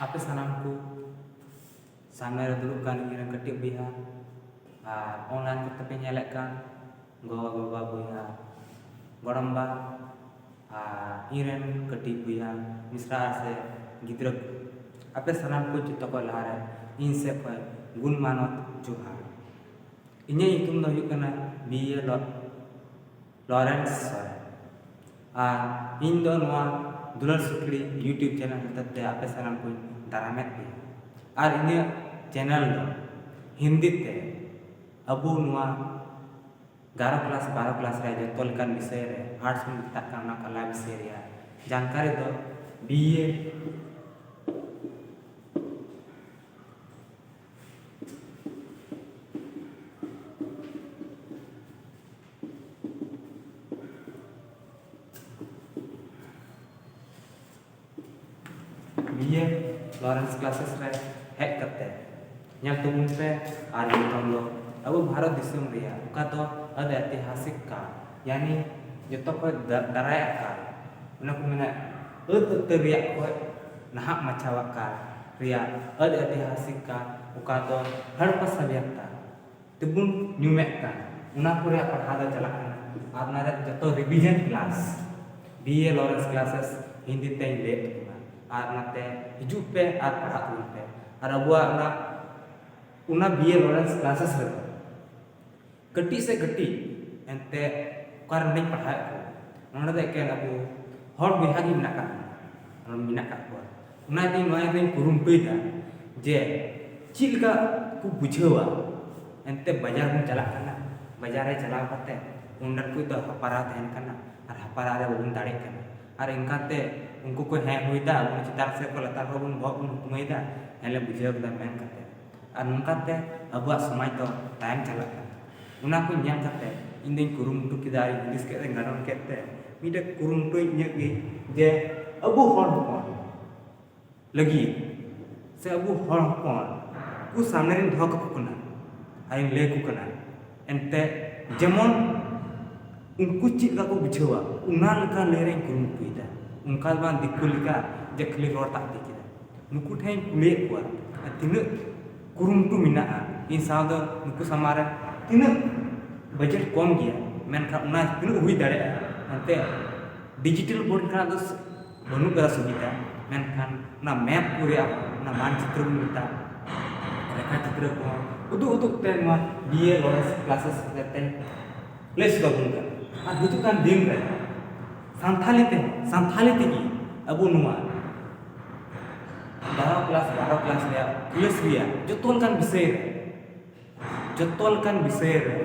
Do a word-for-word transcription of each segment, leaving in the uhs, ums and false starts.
ᱟᱯᱮ ᱥᱟᱱᱟᱢ ᱠᱚ ᱥᱟᱢᱱᱮ ᱨᱮ ᱫᱩᱲᱩᱵ ᱠᱟᱱ ᱤᱧ ᱨᱮᱱ ᱠᱟᱹᱴᱤᱡ ᱵᱚᱭᱦᱟ ᱟᱨ online ᱠᱚᱛᱮ ᱯᱮ ᱧᱮᱞᱮᱫ ᱠᱟᱱ ᱜᱚ ᱵᱟᱵᱟ ᱵᱚᱭᱦᱟ ᱜᱚᱲᱚᱢᱵᱟ ᱟᱨ ᱤᱧ ᱨᱮᱱ ᱠᱟᱹᱴᱤᱡ ᱵᱚᱭᱦᱟ ᱢᱤᱥᱨᱟ ᱟᱨ ᱥᱮ ᱜᱤᱫᱽᱨᱟᱹ ᱠᱚ, ᱟᱯᱮ ᱥᱟᱱᱟᱢ ᱠᱚ ᱡᱚᱛᱚ ᱠᱷᱚᱱ ᱞᱟᱦᱟᱨᱮ ᱤᱧ ᱥᱮᱫ ᱠᱷᱚᱱ ᱜᱩᱱ ᱢᱟᱱᱚᱛ ᱡᱚᱦᱟᱨ᱾ ᱤᱧᱟᱹᱜ ᱧᱩᱛᱩᱢ ᱫᱚ ᱦᱩᱭᱩᱜ ᱠᱟᱱᱟ ᱵᱤ ᱮ ᱞᱚ-, ᱞᱚᱨᱮᱱᱥ ᱥᱚᱨᱮᱱ᱾ ᱟᱨ ᱤᱧ ᱫᱚ ᱱᱚᱣᱟ ᱫᱩᱞᱟᱹᱲ ᱥᱤᱠᱲᱤ YouTube channel ᱦᱚᱛᱮᱛᱮ ᱟᱯᱮ ᱥᱟᱱᱟᱢ ᱠᱚᱧ ᱫᱟᱨᱟᱢᱮᱫ ᱯᱮᱭᱟ᱾ ᱟᱨ ᱤᱧᱟᱹᱜ channel ᱫᱚ ᱦᱤᱱᱫᱤ ᱛᱮ ᱟᱵᱚ ᱱᱚᱣᱟ ᱮᱜᱟᱨᱚ class ᱵᱟᱨᱚ class ᱨᱮ ᱡᱚᱛᱚ ᱞᱮᱠᱟᱱ ᱵᱤᱥᱚᱭ ᱨᱮ, arts ᱵᱚᱱ ᱢᱮᱛᱟᱜ ᱠᱟᱱ, ᱚᱱᱟ ᱠᱟᱞᱟ ᱵᱤᱥᱚᱭ ᱨᱮᱭᱟᱜ ᱡᱟᱱᱠᱟᱨᱤ ᱫᱚ B A B A Lawrence classes ᱨᱮ ᱦᱮᱡ ᱠᱟᱛᱮ ᱧᱮᱞ ᱛᱟᱵᱚᱱ ᱯᱮ᱾ ᱟᱨ ᱱᱤᱛᱚᱝ ᱫᱚ ᱟᱵᱚ ᱵᱷᱟᱨᱚᱛ ᱫᱤᱥᱚᱢ ᱨᱮᱭᱟᱜ ᱚᱠᱟ ᱫᱚ ᱟᱹᱰᱤ ᱮᱛᱤᱦᱟᱥᱤᱠ ᱠᱟᱱ, ᱭᱟᱱᱤ ᱡᱚᱛᱚ ᱠᱷᱚᱱ ᱫᱟ-, ᱫᱟᱨᱟᱭ ᱟᱠᱟᱱ, ᱚᱱᱟ ᱠᱚ ᱢᱮᱱᱟ ᱟᱹᱫ ᱩᱛᱟᱹᱨ ᱨᱮᱭᱟᱜ ᱠᱷᱚᱱ ᱱᱟᱦᱟᱜ ᱢᱟᱪᱷᱟᱣᱟᱜ ᱠᱟᱱ ᱨᱮᱭᱟᱜ ᱟᱹᱰᱤ ᱮᱛᱤᱦᱟᱥᱤᱠ ᱠᱟᱱ, ᱚᱠᱟ ᱫᱚ ᱦᱚᱲᱯᱟ ᱥᱟᱵᱷᱭᱚᱛᱟ ᱛᱮᱵᱚᱱ ᱧᱩᱢᱮᱫ ᱠᱟᱱ, ᱚᱱᱟ ᱠᱚ ᱨᱮᱭᱟᱜ ᱯᱟᱲᱦᱟᱣ ᱫᱚ ᱪᱟᱞᱟᱜ ᱠᱟᱱᱟ᱾ ᱟᱨ ᱚᱱᱟ ᱨᱮ ᱡᱚᱛᱚ revision class, B A Lawrence classes Hindi ᱛᱮᱧ ᱞᱟᱹᱭᱮᱫ ᱛᱟᱵᱚᱱᱟ᱾ ᱟᱨ ᱚᱱᱟᱛᱮ ᱦᱤᱡᱩᱜ ᱯᱮ ᱟᱨ ᱯᱟᱲᱦᱟᱜ ᱛᱟᱵᱚᱱ ᱯᱮ᱾ ᱟᱨ ᱟᱵᱚᱣᱟᱜ ᱚᱱᱟ, ᱚᱱᱟ ᱵᱤ ᱮ ᱞᱚᱨᱮᱱᱥ classes ᱨᱮᱫᱚ ᱠᱟᱹᱴᱤᱡ ᱥᱮ ᱠᱟᱹᱴᱤᱡ ᱮᱱᱛᱮ ᱚᱠᱟ ᱨᱮ ᱱᱚᱰᱮᱧ ᱯᱟᱲᱦᱟᱣᱮᱫ ᱠᱚᱣᱟ, ᱱᱚᱰᱮ ᱫᱚ ᱮᱠᱮᱱ ᱟᱵᱚ ᱦᱚᱲ ᱵᱚᱭᱦᱟ ᱜᱮ ᱢᱮᱱᱟᱜ ᱠᱟᱜ ᱵᱚᱱᱟ, ᱢᱮᱱᱟᱜ ᱠᱟᱜ ᱠᱚᱣᱟ᱾ ᱚᱱᱟ ᱤᱭᱟᱹᱛᱮ ᱱᱚᱣᱟ ᱤᱭᱟᱹᱛᱮᱧ ᱠᱩᱨᱩᱢᱩᱴᱩᱭᱮᱫᱟ ᱡᱮ ᱪᱮᱫ ᱞᱮᱠᱟ ᱠᱚ ᱵᱩᱡᱷᱟᱹᱣᱟ᱾ ᱮᱱᱛᱮ ᱵᱟᱡᱟᱨ ᱵᱚᱱ ᱪᱟᱞᱟᱜ ᱠᱟᱱᱟ, ᱵᱟᱡᱟᱨ ᱨᱮ ᱪᱟᱞᱟᱣ ᱠᱟᱛᱮ ᱚᱸᱰᱮ ᱠᱚ ᱫᱚ ᱦᱟᱯᱟᱨᱟ ᱛᱟᱦᱮᱱ ᱠᱟᱱᱟ ᱟᱨ ᱦᱟᱯᱟᱨᱟ ᱨᱮ ᱵᱟᱵᱚᱱ ᱫᱟᱲᱮᱜ ᱠᱟᱱᱟ᱾ ᱟᱨ ᱤᱱᱠᱟᱛᱮ ᱩᱱᱠᱩ ᱠᱚ ᱦᱮᱡ ᱦᱩᱭ ᱫᱟ, ᱟᱵᱚ ᱪᱮᱛᱟᱱ ᱥᱮᱫ ᱠᱚ ᱞᱟᱛᱟᱨ ᱠᱷᱚᱱ ᱵᱚᱱ ᱵᱚᱦᱚᱜ ᱵᱚᱱ ᱦᱩᱠᱢᱟᱹᱭᱮᱫᱟ, ᱦᱮᱸ ᱞᱮ ᱵᱩᱡᱷᱟᱹᱣ ᱠᱮᱫᱟ ᱢᱮᱱ ᱠᱟᱛᱮ᱾ ᱟᱨ ᱱᱚᱝᱠᱟᱛᱮ ᱟᱵᱚᱣᱟᱜ ᱥᱚᱢᱟᱡᱽ ᱫᱚ ᱛᱟᱭᱚᱢ ᱪᱟᱞᱟᱜ ᱠᱟᱱᱟ᱾ ᱚᱱᱟ ᱠᱚ ᱧᱮᱞ ᱠᱟᱛᱮ ᱤᱧ ᱫᱚᱧ ᱠᱩᱨᱩᱢᱩᱴᱩ ᱠᱮᱫᱟ ᱟᱨ ᱤᱧ ᱦᱩᱫᱤᱥ ᱠᱮᱫ ᱛᱮ ᱜᱟᱱᱚᱱ ᱠᱮᱫ ᱛᱮ ᱢᱤᱫᱴᱮᱡ ᱠᱩᱨᱩᱢᱩᱴᱩ ᱤᱧᱟᱹᱜ ᱜᱮ ᱡᱮ ᱟᱵᱚ ᱦᱚᱲ ᱦᱚᱯᱚᱱ ᱞᱟᱹᱜᱤᱫ ᱥᱮ ᱟᱵᱚ ᱦᱚᱲ ᱦᱚᱯᱚᱱ ᱠᱚ ᱥᱟᱢᱱᱮ ᱨᱤᱧ ᱫᱚᱦᱚ ᱠᱟᱠᱚ ᱠᱟᱱᱟ ᱟᱨᱤᱧ ᱞᱟᱹᱭ ᱟᱠᱚ ᱠᱟᱱᱟ᱾ ᱮᱱᱛᱮ ᱡᱮᱢᱚᱱ ᱩᱱᱠᱩ ᱪᱮᱫ ᱞᱮᱠᱟ ᱠᱚ ᱵᱩᱡᱷᱟᱹᱣᱟ, ᱚᱱᱟ ᱞᱮᱠᱟ ᱞᱟᱹᱭ ᱨᱮᱧ ᱠᱩᱨᱩᱢᱩᱴᱩᱭᱮᱫᱟ᱾ ᱚᱱᱠᱟ ᱫᱚ ᱵᱟᱝ ᱫᱤᱠᱩ ᱞᱮᱠᱟ ᱡᱮ ᱠᱷᱟᱹᱞᱤ ᱨᱚᱲ ᱛᱟᱜ ᱤᱫᱤ ᱠᱮᱫᱟ᱾ ᱱᱩᱠᱩ ᱴᱷᱮᱱ ᱤᱧ ᱠᱩᱞᱤᱭᱮᱫ ᱠᱚᱣᱟ, ᱟᱨ ᱛᱤᱱᱟᱹᱜ ᱠᱩᱨᱩᱢᱩᱴᱩ ᱢᱮᱱᱟᱜᱼᱟ ᱤᱧ ᱥᱟᱶ ᱫᱚ, ᱱᱩᱠᱩ ᱥᱟᱢᱟᱝ ᱨᱮ ᱛᱤᱱᱟᱹᱜ ᱵᱟᱡᱮᱴ ᱠᱚᱢ ᱜᱮᱭᱟ, ᱢᱮᱱᱠᱷᱟᱱ ᱚᱱᱟ ᱛᱤᱱᱟᱹᱜ ᱦᱩᱭ ᱫᱟᱲᱮᱭᱟᱜᱼᱟ ᱮᱱᱛᱮ ᱰᱤᱡᱤᱴᱟᱞ ᱵᱳᱨᱰ ᱨᱮᱱᱟᱜ ᱫᱚ ᱵᱟᱹᱱᱩᱜ ᱠᱟᱫᱟ ᱥᱩᱵᱤᱫᱷᱟ, ᱢᱮᱱᱠᱷᱟᱱ ᱚᱱᱟ ᱢᱮᱯ ᱠᱚ ᱨᱮᱭᱟᱜ ᱚᱱᱟ ᱢᱟᱱᱪᱤᱛᱨᱚ ᱵᱚᱱ ᱢᱮᱛᱟᱜ, ᱨᱮᱠᱷᱟ ᱪᱤᱛᱨᱚ ᱠᱚᱦᱚᱸ ᱩᱫᱩᱜ ᱩᱫᱩᱜ ᱛᱮ ᱱᱚᱣᱟ ᱵᱤ ᱮ ᱞᱚᱨᱮᱱᱥ ᱠᱞᱟᱥᱮᱥ ᱦᱚᱛᱮᱛᱮ ᱞᱟᱹᱭ ᱥᱚᱫᱚᱨ ᱵᱚᱱ ᱠᱟᱱᱟ᱾ ᱟᱨ ᱦᱤᱡᱩᱜ ᱠᱟᱱ ᱫᱤᱱ ᱨᱮ ᱥᱟᱱᱛᱷᱟᱞᱤ ᱛᱮ, ᱥᱟᱱᱛᱷᱟᱞᱤ ᱛᱮᱜᱮ ᱟᱵᱚ ᱱᱚᱣᱟ ᱵᱟᱨᱚ ᱠᱞᱟᱥ, ᱵᱟᱨᱚ ᱠᱞᱟᱥ ᱨᱮᱭᱟᱜ ᱠᱞᱟᱥ ᱨᱮᱭᱟᱜ ᱡᱚᱛᱚ ᱞᱮᱠᱟᱱ ᱵᱤᱥᱚᱭ ᱨᱮ, ᱡᱚᱛᱚ ᱞᱮᱠᱟᱱ ᱵᱤᱥᱚᱭ ᱨᱮ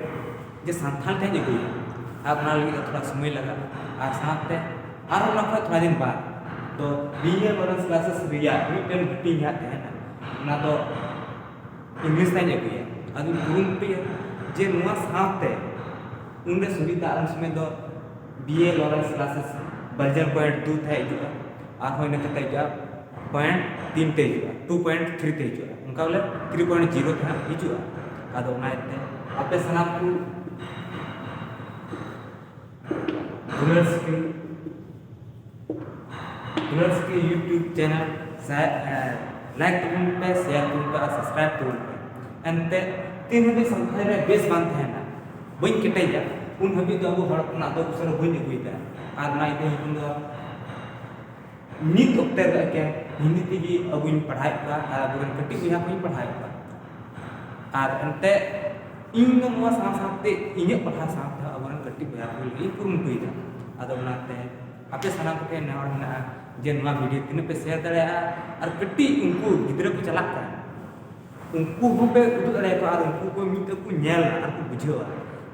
ᱡᱮ ᱥᱟᱱᱛᱷᱟᱞᱤ ᱛᱮᱧ ᱟᱹᱜᱩᱭᱟ, ᱟᱨ ᱚᱱᱟ ᱞᱟᱹᱜᱤᱫ ᱛᱮ ᱛᱷᱚᱲᱟ ᱥᱚᱢᱚᱭ ᱞᱟᱜᱟᱜᱼᱟ᱾ ᱟᱨ ᱥᱟᱶᱛᱮ ᱟᱨ ᱚᱱᱟ ᱠᱷᱚᱱ ᱛᱷᱚᱲᱟ ᱫᱤᱱ ᱵᱟᱫ ᱫᱚ ᱵᱤ ᱮ ᱞᱚᱨᱮᱱᱥ ᱠᱞᱟᱥᱮᱥ ᱨᱮᱭᱟᱜ ᱢᱤᱫᱴᱮᱱ ᱦᱟᱹᱴᱤᱧ ᱦᱟᱸᱜ ᱛᱟᱦᱮᱱᱟ, ᱚᱱᱟ ᱫᱚ ᱤᱝᱞᱤᱥ ᱛᱮᱧ ᱟᱹᱜᱩᱭᱟ᱾ ᱟᱫᱚᱧ ᱠᱩᱨᱩᱢᱩᱴᱩᱭᱟ ᱡᱮ ᱱᱚᱣᱟ ᱥᱟᱶᱛᱮ ᱩᱱᱨᱮ ᱥᱩᱵᱤᱫᱷᱟ ᱟᱨ ᱩᱱ ᱥᱚᱢᱚᱭ ᱫᱚ B A Lawrence classes ᱵᱟᱨᱡᱟᱨ point ᱫᱩ ᱛᱟᱦᱮᱸ ᱦᱤᱡᱩᱜᱼᱟ, ᱟᱨᱦᱚᱸ ᱤᱱᱟᱹ ᱠᱟᱛᱮ ᱦᱤᱡᱩᱜᱼᱟ ᱯᱚᱭᱮᱱᱴ ᱛᱤᱱ ᱛᱮ ᱦᱤᱡᱩᱜᱼᱟ, ᱴᱩ ᱯᱚᱭᱮᱱᱴ ᱛᱷᱨᱤ ᱛᱮ ᱦᱤᱡᱩᱜᱼᱟ, ᱚᱱᱠᱟ ᱵᱚᱞᱮ ᱛᱷᱨᱤ ᱯᱚᱭᱮᱱᱴ ᱡᱤᱨᱳ ᱛᱮ ᱦᱟᱸᱜ ᱦᱤᱡᱩᱜᱼᱟ᱾ ᱟᱫᱚ ᱚᱱᱟ ᱤᱭᱟᱹᱛᱮ ᱟᱯᱮ ᱥᱟᱱᱟᱢ ᱠᱚ ᱫᱩᱞᱟᱹᱲ ᱥᱤᱠᱤᱞ, ᱫᱩᱞᱟᱹᱲ ᱥᱤᱠᱤᱞ YouTube ᱪᱮᱱᱮᱞ ᱞᱟᱭᱤᱠ ᱛᱟᱵᱚᱱ ᱯᱮ, ᱥᱮᱭᱟᱨ ᱛᱟᱵᱚᱱ ᱯᱮ ᱟᱨ ᱥᱟᱵᱥᱠᱨᱟᱭᱤᱵ ᱛᱟᱵᱚᱱ ᱯᱮ᱾ ᱮᱱᱛᱮ ᱛᱤᱱ ᱦᱟᱹᱵᱤᱡ ᱥᱟᱱᱛᱟᱲᱤ ᱨᱮ ᱵᱮᱥ ᱵᱟᱝ ᱛᱟᱦᱮᱱᱟ, ᱵᱟᱹᱧ ᱠᱮᱴᱮᱡᱟ, ᱩᱱ ᱦᱟᱹᱵᱤᱡ ᱫᱚ ᱟᱵᱚ ᱦᱚᱲ ᱦᱚᱯᱚᱱᱟᱜ ᱫᱚ ᱩᱥᱟᱹᱨᱟ ᱵᱟᱹᱧ ᱟᱹᱜᱩᱭᱮᱫᱟ᱾ ᱟᱨ ᱚᱱᱟ ᱤᱭᱟᱹᱛᱮ ᱧᱩᱛᱩᱢ ᱫᱚ ᱱᱤᱛ ᱚᱠᱛᱮ ᱨᱮ ᱮᱠᱮᱱ ᱦᱤᱱᱫᱤ ᱛᱮᱜᱮ ᱟᱵᱚᱧ ᱯᱟᱲᱦᱟᱣᱮᱫ ᱠᱚᱣᱟ ᱟᱨ ᱟᱵᱚᱨᱮᱱ ᱠᱟᱹᱴᱤᱡ ᱵᱚᱭᱦᱟ ᱠᱚᱧ ᱯᱟᱲᱦᱟᱣᱮᱫ ᱠᱚᱣᱟ᱾ ᱟᱨ ᱮᱱᱛᱮ ᱤᱧ ᱫᱚ ᱱᱚᱣᱟ ᱥᱟᱶ ᱥᱟᱶᱛᱮ ᱤᱧᱟᱹᱜ ᱯᱟᱲᱦᱟᱣ ᱥᱟᱶᱛᱮ ᱟᱵᱚᱨᱮᱱ ᱠᱟᱹᱴᱤᱡ ᱵᱚᱭᱦᱟ ᱠᱚ ᱞᱟᱹᱜᱤᱫ ᱤᱧ ᱠᱩᱨᱩᱢᱩᱴᱩᱭᱮᱫᱟ᱾ ᱟᱫᱚ ᱚᱱᱟᱛᱮ ᱟᱯᱮ ᱥᱟᱱᱟᱢ ᱠᱚᱴᱷᱮᱱ ᱱᱮᱦᱚᱨ ᱢᱮᱱᱟᱜᱼᱟ ᱡᱮ ᱱᱚᱣᱟ ᱵᱷᱤᱰᱤᱭᱳ ᱛᱤᱱᱟᱹᱜ ᱯᱮ ᱥᱮᱭᱟᱨ ᱫᱟᱲᱮᱭᱟᱜᱼᱟ, ᱟᱨ ᱠᱟᱹᱴᱤᱡ ᱩᱱᱠᱩ ᱜᱤᱫᱽᱨᱟᱹ ᱠᱚ ᱪᱟᱞᱟᱜ ᱠᱟᱱ ᱩᱱᱠᱩ ᱦᱚᱸᱯᱮ ᱩᱫᱩᱜ ᱫᱟᱲᱮᱭᱟᱠᱚᱣᱟ ᱟᱨ ᱩᱱᱠᱩ ᱠᱚ ᱢᱤᱫᱴᱮᱡ ᱠᱚ ᱧᱮᱞᱟ ᱟᱨ ᱠᱚ ᱵᱩᱡᱷᱟᱹᱣᱟ᱾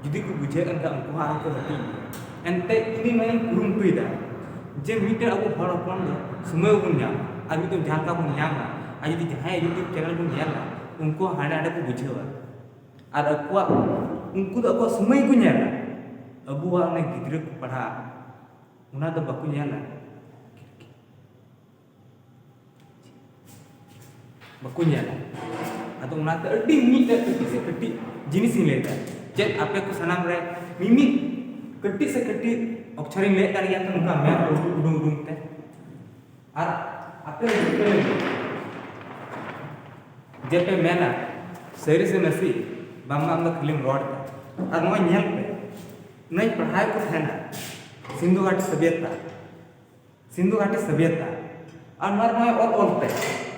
ᱡᱩᱫᱤ ᱠᱚ ᱵᱩᱡᱷᱟᱹᱣ ᱮᱱᱠᱷᱟᱱ ᱩᱱᱠᱩ ᱦᱚᱸ ᱟᱨᱦᱚᱸ ᱠᱚ ᱦᱟᱹᱴᱤᱧ ᱜᱮᱭᱟ᱾ ᱮᱱᱛᱮ ᱤᱧ ᱱᱚᱣᱟᱧ ᱠᱩᱨᱩᱢᱩᱴᱩᱭᱮᱫᱟ ᱡᱮ ᱢᱤᱫᱴᱮᱱ ᱟᱵᱚ ᱦᱚᱲ ᱦᱚᱯᱚᱱ ᱫᱚ ᱥᱚᱢᱚᱭ ᱵᱚᱱ ᱧᱟᱢᱟ ᱟᱨ ᱢᱤᱫᱴᱮᱱ ᱡᱟᱦᱟᱸ ᱞᱮᱠᱟ ᱵᱚᱱ ᱧᱟᱢᱟ, ᱟᱨ ᱡᱩᱫᱤ ᱡᱟᱦᱟᱸᱭᱟᱜ YouTube ᱪᱮᱱᱮᱞ ᱵᱚᱱ ᱧᱮᱞᱟ, ᱩᱱᱠᱩ ᱦᱚᱸ ᱦᱟᱸᱰᱮ ᱱᱟᱰᱮ ᱠᱚ ᱵᱩᱡᱷᱟᱹᱣᱟ ᱟᱨ ᱟᱠᱚᱣᱟᱜ, ᱩᱱᱠᱩ ᱫᱚ ᱟᱠᱚᱣᱟᱜ ᱥᱚᱢᱚᱭ ᱠᱚ ᱧᱮᱞᱟ᱾ ᱟᱵᱚᱣᱟᱜ ᱚᱱᱮ ᱜᱤᱫᱽᱨᱟᱹ ᱠᱚ ᱯᱟᱲᱦᱟᱜ, ᱚᱱᱟ ᱫᱚ ᱵᱟᱠᱚ ᱧᱮᱞᱟ᱾ ᱵᱟᱠᱚ ᱧᱮᱞᱟ᱾ ᱟᱫᱚ ᱚᱱᱟᱛᱮ ᱟᱹᱰᱤ ᱢᱤᱫᱴᱮᱡ ᱠᱟᱹᱴᱤᱡ ᱥᱮ ᱠᱟᱹᱴᱤᱡ ᱡᱤᱱᱤᱥ ᱤᱧ ᱞᱟᱹᱭᱫᱟ, ᱪᱮᱫ ᱟᱯᱮ ᱠᱚ ᱥᱟᱱᱟᱢ ᱨᱮ ᱢᱤᱢᱤᱫ ᱠᱟᱹᱴᱤᱡ ᱥᱮ ᱠᱟᱹᱴᱤᱡ ᱚᱠᱪᱷᱚᱨᱤᱧ ᱞᱟᱹᱭᱮᱫ ᱠᱟᱱ ᱜᱮᱭᱟ ᱛᱚ, ᱱᱚᱝᱠᱟ ᱢᱮᱯ ᱩᱰᱩᱝ ᱩᱰᱩᱝ ᱛᱮ᱾ ᱟᱨ ᱟᱯᱮ ᱞᱟᱹᱜᱤᱫ ᱡᱮ ᱯᱮ ᱢᱮᱱᱟ ᱥᱟᱹᱨᱤ ᱥᱮ ᱱᱟᱹᱥᱤ, ᱵᱟᱝᱢᱟ ᱟᱢ ᱫᱚ ᱠᱷᱟᱹᱞᱤᱢ ᱨᱚᱲ ᱮᱫᱟ᱾ ᱟᱨ ᱱᱚᱜᱼᱚᱭ ᱧᱮᱞ ᱯᱮ, ᱱᱚᱣᱟᱧ ᱯᱟᱲᱦᱟᱣ ᱠᱚ ᱛᱟᱦᱮᱱᱟ ᱥᱤᱱᱫᱷᱩ ᱜᱷᱟᱴᱤ ᱥᱟᱵᱷᱭᱚᱛᱟ, ᱥᱤᱱᱫᱷᱩ ᱜᱷᱟᱴᱤ ᱥᱟᱵᱷᱭᱚᱛᱟ᱾ ᱟᱨ ᱱᱚᱣᱟ ᱱᱚᱜᱼᱚᱭ ᱚᱞ ᱚᱞ ᱛᱮ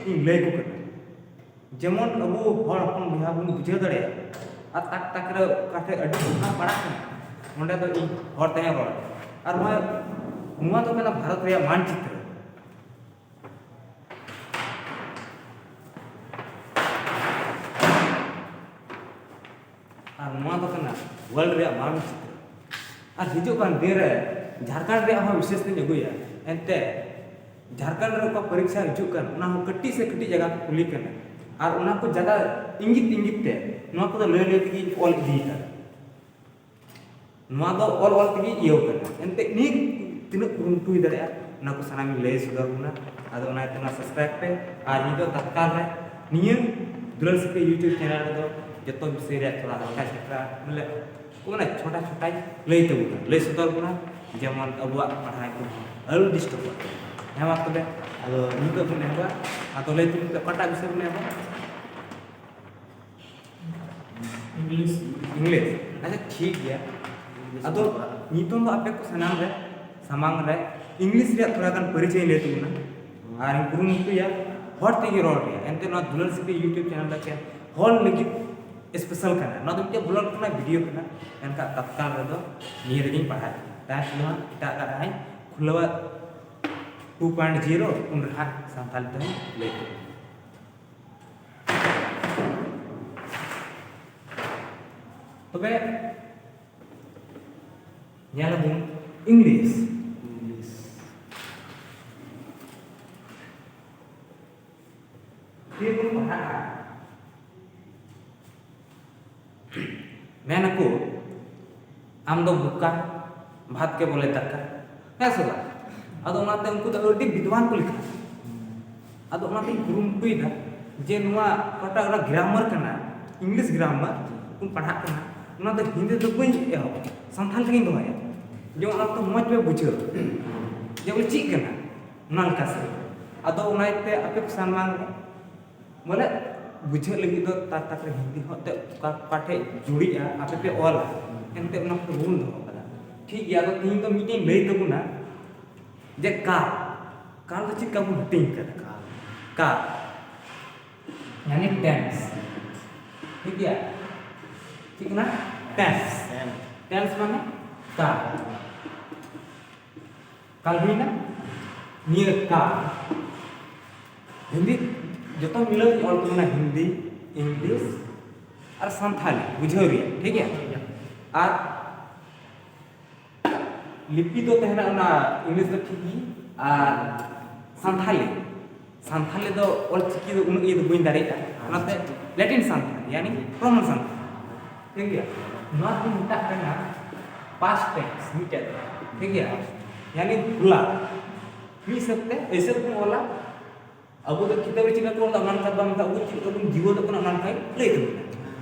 ᱤᱧ ᱞᱟᱹᱭ ᱟᱠᱚ ᱠᱟᱱᱟ, ᱡᱮᱢᱚᱱ ᱟᱵᱚ ᱦᱚᱲ ᱦᱚᱯᱚᱱ ᱵᱚᱭᱦᱟ ᱵᱚᱱ ᱵᱩᱡᱷᱟᱹᱣ ᱫᱟᱲᱮᱭᱟᱜᱼᱟ᱾ ᱟᱨ ᱛᱟᱠ ᱛᱟᱠ ᱨᱮ ᱚᱠᱟ ᱴᱷᱮᱡ ᱟᱹᱰᱤ ᱚᱱᱟ ᱯᱟᱲᱟᱜ ᱠᱟᱱᱟ, ᱚᱸᱰᱮ ᱫᱚ ᱤᱧ ᱦᱚᱲ ᱛᱮᱦᱚᱸ ᱨᱚᱲ᱾ ᱟᱨ ᱱᱚᱣᱟ, ᱱᱚᱣᱟ ᱫᱚ ᱠᱟᱱᱟ ᱵᱷᱟᱨᱚᱛ ᱨᱮᱭᱟᱜ ᱢᱟᱱᱪᱤᱛᱨᱚ᱾ ᱟᱨ ᱱᱚᱣᱟ ᱫᱚ ᱠᱟᱱᱟ ᱣᱟᱨᱞᱰ ᱨᱮᱭᱟᱜ ᱢᱟᱱᱪᱤᱛᱨᱚ᱾ ᱟᱨ ᱦᱤᱡᱩᱜ ᱠᱟᱱ ᱫᱤᱱ ᱨᱮ ᱡᱷᱟᱲᱠᱷᱚᱸᱰ ᱨᱮᱭᱟᱜ ᱦᱚᱸ ᱵᱤᱥᱮᱥ ᱛᱤᱧ ᱟᱹᱜᱩᱭᱟ᱾ ᱮᱱᱛᱮ ᱡᱷᱟᱲᱠᱷᱚᱸᱰ ᱨᱮ ᱚᱠᱟ ᱯᱚᱨᱤᱠᱠᱷᱟ ᱦᱤᱡᱩᱜ ᱠᱟᱱ, ᱚᱱᱟ ᱦᱚᱸ ᱠᱟᱹᱴᱤᱡ ᱥᱮ ᱠᱟᱹᱴᱤᱡ ᱡᱟᱭᱜᱟ ᱠᱚ ᱠᱩᱞᱤ ᱠᱟᱱᱟ᱾ ᱟᱨ ᱚᱱᱟ ᱠᱚ ᱡᱟᱭᱜᱟ ᱤᱝᱜᱤᱛ ᱤᱝᱜᱤᱛ ᱛᱮ ᱱᱚᱣᱟ ᱠᱚᱫᱚ ᱞᱟᱹᱭ ᱞᱟᱹᱭ ᱛᱮᱜᱮᱧ ᱚᱞ ᱤᱫᱤᱭᱮᱫᱟ᱾ ᱱᱚᱣᱟ ᱫᱚ ᱚᱞ ᱚᱞ ᱛᱮᱜᱮ ᱤᱭᱟᱹᱣ ᱠᱟᱱᱟ᱾ ᱮᱱᱛᱮ ᱱᱤᱭᱟᱹ ᱛᱤᱱᱟᱹᱜ ᱠᱩᱨᱩᱢᱩᱴᱩ ᱦᱩᱭ ᱫᱟᱲᱮᱭᱟᱜᱼᱟ, ᱚᱱᱟ ᱠᱚ ᱥᱟᱱᱟᱢᱤᱧ ᱞᱟᱹᱭ ᱥᱚᱫᱚᱨ ᱵᱚᱱᱟ᱾ ᱟᱫᱚ ᱚᱱᱟ ᱤᱭᱟᱹᱛᱮ ᱚᱱᱟ subscribe ᱯᱮ᱾ ᱟᱨ ᱱᱤᱛᱚᱜ ᱛᱟᱛᱠᱟᱞ ᱨᱮ ᱱᱤᱭᱟᱹ ᱫᱩᱞᱟᱹᱲ ᱥᱤᱠᱷᱟᱹᱭ YouTube channel ᱨᱮᱫᱚ ᱡᱚᱛᱚ ᱵᱤᱥᱚᱭ ᱨᱮᱭᱟᱜ ᱛᱷᱚᱲᱟ ᱦᱟᱞᱠᱟ ᱪᱷᱟᱴᱠᱟ, ᱢᱟᱱᱮ ᱠᱚ ᱢᱮᱱᱟ ᱪᱷᱳᱴᱟ ᱪᱷᱳᱴᱟᱭ ᱞᱟᱹᱭ ᱛᱟᱵᱚᱱᱟ, ᱞᱟᱹᱭ ᱥᱚᱫᱚᱨ ᱵᱚᱱᱟ, ᱡᱮᱢᱚᱱ ᱟᱵᱚᱣᱟᱜ ᱯᱟᱲᱦᱟᱣ ᱠᱚᱦᱚᱸ ᱟᱞᱚ ᱰᱤᱥᱴᱟᱵᱚᱜ᱾ ᱦᱮᱸ, ᱢᱟ ᱛᱚᱵᱮ, ᱟᱫᱚ ᱱᱤᱛᱚᱜ ᱵᱚᱱ ᱮᱦᱚᱵᱟ᱾ ᱟᱫᱚ ᱞᱟᱹᱭ ᱛᱟᱵᱚᱱ ᱯᱮ, ᱚᱠᱟᱴᱟᱜ ᱵᱤᱥᱚᱭ ᱵᱚᱱ ᱮᱦᱚᱵᱟ? ᱤᱝᱞᱤᱥ᱾ ᱤᱝᱞᱤᱥ? ᱟᱪᱪᱷᱟ, ᱴᱷᱤᱠ ᱜᱮᱭᱟ᱾ ᱤᱝᱞᱤᱥ ᱟᱫᱚ ᱵᱟᱵᱟ᱾ ᱱᱤᱛᱚᱝ ᱫᱚ ᱟᱯᱮ ᱠᱚ ᱥᱟᱱᱟᱢ ᱨᱮ, ᱥᱟᱢᱟᱝ ᱨᱮ ᱤᱝᱞᱤᱥ ᱨᱮᱭᱟᱜ ᱛᱷᱚᱲᱟ ᱜᱟᱱ ᱯᱚᱨᱤᱪᱚᱭ ᱤᱧ ᱞᱟᱹᱭ ᱛᱟᱵᱚᱱᱟ᱾ ᱟᱨ ᱤᱧ ᱠᱩᱨᱩᱢᱩᱴᱩᱭᱟ ᱦᱚᱲ ᱛᱮᱜᱮ ᱨᱚᱲ ᱨᱮᱭᱟᱜ᱾ ᱮᱱᱛᱮ ᱱᱚᱣᱟ ᱫᱩᱞᱟᱹᱲ ᱥᱤᱠᱷᱟᱹᱭ YouTube channel ᱫᱚ ᱮᱠᱮᱱ ᱦᱚᱲ ᱞᱟᱹᱜᱤᱫ special ᱠᱟᱱᱟ᱾ ᱱᱚᱣᱟ ᱫᱚ ᱢᱤᱫᱴᱮᱱ vlog ᱠᱟᱱᱟ, video ᱠᱟᱱᱟ᱾ ᱢᱮᱱᱠᱷᱟᱱ ᱛᱟᱛᱠᱟᱞ ᱨᱮᱫᱚ ᱱᱤᱭᱟᱹ ᱨᱮᱜᱮᱧ ᱯᱟᱲᱦᱟᱜ᱾ ᱛᱟᱭᱚᱢ ᱛᱮᱫᱚ ᱦᱟᱸᱜ ᱮᱴᱟᱜ ᱮᱴᱟᱜ ᱨᱟᱦᱟᱧ ᱠᱷᱩᱞᱟᱹᱣᱟ, two point zero, ᱩᱱ ᱨᱮ ᱦᱟᱸᱜ ᱥᱟᱱᱛᱟᱲᱤ ᱛᱮᱦᱚᱸᱧ ᱞᱟᱹᱭ ᱛᱟᱵᱚᱱᱟ᱾ ᱛᱚᱵᱮ ᱧᱮᱞ ᱟᱵᱚᱱ ᱤᱝᱞᱤᱥ᱾ ᱤᱝᱞᱤᱥ᱾ ᱪᱮᱫ ᱵᱚᱱ ᱯᱟᱲᱦᱟᱜᱼᱟ? ᱢᱮᱱ ᱟᱠᱚ, "ᱟᱢ ᱫᱚ ᱵᱚᱠᱟ, ᱵᱷᱟᱛ ᱠᱮ ᱵᱚᱞᱮ ᱫᱟᱠᱟ", ᱦᱮᱸ ᱥᱮ ᱵᱟᱝ? ᱟᱫᱚ ᱚᱱᱟᱛᱮ ᱩᱱᱠᱩ ᱫᱚ ᱟᱹᱰᱤ ᱵᱤᱫᱽᱣᱟᱱ ᱠᱚ ᱞᱮᱠᱷᱟᱜᱼᱟ᱾ ᱟᱫᱚ ᱚᱱᱟᱛᱮᱧ ᱠᱩᱨᱩᱢᱩᱴᱩᱭᱮᱫᱟ ᱡᱮ ᱱᱚᱣᱟ ᱚᱠᱟᱴᱟᱜ ᱚᱱᱟ grammar ᱠᱟᱱᱟ, English grammar ᱵᱚᱱ ᱯᱟᱲᱦᱟᱜ ᱠᱟᱱᱟ, ᱚᱱᱟ ᱫᱚ ᱦᱤᱱᱫᱤ ᱫᱚ ᱵᱟᱹᱧ ᱮᱦᱚᱵᱟ, ᱥᱟᱱᱛᱟᱲ ᱛᱮᱜᱮᱧ ᱫᱚᱦᱚᱭᱟ, ᱡᱮᱢᱚᱱ ᱚᱱᱟ ᱫᱚ ᱢᱚᱡᱽ ᱯᱮ ᱵᱩᱡᱷᱟᱹᱣ ᱡᱮ ᱵᱚᱞᱮ ᱪᱮᱫ ᱠᱟᱱᱟ, ᱚᱱᱟ ᱞᱮᱠᱟ ᱥᱮ᱾ ᱟᱫᱚ ᱚᱱᱟ ᱤᱭᱟᱹᱛᱮ ᱟᱯᱮ ᱠᱚ ᱥᱟᱢᱟᱝ ᱨᱮ ᱵᱚᱞᱮ ᱵᱩᱡᱷᱟᱹᱜ ᱞᱟᱹᱜᱤᱫ ᱫᱚ ᱛᱟᱨ ᱛᱟᱨᱯᱚᱨᱮ ᱦᱤᱱᱫᱤ ᱦᱚᱸ ᱮᱱᱛᱮᱫ ᱚᱠᱟ, ᱚᱠᱟ ᱴᱷᱮᱡ ᱡᱩᱲᱤᱜᱼᱟ, ᱟᱯᱮ ᱯᱮ ᱚᱞᱟ, ᱮᱱᱛᱮᱫ ᱚᱱᱟ ᱠᱚ ᱵᱚᱱ ᱫᱚᱦᱚ ᱠᱟᱫᱟ᱾ ᱴᱷᱤᱠ ᱜᱮᱭᱟ, ᱟᱫᱚ ᱛᱤᱦᱤᱧ ᱫᱚ ᱢᱤᱫᱴᱮᱱ ᱞᱟᱹᱭ ᱛᱟᱵᱚᱱᱟ ᱡᱮ ᱠᱟᱞ, ᱠᱟᱞ ᱫᱚ ᱪᱮᱫ ᱞᱮᱠᱟ ᱵᱚᱱ ᱦᱟᱹᱴᱤᱧ ᱠᱟᱫᱟ? ᱠᱟᱞ, ᱠᱟᱞ ᱭᱟᱱᱤ ᱴᱮᱱᱥ᱾ ᱴᱷᱤᱠ ᱜᱮᱭᱟ, ᱪᱮᱫ ᱠᱟᱱᱟ? ᱴᱮᱱᱥ᱾ ᱴᱮᱱᱥ ᱢᱟᱱᱮ ᱠᱟᱞ᱾ ᱠᱟᱞ ᱦᱩᱭᱱᱟ, ᱱᱤᱭᱟᱹ ᱠᱟᱞ ᱦᱤᱱᱫᱤ ᱡᱚᱛᱚ ᱢᱤᱞᱟᱹᱣ ᱤᱧ ᱚᱞ ᱛᱟᱵᱚᱱᱟ, ᱦᱤᱱᱫᱤ, ᱤᱝᱞᱤᱥ ᱟᱨ ᱥᱟᱱᱛᱷᱟᱞᱤ, ᱵᱩᱡᱷᱟᱹᱣ ᱨᱮᱭᱟᱜ, ᱴᱷᱤᱠ ᱜᱮᱭᱟ? ᱟᱨ ᱞᱤᱯᱤ ᱫᱚ ᱛᱟᱦᱮᱱᱟ ᱚᱱᱟ ᱤᱝᱞᱤᱥ ᱫᱚ ᱴᱷᱤᱠ ᱜᱮ, ᱟᱨ ᱥᱟᱱᱛᱷᱟᱞᱤ, ᱥᱟᱱᱛᱷᱟᱞᱤ ᱫᱚ ᱚᱞ ᱪᱤᱠᱤ ᱫᱚ ᱩᱱᱟᱹᱜ ᱤᱭᱟᱹ ᱫᱚ ᱵᱟᱹᱧ ᱫᱟᱲᱮᱭᱟᱜᱼᱟ, ᱚᱱᱟᱛᱮ ᱞᱮᱴᱤᱱ ᱥᱟᱱᱛᱷᱟᱞᱤ, ᱭᱟᱱᱤ ᱨᱳᱢᱟᱱ ᱥᱟᱱᱛᱷᱟᱞᱤ, ᱴᱷᱤᱠ ᱜᱮᱭᱟ? ᱱᱚᱣᱟ ᱫᱚ ᱢᱮᱛᱟᱜ ᱠᱟᱱᱟ ᱯᱟᱥᱴ ᱴᱮᱱᱥ ᱢᱤᱫᱴᱮᱡ, ᱴᱷᱤᱠ ᱜᱮᱭᱟ? ᱭᱟᱱᱤ ᱦᱚᱞᱟ᱾ ᱢᱤᱫ ᱦᱤᱥᱟᱹᱵ ᱛᱮ ᱮᱭᱥᱮ ᱵᱚᱱ ᱚᱞᱟ, ᱟᱵᱚ ᱫᱚ ᱠᱤᱛᱟᱹᱵ ᱨᱮ ᱪᱮᱫ ᱞᱮᱠᱟ ᱠᱚ ᱚᱞᱟ, ᱚᱱᱟ ᱞᱮᱠᱟ ᱵᱟᱝ, ᱟᱵᱚ ᱪᱮᱫ ᱞᱮᱠᱟ ᱵᱚᱱ ᱡᱤᱣᱮᱫᱚᱜ ᱠᱟᱱᱟ, ᱚᱱᱟ ᱞᱮᱠᱟᱭ ᱞᱟᱹᱭ ᱛᱟᱵᱚᱱᱟ᱾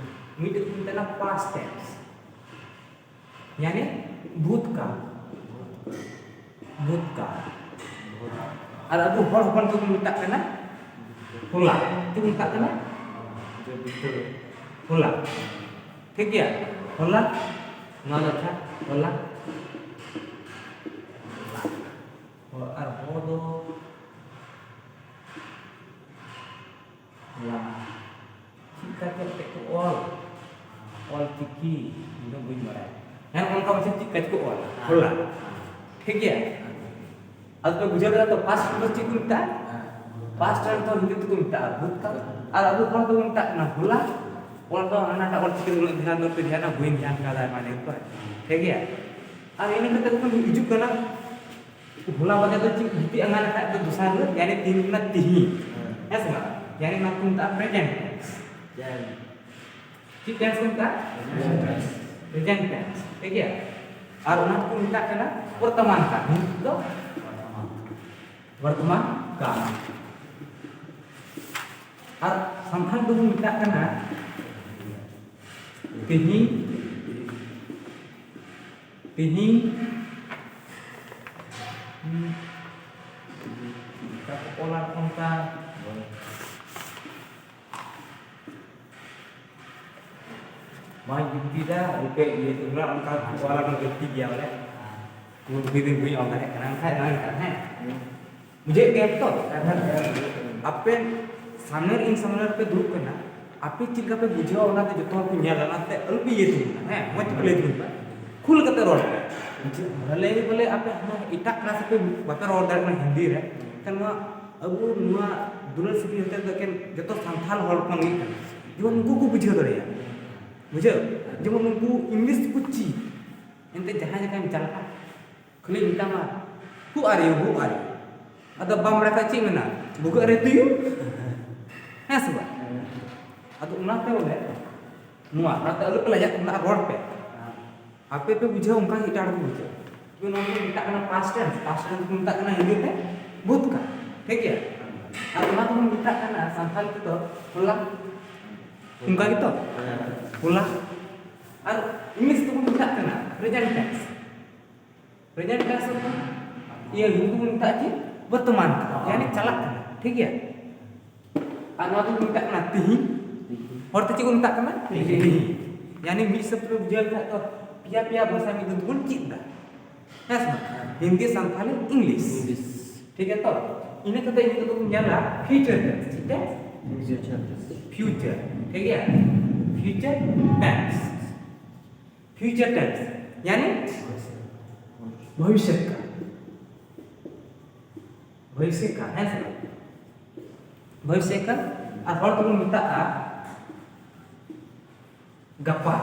ᱢᱤᱫᱴᱮᱡ ᱠᱚ ᱢᱮᱛᱟᱜ ᱠᱟᱱᱟ ᱯᱟᱥᱴ ᱴᱮᱱᱥ, ᱭᱟᱱᱤ ᱵᱷᱩᱛᱠᱟᱞ, ᱵᱷᱩᱛᱠᱟᱞ᱾ ᱟᱨ ᱟᱵᱚ ᱦᱚᱲ ᱦᱚᱯᱚᱱ ᱫᱚᱵᱚᱱ ᱢᱮᱛᱟᱜ ᱠᱟᱱᱟ ᱦᱚᱞᱟ᱾ ᱪᱮᱫ ᱵᱚᱱ ᱢᱮᱛᱟᱜ ᱠᱟᱱᱟ? ᱦᱚᱞᱟ᱾ ᱴᱷᱤᱠ ᱜᱮᱭᱟ? ᱦᱚᱞᱟ, ᱱᱚᱣᱟ ᱫᱚ ᱟᱪᱪᱷᱟ, ᱦᱚᱞᱟ᱾ ᱦᱚ-, ᱟᱨ ᱦᱚ ᱫᱚ ᱦᱚᱞᱟ᱾ ᱪᱮᱫ ᱠᱟᱛᱮ ᱛᱮ ᱠᱚ ᱚᱞ? ᱚᱞ ᱪᱤᱠᱤ ᱤᱧ ᱫᱚ ᱵᱟᱹᱧ ᱵᱟᱲᱟᱭᱟ᱾ ᱦᱮᱸ, ᱚᱱᱠᱟ ᱢᱟᱪᱷᱟ ᱪᱮᱫ ᱠᱟᱛᱮ ᱠᱚ ᱚᱞ? ᱦᱚᱞᱟ᱾ ᱴᱷᱤᱠ ᱜᱮᱭᱟ? ᱟᱫᱚ ᱯᱮ ᱵᱩᱡᱷᱟᱹᱣ ᱫᱟᱲᱮᱭᱟᱜᱼᱟ ᱛᱚ, ᱯᱟᱥᱴ ᱫᱚ ᱪᱮᱫ ᱠᱚ ᱢᱮᱛᱟᱜᱼᱟ? ᱯᱟᱥᱴ ᱨᱮ ᱫᱚ ᱦᱤᱱᱫᱤ ᱛᱮᱠᱚ ᱢᱮᱛᱟᱜᱼᱟ ᱵᱷᱩᱛᱠᱟᱞ, ᱟᱨ ᱟᱵᱚ ᱦᱚᱲ ᱫᱚᱵᱚᱱ ᱢᱮᱛᱟᱜ ᱠᱟᱱᱟ ᱦᱚᱞᱟ᱾ ᱚᱞ ᱫᱚ ᱦᱟᱱᱟᱴᱟᱜ ᱚᱞ ᱪᱤᱠᱤ ᱩᱱᱟᱹᱜ ᱫᱷᱮᱭᱟᱱ ᱫᱚ ᱯᱮ ᱫᱷᱮᱭᱟᱱᱟ, ᱵᱟᱹᱧ ᱫᱷᱮᱭᱟᱱ ᱠᱟᱫᱟ ᱟᱭᱢᱟ ᱫᱤᱱ ᱠᱷᱚᱱ᱾ ᱴᱷᱤᱠ ᱜᱮᱭᱟ? ᱟᱨ ᱤᱱᱟᱹ ᱠᱟᱛᱮ ᱡᱚᱠᱷᱚᱱ ᱦᱤᱡᱩᱜ ᱠᱟᱱᱟ, ᱦᱚᱞᱟ ᱵᱟᱫᱮ ᱫᱚ ᱪᱮᱫ ᱡᱩᱫᱤ ᱟᱸᱜᱟ ᱞᱮᱠᱷᱟᱡ ᱫᱚ ᱫᱚᱥᱟᱨ ᱦᱤᱞᱳᱜ, ᱭᱟᱱᱤ ᱛᱤᱦᱤᱧ ᱠᱟᱱᱟ ᱛᱤᱦᱤᱧ᱾ ᱦᱮᱸ ᱥᱮ ᱵᱟᱝ? ᱭᱟᱱᱤ ᱱᱚᱣᱟ ᱠᱚ ᱢᱮᱛᱟᱜᱼᱟ ᱯᱨᱮᱡᱮᱱᱴ ᱴᱮᱱᱥ᱾ ᱪᱮᱫ ᱴᱮᱱᱥ ᱠᱚ ᱢᱮᱛᱟᱜᱼᱟ? Present tense. ᱴᱷᱤᱠ ᱜᱮᱭᱟ? ᱟᱨ ᱚᱱᱟ ᱠᱚ ᱢᱮᱛᱟᱜ ᱠᱟᱱᱟ ᱵᱚᱨᱛᱚᱢᱟᱱ ᱠᱟᱞ᱾ ᱱᱤᱛ ᱫᱚ ᱵᱚᱨᱛᱚᱢᱟᱱ ᱠᱟᱞ᱾ ᱟᱨ ᱥᱟᱱᱛᱷᱟᱞ ᱫᱚᱵᱚᱱ ᱢᱮᱛᱟᱜ ᱠᱟᱱᱟ ᱛᱮᱦᱮᱧ, ᱛᱮᱦᱮᱧ, ᱦᱩᱸ, ᱚᱱᱠᱟ ᱠᱚ ᱚᱞᱟ ᱚᱱᱠᱟ᱾ ᱵᱟᱝ ᱡᱩᱠᱛᱤ ᱫᱟ, ᱩᱱᱠᱩ ᱤᱭᱟᱹ ᱛᱮ ᱚᱱᱟ ᱚᱱᱠᱟ ᱚᱞ ᱟᱠᱚ ᱡᱩᱠᱛᱤ ᱜᱮᱭᱟ ᱵᱚᱞᱮ᱾ ᱠᱩᱲ ᱵᱤᱫᱤ ᱵᱩᱡᱽ ᱚᱞ ᱫᱟᱲᱮᱭᱟᱜ ᱠᱟᱱᱟ, ᱮᱱᱠᱷᱟᱡ ᱱᱚᱜᱼᱚᱭ ᱱᱚᱝᱠᱟ, ᱦᱮᱸ᱾ ᱵᱩᱡᱷᱟᱹᱜ ᱜᱮᱭᱟ ᱛᱚ? ᱟᱯᱮ ᱥᱟᱢᱱᱮ ᱨᱮ, ᱤᱧ ᱥᱟᱢᱱᱮ ᱨᱮᱯᱮ ᱫᱩᱲᱩᱵ ᱠᱟᱱᱟ, ᱟᱯᱮ ᱪᱮᱫ ᱞᱮᱠᱟ ᱯᱮ ᱵᱩᱡᱷᱟᱹᱣᱟ ᱚᱱᱟ ᱫᱚ ᱡᱚᱛᱚ ᱦᱚᱲ ᱠᱚ ᱧᱮᱞᱟ, ᱚᱱᱟᱛᱮ ᱟᱞᱚᱯᱮ ᱤᱭᱟᱹ ᱛᱟᱵᱚᱱᱟ, ᱦᱮᱸ? ᱢᱚᱡᱽ ᱛᱮᱯᱮ ᱞᱟᱹᱭ ᱛᱟᱵᱚᱱ ᱯᱮ, ᱠᱷᱩᱞ ᱠᱟᱛᱮ ᱨᱚᱲ ᱯᱮ᱾ ᱵᱷᱟᱞᱮ ᱵᱚᱞᱮ ᱟᱯᱮ ᱦᱟᱱᱟ ᱮᱴᱟᱜ ᱠᱞᱟᱥ ᱨᱮᱯᱮ ᱵᱟᱯᱮ ᱨᱚᱲ ᱫᱟᱲᱮᱭᱟᱜ ᱠᱟᱱᱟ ᱦᱤᱱᱫᱤ ᱨᱮ, ᱮᱱᱠᱷᱟᱱ ᱱᱚᱣᱟ ᱟᱵᱚ ᱱᱚᱣᱟ ᱫᱩᱞᱟᱹᱲ ᱥᱤᱯᱤ ᱦᱚᱛᱮ ᱫᱚ ᱮᱠᱮᱱ ᱡᱚᱛᱚ ᱥᱟᱱᱛᱟᱲ ᱦᱚᱲ ᱦᱚᱯᱚᱱ ᱜᱮ ᱠᱟᱱᱟ, ᱡᱮᱢᱚᱱ ᱩᱱᱠᱩ ᱠᱚ ᱵᱩᱡᱷᱟᱹᱣ ᱫᱟᱲᱮᱭᱟᱜᱼᱟ᱾ ᱵᱩᱡᱷᱟᱹᱣ? ᱡᱮᱢᱚᱱ ᱩᱱᱠᱩ ᱤᱝᱞᱤᱥ ᱠᱚ ᱪᱮᱫ, ᱮᱱᱛᱮ ᱡᱟᱦᱟᱸ ᱡᱟᱭᱜᱟᱢ ᱪᱟᱞᱟᱜᱼᱟ, ᱠᱷᱟᱹᱞᱤ ᱢᱮᱛᱟᱢᱟ, "Who are you? Who are you?" ᱟᱫᱚ ᱵᱟᱢ ᱵᱟᱲᱟᱭ ᱠᱷᱟᱡ ᱪᱮᱫ ᱢᱮᱱᱟ? "ᱵᱷᱩᱜᱟᱹᱜ ᱨᱮ ᱛᱩᱭᱩ?" ᱦᱮᱸ ᱥᱮ ᱵᱟᱝ? ᱟᱫᱚ ᱚᱱᱟᱛᱮ ᱵᱚᱞᱮ ᱱᱚᱣᱟ, ᱚᱱᱟᱛᱮ ᱟᱞᱚ ᱯᱮ ᱞᱟᱡᱟᱜ ᱠᱟᱱᱟ, ᱨᱚᱲ ᱯᱮ᱾ ᱟᱯᱮ ᱯᱮ ᱵᱩᱡᱷᱟᱹᱣᱟ, ᱚᱱᱠᱟ ᱜᱮ ᱮᱴᱟᱜ ᱦᱚᱲ ᱠᱚ ᱵᱩᱡᱷᱟᱹᱣᱟ᱾ ᱛᱚᱵᱮ ᱱᱚᱣᱟ ᱠᱚ ᱢᱮᱛᱟᱜ ᱠᱟᱱᱟ past tense, past tense ᱠᱚ ᱢᱮᱛᱟᱜ ᱠᱟᱱᱟ ᱦᱤᱱᱫᱤ ᱛᱮ ᱵᱷᱩᱛᱠᱟᱞ, ᱴᱷᱤᱠ ᱜᱮᱭᱟ? ᱟᱨ ᱚᱱᱟ ᱠᱚᱵᱚᱱ ᱢᱮᱛᱟᱜ ᱠᱟᱱᱟ ᱥᱟᱱᱛᱟᱲ ᱛᱮᱫᱚ ᱦᱚᱞᱟ, ᱚᱱᱠᱟ ᱜᱮᱛᱚ? ᱦᱚᱞᱟ᱾ ᱟᱨ ᱤᱝᱞᱤᱥ ᱛᱮᱵᱚᱱ ᱢᱮᱛᱟᱜ ᱠᱟᱱᱟ present tense᱾ Present tense ᱫᱚ ᱤᱭᱟᱹ ᱦᱤᱱᱫᱤ ᱵᱚᱱ ᱢᱮᱛᱟᱜᱼᱟ ᱪᱮᱫ? ᱵᱚᱨᱛᱚᱢᱟᱱ ᱠᱟᱞ, ᱭᱟᱱᱤ ᱪᱟᱞᱟᱜ ᱠᱟᱱᱟ, ᱴᱷᱤᱠ ᱜᱮᱭᱟ? ᱟᱨ ᱱᱚᱣᱟ ᱫᱚᱵᱚᱱ ᱢᱮᱛᱟᱜ ᱠᱟᱱᱟ ᱛᱤᱦᱤᱧ᱾ ᱦᱚᱲᱛᱮ ᱪᱮᱫ ᱵᱚᱱ ᱢᱮᱛᱟᱜ ᱠᱟᱱᱟ? ᱛᱤᱦᱤᱧ᱾ ᱛᱤᱦᱤᱧ᱾ ᱭᱟᱱᱤ ᱢᱤᱫ ᱥᱚᱵᱫ ᱨᱮ ᱵᱩᱡᱷᱟᱹᱣ ᱞᱮᱠᱷᱟᱡ ᱫᱚ ᱯᱮᱭᱟ ᱯᱮᱭᱟ ᱵᱷᱟᱥᱟ ᱢᱤᱫ ᱫᱷᱟᱣ ᱛᱮᱵᱚᱱ ᱪᱮᱫ ᱮᱫᱟ᱾ ᱦᱮᱸ ᱥᱮ ᱵᱟᱝ? ᱦᱤᱱᱫᱤ, ᱥᱟᱱᱛᱷᱟᱞᱤ, ᱤᱝᱞᱤᱥ᱾ ᱤᱝᱞᱤᱥ᱾ ᱴᱷᱤᱠ ᱜᱮᱭᱟ ᱛᱚ? ᱤᱱᱟᱹ ᱠᱟᱛᱮ ᱤᱱᱟᱹ ᱠᱟᱛᱮ ᱵᱚᱱ ᱧᱮᱞᱟ future tense᱾ ᱪᱮᱫ tense? Future tense᱾ Future, ᱴᱷᱤᱠ ᱜᱮᱭᱟ? Future tense᱾ Future tense ᱭᱟᱱᱤ ᱵᱷᱚᱵᱤᱥᱥᱚᱛ ᱠᱟᱞ᱾ ᱵᱷᱚᱵᱤᱥᱥᱚᱛ ᱠᱟᱞ, ᱦᱮᱸ ᱥᱮ ᱵᱟᱝ? ᱵᱷᱚᱵᱤᱥᱥᱚᱛ ᱠᱟᱞ᱾ ᱟᱨ ᱦᱚᱲ ᱛᱮᱵᱚᱱ ᱢᱮᱛᱟᱜᱼᱟ ᱜᱟᱯᱟ᱾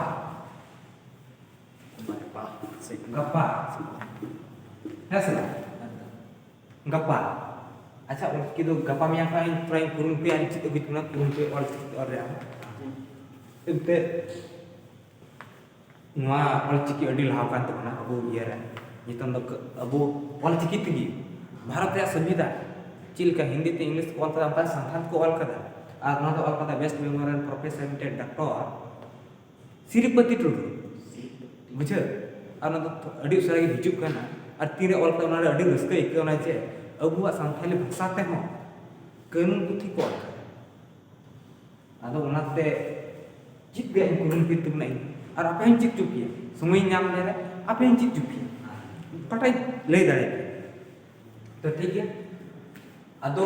ᱜᱟᱯᱟ᱾ ᱜᱟᱯᱟ᱾ ᱦᱮᱸ ᱥᱮ ᱵᱟᱝ? ᱜᱟᱯᱟ᱾ ᱟᱪᱪᱷᱟ, ᱚᱞᱪᱤᱠᱤ ᱫᱚ ᱜᱟᱯᱟ ᱢᱮᱭᱟᱝ ᱠᱷᱚᱱ ᱤᱧ ᱛᱷᱚᱲᱟᱧ ᱠᱩᱨᱩᱢᱩᱴᱩᱭᱟ, ᱤᱧ ᱪᱮᱫ ᱟᱹᱜᱩᱭ ᱛᱟᱵᱚᱱᱟ, ᱠᱩᱨᱩᱢᱩᱴᱩᱭᱟ ᱚᱞᱪᱤᱠᱤ ᱚᱞ ᱨᱮᱭᱟᱜ ᱦᱚᱸ᱾ ᱮᱱᱛᱮᱫ ᱱᱚᱣᱟ ᱚᱞᱪᱤᱠᱤ ᱟᱹᱰᱤ ᱞᱟᱦᱟ ᱠᱟᱱ ᱛᱟᱵᱚᱱᱟ ᱟᱵᱚ ᱤᱭᱟᱹ ᱨᱮ᱾ ᱱᱤᱛᱚᱝ ᱫᱚ ᱟᱵᱚ ᱚᱞᱪᱤᱠᱤ ᱛᱮᱜᱮ ᱵᱷᱟᱨᱚᱛ ᱨᱮᱭᱟᱜ ᱥᱚᱝᱵᱤᱫᱷᱟᱱ ᱪᱮᱫ ᱞᱮᱠᱟ ᱦᱤᱱᱫᱤ ᱛᱮ ᱤᱝᱞᱤᱥ ᱛᱮ ᱚᱞ ᱠᱟᱫᱟ, ᱚᱱᱠᱟ ᱥᱟᱱᱛᱷᱟᱞ ᱛᱮᱠᱚ ᱚᱞ ᱠᱟᱫᱟ᱾ ᱟᱨ ᱱᱚᱣᱟ ᱫᱚ ᱚᱞ ᱠᱟᱫᱟ ᱣᱮᱥᱴ ᱵᱮᱝᱜᱚᱞ ᱨᱮᱱ ᱯᱨᱚᱯᱷᱮᱥᱚᱨ ᱢᱤᱫᱴᱮᱱ ᱰᱟᱠᱛᱚᱨ ᱥᱤᱨᱤᱯᱚᱛᱤ ᱴᱩᱰᱩ᱾ ᱵᱩᱡᱷᱟᱹᱣ? ᱟᱨ ᱚᱱᱟ ᱫᱚ ᱟᱹᱰᱤ ᱩᱥᱟᱹᱨᱟ ᱜᱮ ᱦᱤᱡᱩᱜ ᱠᱟᱱᱟ᱾ ᱟᱨ ᱛᱤᱨᱮ ᱚᱞ ᱠᱟᱫᱟ, ᱚᱱᱟ ᱨᱮ ᱟᱹᱰᱤ ᱨᱟᱹᱥᱠᱟᱹ ᱟᱹᱭᱠᱟᱹᱣ ᱮᱱᱟ ᱡᱮ ᱟᱵᱚᱣᱟᱜ ᱥᱟᱱᱛᱷᱟᱞᱤ ᱵᱷᱟᱥᱟ ᱛᱮᱦᱚᱸ ᱠᱟᱹᱱᱩᱱ ᱯᱩᱛᱷᱤ ᱠᱚ ᱚᱞ ᱠᱟᱫᱟ᱾ ᱟᱫᱚ ᱚᱱᱟᱛᱮ ᱪᱮᱫ ᱨᱮᱭᱟᱜ ᱤᱧ ᱠᱩᱨᱩᱢᱩᱴᱩᱭ ᱛᱟᱵᱚᱱᱟ ᱤᱧ, ᱟᱨ ᱟᱯᱮ ᱦᱚᱸᱧ ᱪᱮᱫ ᱦᱚᱪᱚ ᱯᱮᱭᱟ, ᱥᱚᱢᱚᱭᱤᱧ ᱧᱟᱢ ᱞᱮᱨᱮ ᱟᱯᱮ ᱦᱚᱸᱧ ᱪᱮᱫ ᱦᱚᱪᱚ ᱯᱮᱭᱟ, ᱚᱠᱟᱴᱟᱜ ᱤᱧ ᱞᱟᱹᱭ ᱫᱟᱲᱮᱭᱟᱯᱮᱭᱟ᱾ ᱛᱚ ᱴᱷᱤᱠ ᱜᱮᱭᱟ, ᱟᱫᱚ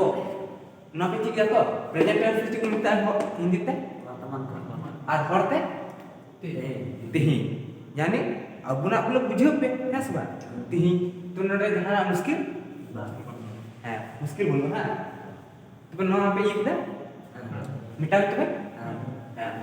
ᱱᱚᱣᱟ ᱯᱮ ᱪᱮᱫ ᱜᱮᱭᱟ ᱛᱚ, ᱯᱨᱮᱡᱮᱱᱴ ᱴᱮᱱᱥ ᱪᱮᱫ ᱠᱚ ᱢᱮᱛᱟᱜᱼᱟ ᱦᱤᱱᱫᱤ ᱛᱮ? ᱵᱚᱨᱛᱚᱢᱟᱱ ᱠᱟᱞ᱾ ᱟᱨ ᱦᱚᱲ ᱛᱮ? ᱛᱮᱦᱮᱧ᱾ ᱛᱮᱦᱮᱧ᱾ ᱭᱟᱱᱤ ᱟᱵᱚᱱᱟᱜ ᱵᱚᱞᱮ ᱵᱩᱡᱷᱟᱹᱣ ᱯᱮ, ᱦᱮᱸ ᱥᱮ ᱵᱟᱝ? ᱛᱮᱦᱮᱧ᱾ ᱛᱚ ᱱᱚᱰᱮ ᱡᱟᱦᱟᱱᱟᱜ ᱢᱩᱥᱠᱤᱞ? ᱵᱟᱝ᱾ ᱦᱮᱸ, ᱢᱩᱥᱠᱤᱞ ᱵᱟᱹᱱᱩᱜᱼᱟ᱾ ᱛᱚᱵᱮ ᱱᱚᱣᱟ ᱯᱮ ᱤᱭᱟᱹ ᱠᱮᱫᱟ? ᱦᱮᱸ᱾ ᱢᱮᱴᱟᱣ ᱛᱚᱵᱮ? ᱦᱮᱸ᱾ ᱦᱮᱸ᱾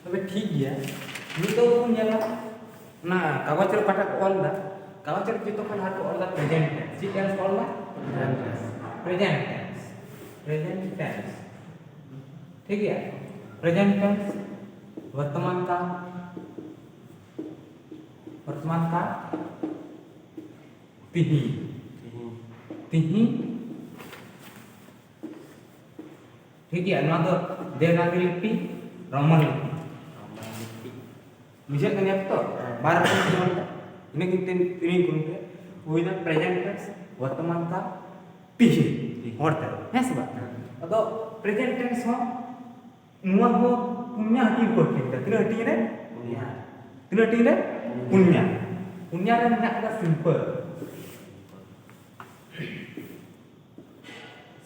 ᱛᱚᱵᱮ ᱴᱷᱤᱠ ᱜᱮᱭᱟ, ᱱᱤᱛᱚᱜ ᱵᱚᱱ ᱧᱮᱞᱟ ᱚᱱᱟ ᱠᱟᱜᱚᱡᱽ ᱨᱮ ᱚᱠᱟᱴᱟᱜ ᱠᱚ ᱚᱞ ᱮᱫᱟ, ᱠᱟᱜᱚᱡᱽ ᱨᱮ ᱡᱚᱛᱚ ᱠᱷᱚᱱ ᱞᱟᱦᱟ ᱠᱚ ᱚᱞ ᱮᱫᱟ ᱯᱨᱮᱡᱮᱱᱴ ᱴᱮᱱᱥ᱾ ᱪᱮᱫ ᱴᱮᱱᱥ ᱠᱚ ᱚᱞ ᱮᱫᱟ? Present tense. Present tense. ᱴᱷᱤᱠ ᱜᱮᱭᱟ, ᱯᱨᱮᱡᱮᱱᱴ ᱴᱮᱱᱥ, ᱵᱚᱨᱛᱚᱢᱟᱱ ᱠᱟᱞ, ᱵᱚᱨᱛᱚᱢᱟᱱ ᱠᱟᱞ, ᱛᱤᱦᱤᱧ᱾ ᱛᱤᱦᱤᱧ᱾ ᱴᱷᱤᱠ ᱜᱮᱭᱟ, ᱱᱚᱣᱟ ᱫᱚ ᱫᱮᱵᱽᱱᱟᱜᱚᱨᱤ ᱞᱤᱯᱤ, ᱨᱳᱢᱟᱱ ᱞᱤᱯᱤ᱾ ᱵᱩᱡᱷᱟᱹᱜ ᱠᱟᱱ ᱜᱮᱭᱟ ᱛᱚ? ᱦᱮᱸ᱾ ᱵᱟᱨ ᱨᱚᱠᱚᱢ ᱠᱚ ᱚᱞ ᱮᱫᱟ᱾ ᱤᱱᱟᱹ ᱠᱤᱱ ᱛᱤᱱ, ᱛᱤᱱ ᱠᱚ ᱢᱮᱛᱟᱜᱼᱟ? ᱦᱩᱭᱱᱟ ᱯᱨᱮᱡᱮᱱᱴ ᱴᱮᱱᱥ, ᱵᱚᱨᱛᱚᱢᱟᱱ ᱠᱟᱞ, ᱛᱤᱦᱤᱧ᱾ ᱛᱤᱦᱤᱧ᱾ ᱦᱚᱲ ᱛᱮ, ᱦᱮᱸ ᱥᱮ ᱵᱟᱝ? ᱦᱮᱸ᱾ ᱟᱫᱚ ᱯᱨᱮᱡᱮᱱᱴ ᱴᱮᱱᱥ ᱦᱚᱸ ᱱᱚᱣᱟ ᱦᱚᱸ ᱯᱩᱱᱭᱟ ᱦᱟᱹᱴᱤᱧ ᱨᱮᱠᱚ ᱦᱟᱹᱴᱤᱧ ᱮᱫᱟ᱾ ᱛᱤᱱᱟᱹᱜ ᱦᱟᱹᱴᱤᱧ ᱨᱮ? ᱯᱩᱱᱭᱟ᱾ ᱛᱤᱱᱟᱹᱜ ᱦᱟᱹᱴᱤᱧ ᱨᱮ? ᱯᱩᱱᱭᱟ᱾ ᱯᱩᱱᱭᱟ ᱨᱮ ᱢᱮᱱᱟᱜ ᱠᱟᱫᱟ ᱥᱤᱢᱯᱚᱞ᱾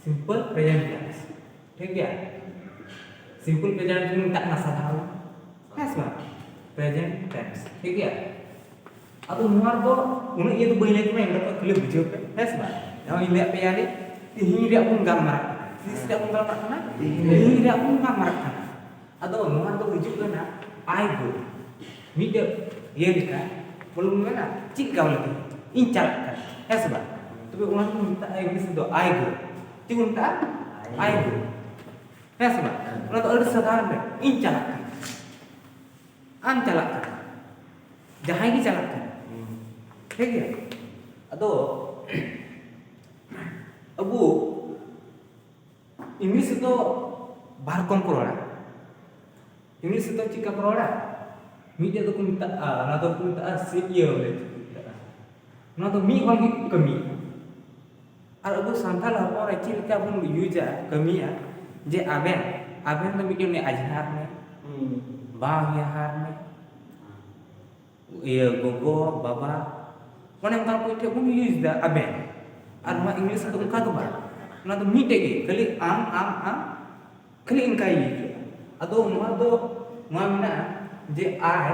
Simple present tense. ᱴᱷᱤᱠ ᱜᱮᱭᱟ? ᱥᱤᱢᱯᱚᱞ ᱯᱨᱮᱡᱮᱱᱴ ᱴᱮᱱᱥ ᱢᱮᱛᱟᱜ ᱠᱟᱱᱟ ᱥᱟᱫᱷᱟᱨᱚᱱ᱾ ᱦᱮᱸ ᱥᱮ ᱵᱟᱝ? Present tense. ᱴᱷᱤᱠ ᱜᱮᱭᱟ? ᱟᱫᱚ ᱱᱚᱣᱟ ᱫᱚ ᱩᱱᱟᱹᱜ ᱤᱭᱟᱹ ᱫᱚ ᱵᱟᱹᱧ ᱞᱟᱹᱭ ᱠᱮᱫᱟ, ᱮᱱ ᱨᱮᱦᱚᱸ ᱠᱷᱟᱹᱞᱤ ᱵᱩᱡᱷᱟᱹᱣ ᱯᱮ, ᱦᱮᱸ ᱥᱮ ᱵᱟᱝ? ᱱᱚᱜᱼᱚᱭ ᱤᱧ ᱞᱟᱹᱭᱟᱫ ᱯᱮᱭᱟ ᱱᱤ, ᱛᱤᱦᱤᱧ ᱨᱮᱭᱟᱜ ᱵᱚᱱ ᱜᱟᱞᱢᱟᱨᱟᱜ ᱠᱟᱱᱟ᱾ ᱛᱤᱥ ᱨᱮᱭᱟᱜ ᱵᱚᱱ ᱜᱟᱞᱢᱟᱨᱟᱜ ᱠᱟᱱᱟ? ᱛᱤᱦᱤᱧ᱾ ᱛᱤᱦᱤᱧ ᱨᱮᱭᱟᱜ ᱵᱚᱱ ᱜᱟᱞᱢᱟᱨᱟᱜ ᱠᱟᱱᱟ᱾ ᱟᱫᱚ ᱱᱚᱣᱟ ᱫᱚ ᱦᱤᱡᱩᱜ ᱠᱟᱱᱟ I go, ᱢᱤᱫᱴᱮᱡ ᱤᱭᱟᱹ ᱞᱮᱠᱟ, ᱵᱚᱞᱮ ᱵᱚᱱ ᱢᱮᱱᱟ, ᱪᱮᱫ ᱞᱮᱠᱟ ᱵᱚᱞᱮ, ᱤᱧ ᱪᱟᱞᱟᱜ ᱠᱟᱱᱟ, ᱦᱮᱸ ᱥᱮ ᱵᱟᱝ? ᱛᱚᱵᱮ ᱚᱱᱟ ᱫᱚ ᱢᱮᱛᱟᱜᱼᱟ ᱤᱝᱞᱤᱥ ᱛᱮᱫᱚ I go᱾ ᱪᱮᱫ ᱠᱚ ᱢᱮᱛᱟᱜᱼᱟ? I go᱾ ᱦᱮᱸ ᱥᱮ ᱵᱟᱝ? ᱚᱱᱟ ᱫᱚ ᱟᱹᱰᱤ ᱥᱟᱫᱷᱟᱨᱚᱱ ᱨᱮ, ᱤᱧ ᱪᱟᱞᱟᱜ ᱠᱟᱱᱟ᱾ ᱟᱢ ᱪᱟᱞᱟᱜ ᱠᱟᱱᱟ, ᱡᱟᱦᱟᱸᱭ ᱜᱮ ᱪᱟᱞᱟᱜ ᱠᱟᱱᱟ᱾ ᱦᱩᱸ᱾ ᱴᱷᱤᱠ ᱜᱮᱭᱟ? ᱟᱫᱚ ᱟᱵᱚ ᱤᱝᱞᱤᱥ ᱨᱮᱫᱚ ᱵᱟᱨ ᱨᱚᱠᱚᱢ ᱠᱚ ᱨᱚᱲᱟ᱾ ᱤᱝᱞᱤᱥ ᱨᱮᱫᱚ ᱪᱮᱫ ᱞᱮᱠᱟ ᱠᱚ ᱨᱚᱲᱟ? ᱢᱤᱫᱴᱮᱡ ᱫᱚᱠᱚ ᱢᱮᱛᱟᱜᱼᱟ, ᱚᱱᱟ ᱫᱚᱠᱚ ᱢᱮᱛᱟᱜᱼᱟ ᱥᱤ ᱤᱭᱟᱹ ᱵᱚᱞᱮ ᱪᱮᱫ ᱠᱚ ᱢᱮᱛᱟᱜᱼᱟ, ᱱᱚᱣᱟ ᱫᱚ ᱢᱤᱫ ᱦᱚᱲ ᱜᱮ ᱠᱟᱹᱢᱤᱭᱟ᱾ ᱟᱨ ᱟᱵᱚ ᱥᱟᱱᱛᱟᱲ ᱦᱚᱯᱚᱱ ᱨᱮ ᱪᱮᱫ ᱞᱮᱠᱟ ᱵᱚᱱ ᱤᱭᱩᱡᱟ, ᱠᱟᱹᱢᱤᱭᱟ, ᱡᱮ ᱟᱵᱮᱱ, ᱟᱵᱮᱱ ᱫᱚ ᱢᱤᱫᱴᱮᱱ ᱩᱱᱤ ᱟᱡᱷᱱᱟᱨ ᱢᱮ, ᱦᱩᱸ᱾ ᱵᱟᱦᱧᱦᱟᱨ ᱢᱮ, ᱤᱭᱟᱹ ᱜᱚᱜᱚ ᱵᱟᱵᱟ, ᱚᱱᱮ ᱚᱱᱠᱟ ᱠᱚ ᱴᱷᱮᱱ ᱵᱚᱱ ᱤᱭᱩᱡᱽ ᱮᱫᱟ ᱟᱵᱮᱱ᱾ ᱟᱨ ᱱᱚᱣᱟ ᱤᱝᱞᱤᱥ ᱨᱮᱫᱚ ᱚᱱᱠᱟ ᱫᱚ ᱵᱟᱝ, ᱚᱱᱟ ᱫᱚ ᱢᱤᱫᱴᱮᱡ ᱜᱮ, ᱠᱷᱟᱹᱞᱤ ᱟᱢ, ᱟᱢ, ᱟᱢ, ᱠᱷᱟᱹᱞᱤ ᱤᱱᱠᱟ ᱤᱭᱩᱡᱽ ᱦᱩᱭᱩᱜᱼᱟ᱾ ᱟᱫᱚ ᱱᱚᱣᱟ ᱫᱚ, ᱱᱚᱣᱟ ᱢᱮᱱᱟᱜᱼᱟ ᱡᱮ I,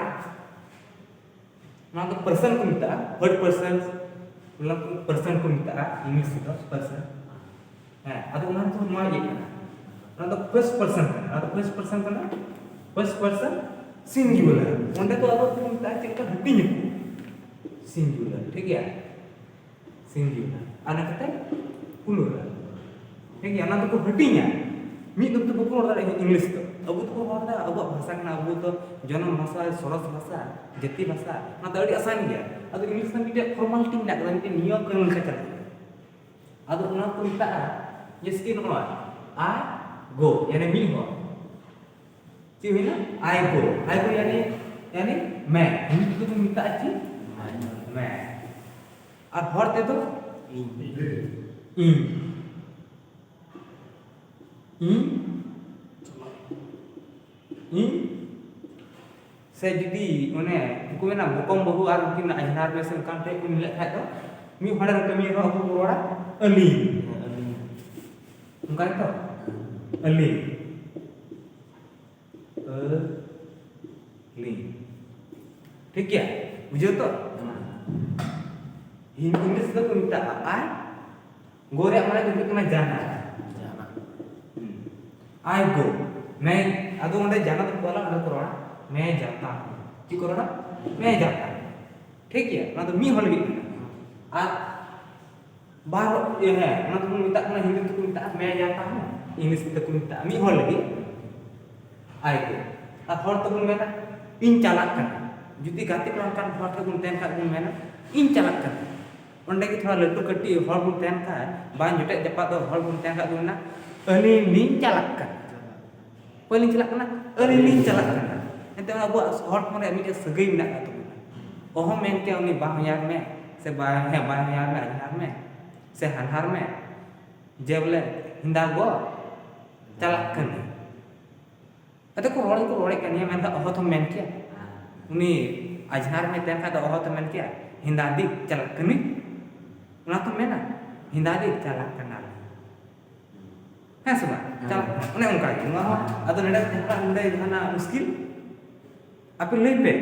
ᱱᱚᱣᱟ ᱫᱚ ᱯᱟᱨᱥᱚᱱ ᱠᱚ ᱢᱮᱛᱟᱜᱼᱟ, ᱛᱷᱟᱨᱰ ᱯᱟᱨᱥᱚᱱ, ᱢᱚᱛᱞᱚᱵ ᱯᱟᱨᱥᱚᱱ ᱠᱚ ᱢᱮᱛᱟᱜᱼᱟ ᱤᱝᱞᱤᱥ ᱨᱮᱫᱚ ᱯᱟᱨᱥᱚᱱ᱾ ᱦᱮᱸ, ᱟᱫᱚ ᱚᱱᱟ ᱫᱚ ᱱᱚᱣᱟ ᱤᱭᱟᱹ ᱠᱟᱱᱟ, ᱚᱱᱟ ᱫᱚ ᱯᱷᱟᱨᱥᱴ ᱯᱟᱨᱥᱚᱱ ᱠᱟᱱᱟ, ᱚᱱᱟ ᱫᱚ ᱯᱷᱟᱨᱥᱴ ᱯᱟᱨᱥᱚᱱ ᱠᱟᱱᱟ, ᱯᱷᱟᱨᱥᱴ ᱯᱟᱨᱥᱚᱱ ᱥᱤᱝᱜᱩᱞᱟᱨ᱾ ᱚᱸᱰᱮ ᱫᱚ ᱟᱫᱚ ᱠᱚ ᱢᱮᱛᱟᱜᱼᱟ ᱪᱮᱫ ᱞᱮᱠᱟ, ᱦᱟᱹᱴᱤᱧ ᱟᱠᱚ, ᱥᱤᱝᱜᱩᱞᱟᱨ, ᱴᱷᱤᱠ ᱜᱮᱭᱟ, ᱥᱤᱝᱜᱩᱞᱟᱨ᱾ ᱟᱨ ᱚᱱᱟ ᱠᱟᱛᱮ ᱯᱞᱩᱨᱟᱞ, ᱴᱷᱤᱠ ᱜᱮᱭᱟ, ᱚᱱᱟ ᱫᱚᱠᱚ ᱦᱟᱹᱴᱤᱧᱟ᱾ ᱢᱤᱫ ᱫᱚᱢ ᱛᱮ ᱵᱟᱠᱚ ᱨᱚᱲ ᱫᱟᱲᱮᱭᱟᱜᱼᱟ ᱤᱝᱞᱤᱥ ᱫᱚ᱾ ᱟᱵᱚ ᱫᱚᱵᱚ ᱨᱚᱲ ᱮᱫᱟ, ᱟᱵᱚᱣᱟᱜ ᱵᱷᱟᱥᱟ ᱠᱟᱱᱟ, ᱟᱵᱚ ᱫᱚ ᱡᱚᱱᱚᱢ ᱵᱷᱟᱥᱟ, ᱥᱚᱨᱚᱥ ᱵᱷᱟᱥᱟ, ᱡᱟᱹᱛᱤ ᱵᱷᱟᱥᱟ, ᱚᱱᱟ ᱫᱚ ᱟᱹᱰᱤ ᱟᱥᱟᱱ ᱜᱮᱭᱟ᱾ ᱟᱫᱚ ᱤᱝᱞᱤᱥ ᱨᱮ ᱢᱤᱫᱴᱮᱡ ᱯᱷᱚᱨᱢᱟᱞᱤᱴᱤ ᱢᱮᱱᱟᱜ ᱠᱟᱫᱟ, ᱢᱤᱫᱴᱮᱡ ᱱᱤᱭᱚᱢ ᱠᱟᱹᱱᱩᱱ ᱞᱮᱠᱟ ᱪᱟᱞᱟᱜ ᱠᱟᱱᱟ᱾ ᱟᱫᱚ ᱚᱱᱟ ᱠᱚ ᱢᱮᱛᱟᱜᱼᱟ, ᱡᱮᱭᱥᱮ ᱠᱤ ᱱᱚᱜᱼᱚᱭ I go, ᱭᱟᱱᱮ ᱢᱤᱫ ᱦᱚᱲ᱾ ᱪᱮᱫ ᱦᱩᱭᱱᱟ? I go, I go ᱭᱟᱱᱮ, ᱭᱟᱱᱮ ᱢᱮ᱾ ᱦᱤᱱᱫᱤ ᱛᱮᱫᱚ ᱵᱚᱱ ᱢᱮᱛᱟᱜᱼᱟ ᱪᱮᱫ? ᱢᱮ᱾ ᱟᱨ ᱦᱚᱲ ᱛᱮᱫᱚ? ᱤᱧ᱾ ᱤᱧ᱾ ᱤᱧ? ᱤᱧ? ᱥᱮ ᱡᱩᱫᱤ ᱚᱱᱮ ᱩᱱᱠᱩ ᱢᱮᱱᱟ ᱵᱚᱠᱚᱢ ᱵᱟᱹᱦᱩ ᱟᱨ ᱩᱱᱠᱤᱱ ᱟᱡᱷᱱᱟᱨ ᱢᱮ ᱥᱮ ᱚᱱᱠᱟᱱ ᱴᱷᱮᱡ ᱠᱚ ᱢᱤᱞᱟᱹᱜ ᱠᱷᱟᱡ ᱫᱚ, ᱢᱤᱫ ᱦᱚᱲᱮ ᱠᱟᱹᱢᱤ ᱨᱮᱦᱚᱸ ᱟᱵᱚ ᱵᱚ ᱨᱚᱲᱟ ᱟᱹᱞᱤᱧ᱾ ᱦᱮᱸ, ᱟᱹᱞᱤᱧ᱾ ᱚᱱᱠᱟ ᱜᱮᱛᱚ? ᱟᱹᱞᱤᱧ᱾ ᱟᱹᱞᱤᱧ᱾ ᱴᱷᱤᱠ ᱜᱮᱭᱟ? ᱵᱩᱡᱷᱟᱹᱣ ᱛᱚ? ᱦᱤᱱᱫᱤ ᱤᱝᱞᱤᱥ ᱫᱚᱠᱚ ᱢᱮᱛᱟᱜᱼᱟ I, go ᱨᱮᱭᱟᱜ ᱢᱟᱱᱮ ᱫᱚ ᱦᱩᱭᱩᱜ ᱠᱟᱱᱟ ᱡᱟᱱᱟ᱾ ᱡᱟᱱᱟ᱾ ᱦᱩᱸ᱾ I go, ᱢᱮ, ᱟᱫᱚ ᱚᱸᱰᱮ ᱡᱟᱱᱟ ᱫᱚ ᱵᱟᱠᱚ ᱚᱞᱟ, ᱚᱸᱰᱮ ᱠᱚ ᱨᱚᱲᱟ ᱢᱮ ᱡᱟᱛᱟ ᱦᱩᱸ᱾ ᱪᱮᱫ ᱠᱚ ᱨᱚᱲᱟ? ᱢᱮ ᱡᱟᱛᱟ ᱦᱩᱸ᱾ ᱴᱷᱤᱠ ᱜᱮᱭᱟ? ᱚᱱᱟ ᱫᱚ ᱢᱤᱫ ᱦᱚᱲ ᱞᱟᱹᱜᱤᱫ ᱠᱟᱱᱟ᱾ ᱟᱨ ᱵᱟᱨ, ᱤᱭᱟᱹ, ᱦᱮᱸ, ᱚᱱᱟ ᱫᱚᱠᱚ ᱢᱮᱛᱟᱜ ᱠᱟᱱᱟ, ᱦᱤᱱᱫᱤ ᱛᱮᱠᱚ ᱢᱮᱛᱟᱜᱼᱟ ᱢᱮ ᱡᱟᱛᱟ ᱦᱩᱸ, ᱤᱝᱞᱤᱥ ᱛᱮᱠᱚ ᱢᱮᱛᱟᱜᱼᱟ ᱢᱤᱫ ᱦᱚᱲ ᱞᱟᱹᱜᱤᱫ I go᱾ ᱟᱨ ᱦᱚᱲ ᱛᱮᱵᱚᱱ ᱢᱮᱱᱟ ᱤᱧ ᱪᱟᱞᱟᱜ ᱠᱟᱱᱟ᱾ ᱡᱩᱫᱤ ᱜᱟᱛᱮ ᱠᱚᱲᱟ ᱚᱱᱠᱟᱱ ᱦᱚᱲ ᱴᱷᱮᱱ ᱵᱚᱱ ᱛᱟᱦᱮᱱ ᱠᱷᱟᱡ ᱵᱚᱱ ᱢᱮᱱᱟ ᱤᱧ ᱪᱟᱞᱟᱜ ᱠᱟᱱᱟ᱾ ᱚᱸᱰᱮ ᱜᱮ ᱛᱷᱚᱲᱟ ᱞᱟᱹᱴᱩ ᱠᱟᱹᱴᱤᱡ ᱦᱚᱲ ᱵᱚᱱ ᱛᱟᱦᱮᱱ ᱠᱷᱟᱡ, ᱵᱟᱝ ᱡᱚᱴᱮᱫ ᱡᱟᱯᱟᱜ ᱫᱚ ᱦᱚᱲ ᱵᱚᱱ ᱛᱟᱦᱮᱱ ᱠᱷᱟᱡ ᱵᱚᱱ ᱢᱮᱱᱟ, "ᱟᱹᱞᱤᱧ ᱞᱤᱧ ᱪᱟᱞᱟᱜ ᱠᱟᱱᱟ, ᱚᱠᱚᱭ ᱞᱤᱧ ᱪᱟᱞᱟᱜ ᱠᱟᱱᱟ? ᱟᱹᱞᱤᱧ ᱞᱤᱧ ᱪᱟᱞᱟᱜ ᱠᱟᱱᱟ᱾" ᱮᱱᱛᱮ ᱚᱱᱟ ᱟᱵᱚᱣᱟᱜ ᱦᱚᱲ ᱦᱚᱯᱚᱱ ᱨᱮᱭᱟᱜ ᱢᱤᱫᱴᱮᱱ ᱥᱟᱹᱜᱟᱹᱭ ᱢᱮᱱᱟᱜ ᱟᱠᱟᱫ ᱛᱟᱵᱚᱱᱟ᱾ ᱚᱦᱚᱢ ᱢᱮᱱ ᱠᱮᱭᱟ ᱩᱱᱤ ᱵᱟᱦᱧᱟᱨ ᱢᱮ, ᱥᱮ ᱵᱟᱭ-, ᱦᱮᱸ, ᱵᱟᱦᱧᱟᱨ ᱢᱮ, ᱟᱡᱷᱱᱟᱨ ᱢᱮ, ᱥᱮ ᱦᱟᱱᱦᱟᱨ ᱢᱮ, ᱡᱮ ᱵᱚᱞᱮ ᱦᱮᱸᱫᱟ ᱜᱚ ᱪᱟᱞᱟᱜ ᱠᱟᱹᱱᱟᱹᱧ᱾ ᱟᱫᱚ ᱠᱚ ᱨᱚᱲ ᱜᱮᱠᱚ ᱨᱚᱲᱮᱫ ᱠᱟᱱ ᱜᱮᱭᱟ, ᱢᱮᱱᱠᱷᱟᱱ ᱚᱦᱚ ᱛᱚᱢ ᱢᱮᱱ ᱠᱮᱭᱟ᱾ ᱩᱱᱤ ᱟᱡᱷᱱᱟᱨ ᱢᱮ ᱛᱟᱦᱮᱱ ᱠᱷᱟᱡ ᱫᱚ ᱚᱦᱚ ᱛᱚᱢ ᱢᱮᱱ ᱠᱮᱭᱟ, "ᱦᱮᱸᱫᱟ ᱫᱤ ᱪᱟᱞᱟᱜ ᱠᱟᱹᱱᱟᱹᱧ?" ᱚᱱᱟ ᱛᱚᱢ ᱢᱮᱱᱟ, "ᱦᱮᱸᱫᱟ ᱫᱤ ᱪᱟᱞᱟᱜ ᱠᱟᱱᱟᱞᱮ᱾" ᱦᱮᱸ ᱥᱮ ᱵᱟᱝ? ᱦᱮᱸ᱾ ᱪᱟᱞᱟᱜ ᱠᱟᱱᱟ᱾ ᱚᱱᱮ ᱚᱱᱠᱟ ᱜᱮ᱾ ᱱᱚᱣᱟ ᱦᱚᱸ ᱟᱫᱚ ᱱᱚᱰᱮ ᱡᱟᱦᱟᱱᱟᱜ, ᱱᱚᱰᱮ ᱡᱟᱦᱟᱱᱟᱜ ᱢᱩᱥᱠᱤᱞ? ᱟᱯᱮ ᱞᱟᱹᱭ ᱯᱮ᱾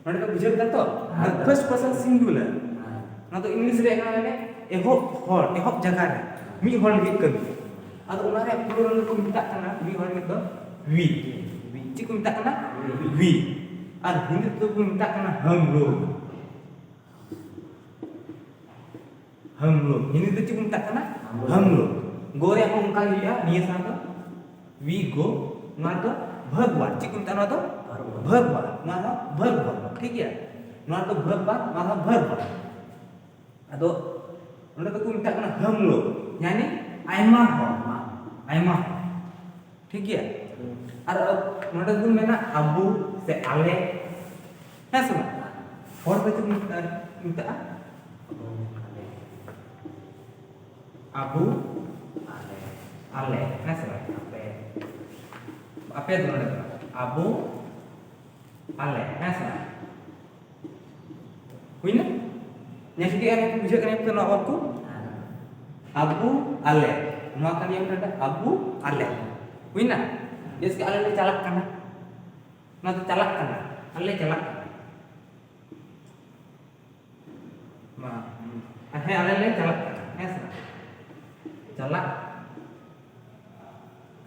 ᱱᱚᱰᱮ ᱯᱮ ᱵᱩᱡᱷᱟᱹᱣ ᱠᱮᱫᱟ ᱛᱚ? ᱦᱮᱸ᱾ First person singular᱾ ᱦᱮᱸ᱾ ᱱᱚᱣᱟ ᱫᱚ English ᱨᱮ ᱮᱱᱟ ᱢᱟᱱᱮ ᱮᱦᱚᱵ ᱦᱚᱲ, ᱮᱦᱚᱵ ᱡᱟᱭᱜᱟ ᱨᱮ ᱢᱤᱫ ᱦᱚᱲ ᱞᱟᱹᱜᱤᱫ ᱠᱟᱹᱢᱤ᱾ ᱟᱫᱚ ᱚᱱᱟ ᱨᱮᱭᱟᱜ plural ᱠᱚ ᱢᱮᱛᱟᱜ ᱠᱟᱱᱟ, ᱢᱤᱫ ᱦᱚᱲ ᱞᱟᱹᱜᱤᱫ ᱫᱚ we᱾ We᱾ ᱪᱮᱫ ᱠᱚ ᱢᱮᱛᱟᱜ ᱠᱟᱱᱟ? We᱾ We᱾ ᱟᱨ ᱦᱤᱱᱫᱤ ᱛᱮᱫᱚ ᱠᱚ ᱢᱮᱛᱟᱜ ᱠᱟᱱᱟ ᱦᱟᱢ ᱞᱳᱜ᱾ ᱦᱟᱢ ᱞᱳᱜ᱾ ᱦᱤᱱᱫᱤ ᱛᱮ ᱪᱮᱫ ᱠᱚ ᱢᱮᱛᱟᱜ ᱠᱟᱱᱟ? ᱦᱟᱢ ᱞᱳᱜ᱾ ᱦᱟᱢ ᱞᱳᱜ᱾ ᱜᱳ ᱨᱮᱭᱟᱜ ᱦᱚᱸ ᱚᱱᱠᱟ ᱜᱮ ᱦᱩᱭᱩᱜᱼᱟ, ᱱᱤᱭᱟᱹ ᱥᱟᱶ ᱫᱚ we go, ᱱᱚᱣᱟ ᱫᱚ verb one᱾ ᱪᱮᱫ ᱠᱚ ᱢᱮᱛᱟᱜᱼᱟ ᱱᱚᱣᱟ ᱫᱚ? Verb one᱾ Verb one᱾ ᱱᱚᱣᱟ ᱫᱚ verb one, ᱴᱷᱤᱠ ᱜᱮᱭᱟ? ᱱᱚᱣᱟ ᱫᱚ verb one, ᱱᱚᱣᱟ ᱫᱚ verb one᱾ ᱟᱫᱚ ᱱᱚᱰᱮ ᱫᱚᱠᱚ ᱢᱮᱛᱟᱜ ᱠᱟᱱᱟ ᱦᱟᱢ ᱞᱳᱜ, ᱭᱟᱱᱤ ᱟᱭᱢᱟ ᱦᱚᱲ, ᱟᱭᱢᱟ ᱦᱚᱲ, ᱴᱷᱤᱠ ᱜᱮᱭᱟ? ᱦᱩᱸ᱾ ᱟᱨ ᱱᱚᱰᱮ ᱫᱚ ᱢᱮᱱᱟ ᱟᱵᱚ ᱥᱮ ᱟᱞᱮ, ᱦᱮᱸ ᱥᱮ ᱵᱟᱝ? ᱦᱚᱲ ᱫᱚ ᱪᱮᱫ ᱠᱚ ᱢᱮᱛᱟᱜᱼᱟ? ᱟᱵᱚ, ᱟᱞᱮ, ᱟᱞᱮ, ᱦᱮᱸ ᱥᱮ ᱵᱟᱝ? ᱟᱯᱮ, ᱟᱯᱮ ᱫᱚ ᱱᱚᱰᱮ ᱫᱚ ᱟᱵᱚ, ᱟᱞᱮ, ᱦᱮᱸ ᱥᱮ ᱵᱟᱝ? ᱦᱩᱭᱱᱟ? ᱧᱮᱞ ᱴᱷᱤᱠ ᱠᱟᱱᱟ, ᱵᱩᱡᱷᱟᱹᱜ ᱠᱟᱱᱟ ᱱᱤᱛᱚᱜ ᱱᱚᱣᱟ ᱚᱞ ᱠᱚ? ᱟᱵᱚ, ᱟᱞᱮ᱾ ᱱᱚᱣᱟ ᱠᱟᱱ ᱜᱮᱭᱟ ᱢᱤᱫᱴᱟᱝ ᱟᱵᱚ, ᱟᱞᱮ᱾ ᱦᱩᱭᱱᱟ? ᱡᱮᱭᱥᱮ ᱟᱞᱮ ᱞᱮ ᱪᱟᱞᱟᱜ ᱠᱟᱱᱟ᱾ ᱱᱚᱣᱟ ᱫᱚ ᱪᱟᱞᱟᱜ ᱠᱟᱱᱟ᱾ ᱟᱞᱮ ᱞᱮ ᱪᱟᱞᱟᱜ ᱠᱟᱱᱟ᱾ ᱢᱟ, ᱦᱩᱸ᱾ ᱦᱮᱸ, ᱟᱞᱮ ᱞᱮ ᱪᱟᱞᱟᱜ ᱠᱟᱱᱟ᱾ ᱦᱮᱸ ᱥᱮ ᱵᱟᱝ? ᱪᱟᱞᱟᱜ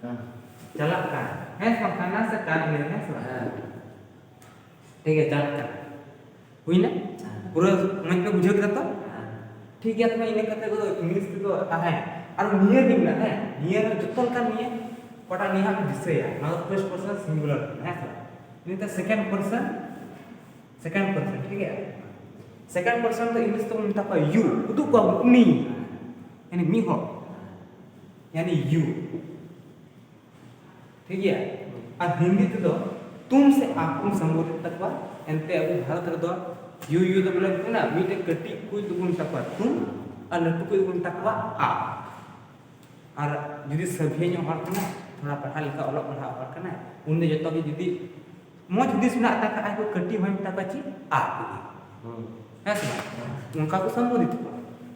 ᱠᱟᱱ᱾ ᱪᱟᱞᱟᱜ ᱠᱟᱱ᱾ ᱦᱮᱸ ᱥᱮ ᱵᱟᱝ? ᱠᱟᱱᱟ ᱥᱮ ᱠᱟᱱ ᱜᱮ? ᱦᱮᱸ ᱥᱮ ᱵᱟᱝ? ᱦᱮᱸ᱾ ᱴᱷᱤᱠ ᱜᱮᱭᱟ, ᱪᱟᱞᱟᱜ ᱠᱟᱱᱟ᱾ ᱦᱩᱭᱱᱟ? ᱦᱮᱸ᱾ ᱯᱩᱨᱟᱹ ᱢᱚᱡᱽ ᱯᱮ ᱵᱩᱡᱷᱟᱹᱣ ᱠᱮᱫᱟ ᱛᱚ? ᱦᱮᱸ᱾ ᱴᱷᱤᱠ ᱜᱮᱭᱟ, ᱛᱚᱵᱮ ᱤᱱᱟᱹ ᱠᱟᱛᱮ ᱫᱚ English ᱛᱮᱫᱚ ᱛᱟᱦᱮᱸ᱾ ᱟᱨ ᱱᱤᱭᱟᱹ ᱜᱮ ᱢᱮᱱᱟᱜᱼᱟ, ᱦᱮᱸ? ᱱᱤᱭᱟᱹ ᱨᱮ ᱡᱚᱛᱚ ᱞᱮᱠᱟᱱ ᱱᱤᱭᱟᱹ, ᱚᱠᱟᱴᱟᱜ ᱱᱤᱭᱟᱹ ᱦᱟᱸᱜ ᱯᱮ ᱫᱤᱥᱟᱹᱭᱟ, ᱱᱚᱣᱟ ᱫᱚ first person singular ᱠᱟᱱᱟ, ᱦᱮᱸ ᱥᱮ ᱵᱟᱝ? ᱱᱤᱭᱟᱹ ᱫᱚ second person, second person, ᱴᱷᱤᱠ ᱜᱮᱭᱟ? Second person ᱫᱚ English ᱛᱮᱵᱚᱱ ᱢᱮᱛᱟ ᱠᱚᱣᱟ you, ᱩᱫᱩᱜ ᱠᱚᱣᱟ ᱵᱚᱱ ᱩᱱᱤ, ᱭᱟᱱᱤ ᱢᱤᱫ ᱦᱚᱲ, ᱭᱟᱱᱤ you, ᱴᱷᱤᱠ ᱜᱮᱭᱟ᱾ ᱟᱨ ᱦᱤᱱᱫᱤ ᱛᱮᱫᱚ ᱛᱩᱢ ᱥᱮ ᱟᱯ ᱵᱚᱱ ᱥᱚᱢᱵᱳᱫᱷᱤᱛ ᱛᱟᱠᱚᱣᱟ᱾ ᱮᱱᱛᱮ ᱟᱵᱚ ᱵᱷᱟᱨᱚᱛ ᱨᱮᱫᱚ you, you ᱫᱚ ᱵᱚᱞᱮ ᱢᱮᱱᱟ, ᱢᱤᱫᱴᱮᱡ ᱠᱟᱹᱴᱤᱡ ᱠᱩᱡ ᱫᱚᱵᱚᱱ ᱢᱮᱛᱟ ᱠᱚᱣᱟ ᱛᱩᱢ ᱟᱨ ᱞᱟᱹᱴᱩ ᱠᱩᱡ ᱫᱚᱵᱚᱱ ᱢᱮᱛᱟ ᱠᱚᱣᱟ ᱟᱯ᱾ ᱟᱨ ᱡᱩᱫᱤ ᱥᱟᱹᱵᱷᱤᱭᱟᱹ ᱧᱚᱜ ᱦᱚᱲ ᱠᱟᱱᱟᱭ, ᱛᱷᱚᱲᱟ ᱯᱟᱲᱦᱟᱣ ᱞᱮᱠᱟ ᱚᱞᱚᱜ ᱯᱟᱲᱦᱟᱜ ᱦᱚᱲ ᱠᱟᱱᱟᱭ, ᱩᱱᱤ ᱫᱚ ᱡᱚᱛᱚ ᱜᱮ ᱡᱩᱫᱤ ᱢᱚᱡᱽ ᱦᱩᱫᱤᱥ ᱢᱮᱱᱟᱜ ᱛᱟᱭ ᱠᱷᱟᱡ, ᱟᱡ ᱠᱚ ᱠᱟᱹᱴᱤᱡ ᱦᱚᱸᱭ ᱢᱮᱛᱟ ᱠᱚᱣᱟ ᱪᱮᱫ? ᱟᱯ ᱜᱮ᱾ ᱦᱮᱸ ᱥᱮ ᱵᱟᱝ? ᱚᱱᱠᱟ ᱠᱚ ᱥᱚᱢᱵᱳᱫᱷᱤᱛ ᱠᱚᱣᱟ᱾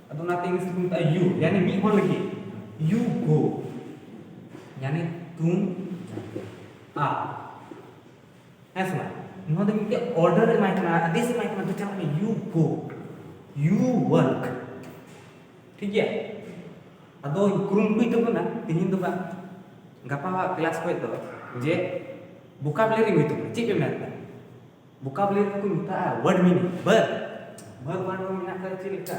ᱟᱫᱚ ᱚᱱᱟᱛᱮ English ᱛᱮᱠᱚ ᱢᱮᱛᱟᱜᱼᱟ you, ᱭᱟᱱᱤ ᱢᱤᱫ ᱦᱚᱲ ᱞᱟᱹᱜᱤᱫ you go, ᱭᱟᱱᱤ ᱛᱩᱢ ᱟᱯ᱾ ᱦᱮᱸ ᱥᱮ ᱵᱟᱝ? ᱱᱚᱣᱟ ᱫᱚ ᱢᱤᱫᱴᱮᱡ order ᱮᱢᱟᱭ ᱠᱟᱱᱟ, ᱟᱫᱮᱥ ᱮᱢᱟᱭ ᱠᱟᱱᱟ, "ᱫᱩ ᱪᱟᱞᱟᱜ ᱢᱮ, you go, you work", ᱴᱷᱤᱠ ᱜᱮᱭᱟ? ᱟᱫᱚ ᱠᱩᱨᱩᱢᱩᱴᱩᱭ ᱛᱟᱵᱚᱱᱟ ᱛᱮᱦᱮᱧ ᱫᱚ ᱵᱟᱝ, ᱜᱟᱯᱟ class ᱠᱷᱚᱡ ᱫᱚ ᱡᱮ vocabulary ᱦᱩᱭ ᱛᱟᱵᱚᱱᱟ᱾ ᱪᱮᱫ ᱯᱮ ᱢᱮᱱ ᱮᱫᱟ? Vocabulary ᱠᱚ ᱢᱮᱛᱟᱜᱼᱟ word meaning, verb, verb ᱠᱚ ᱢᱮᱱᱟᱜ ᱠᱟᱫᱟ ᱪᱮᱫ ᱞᱮᱠᱟ?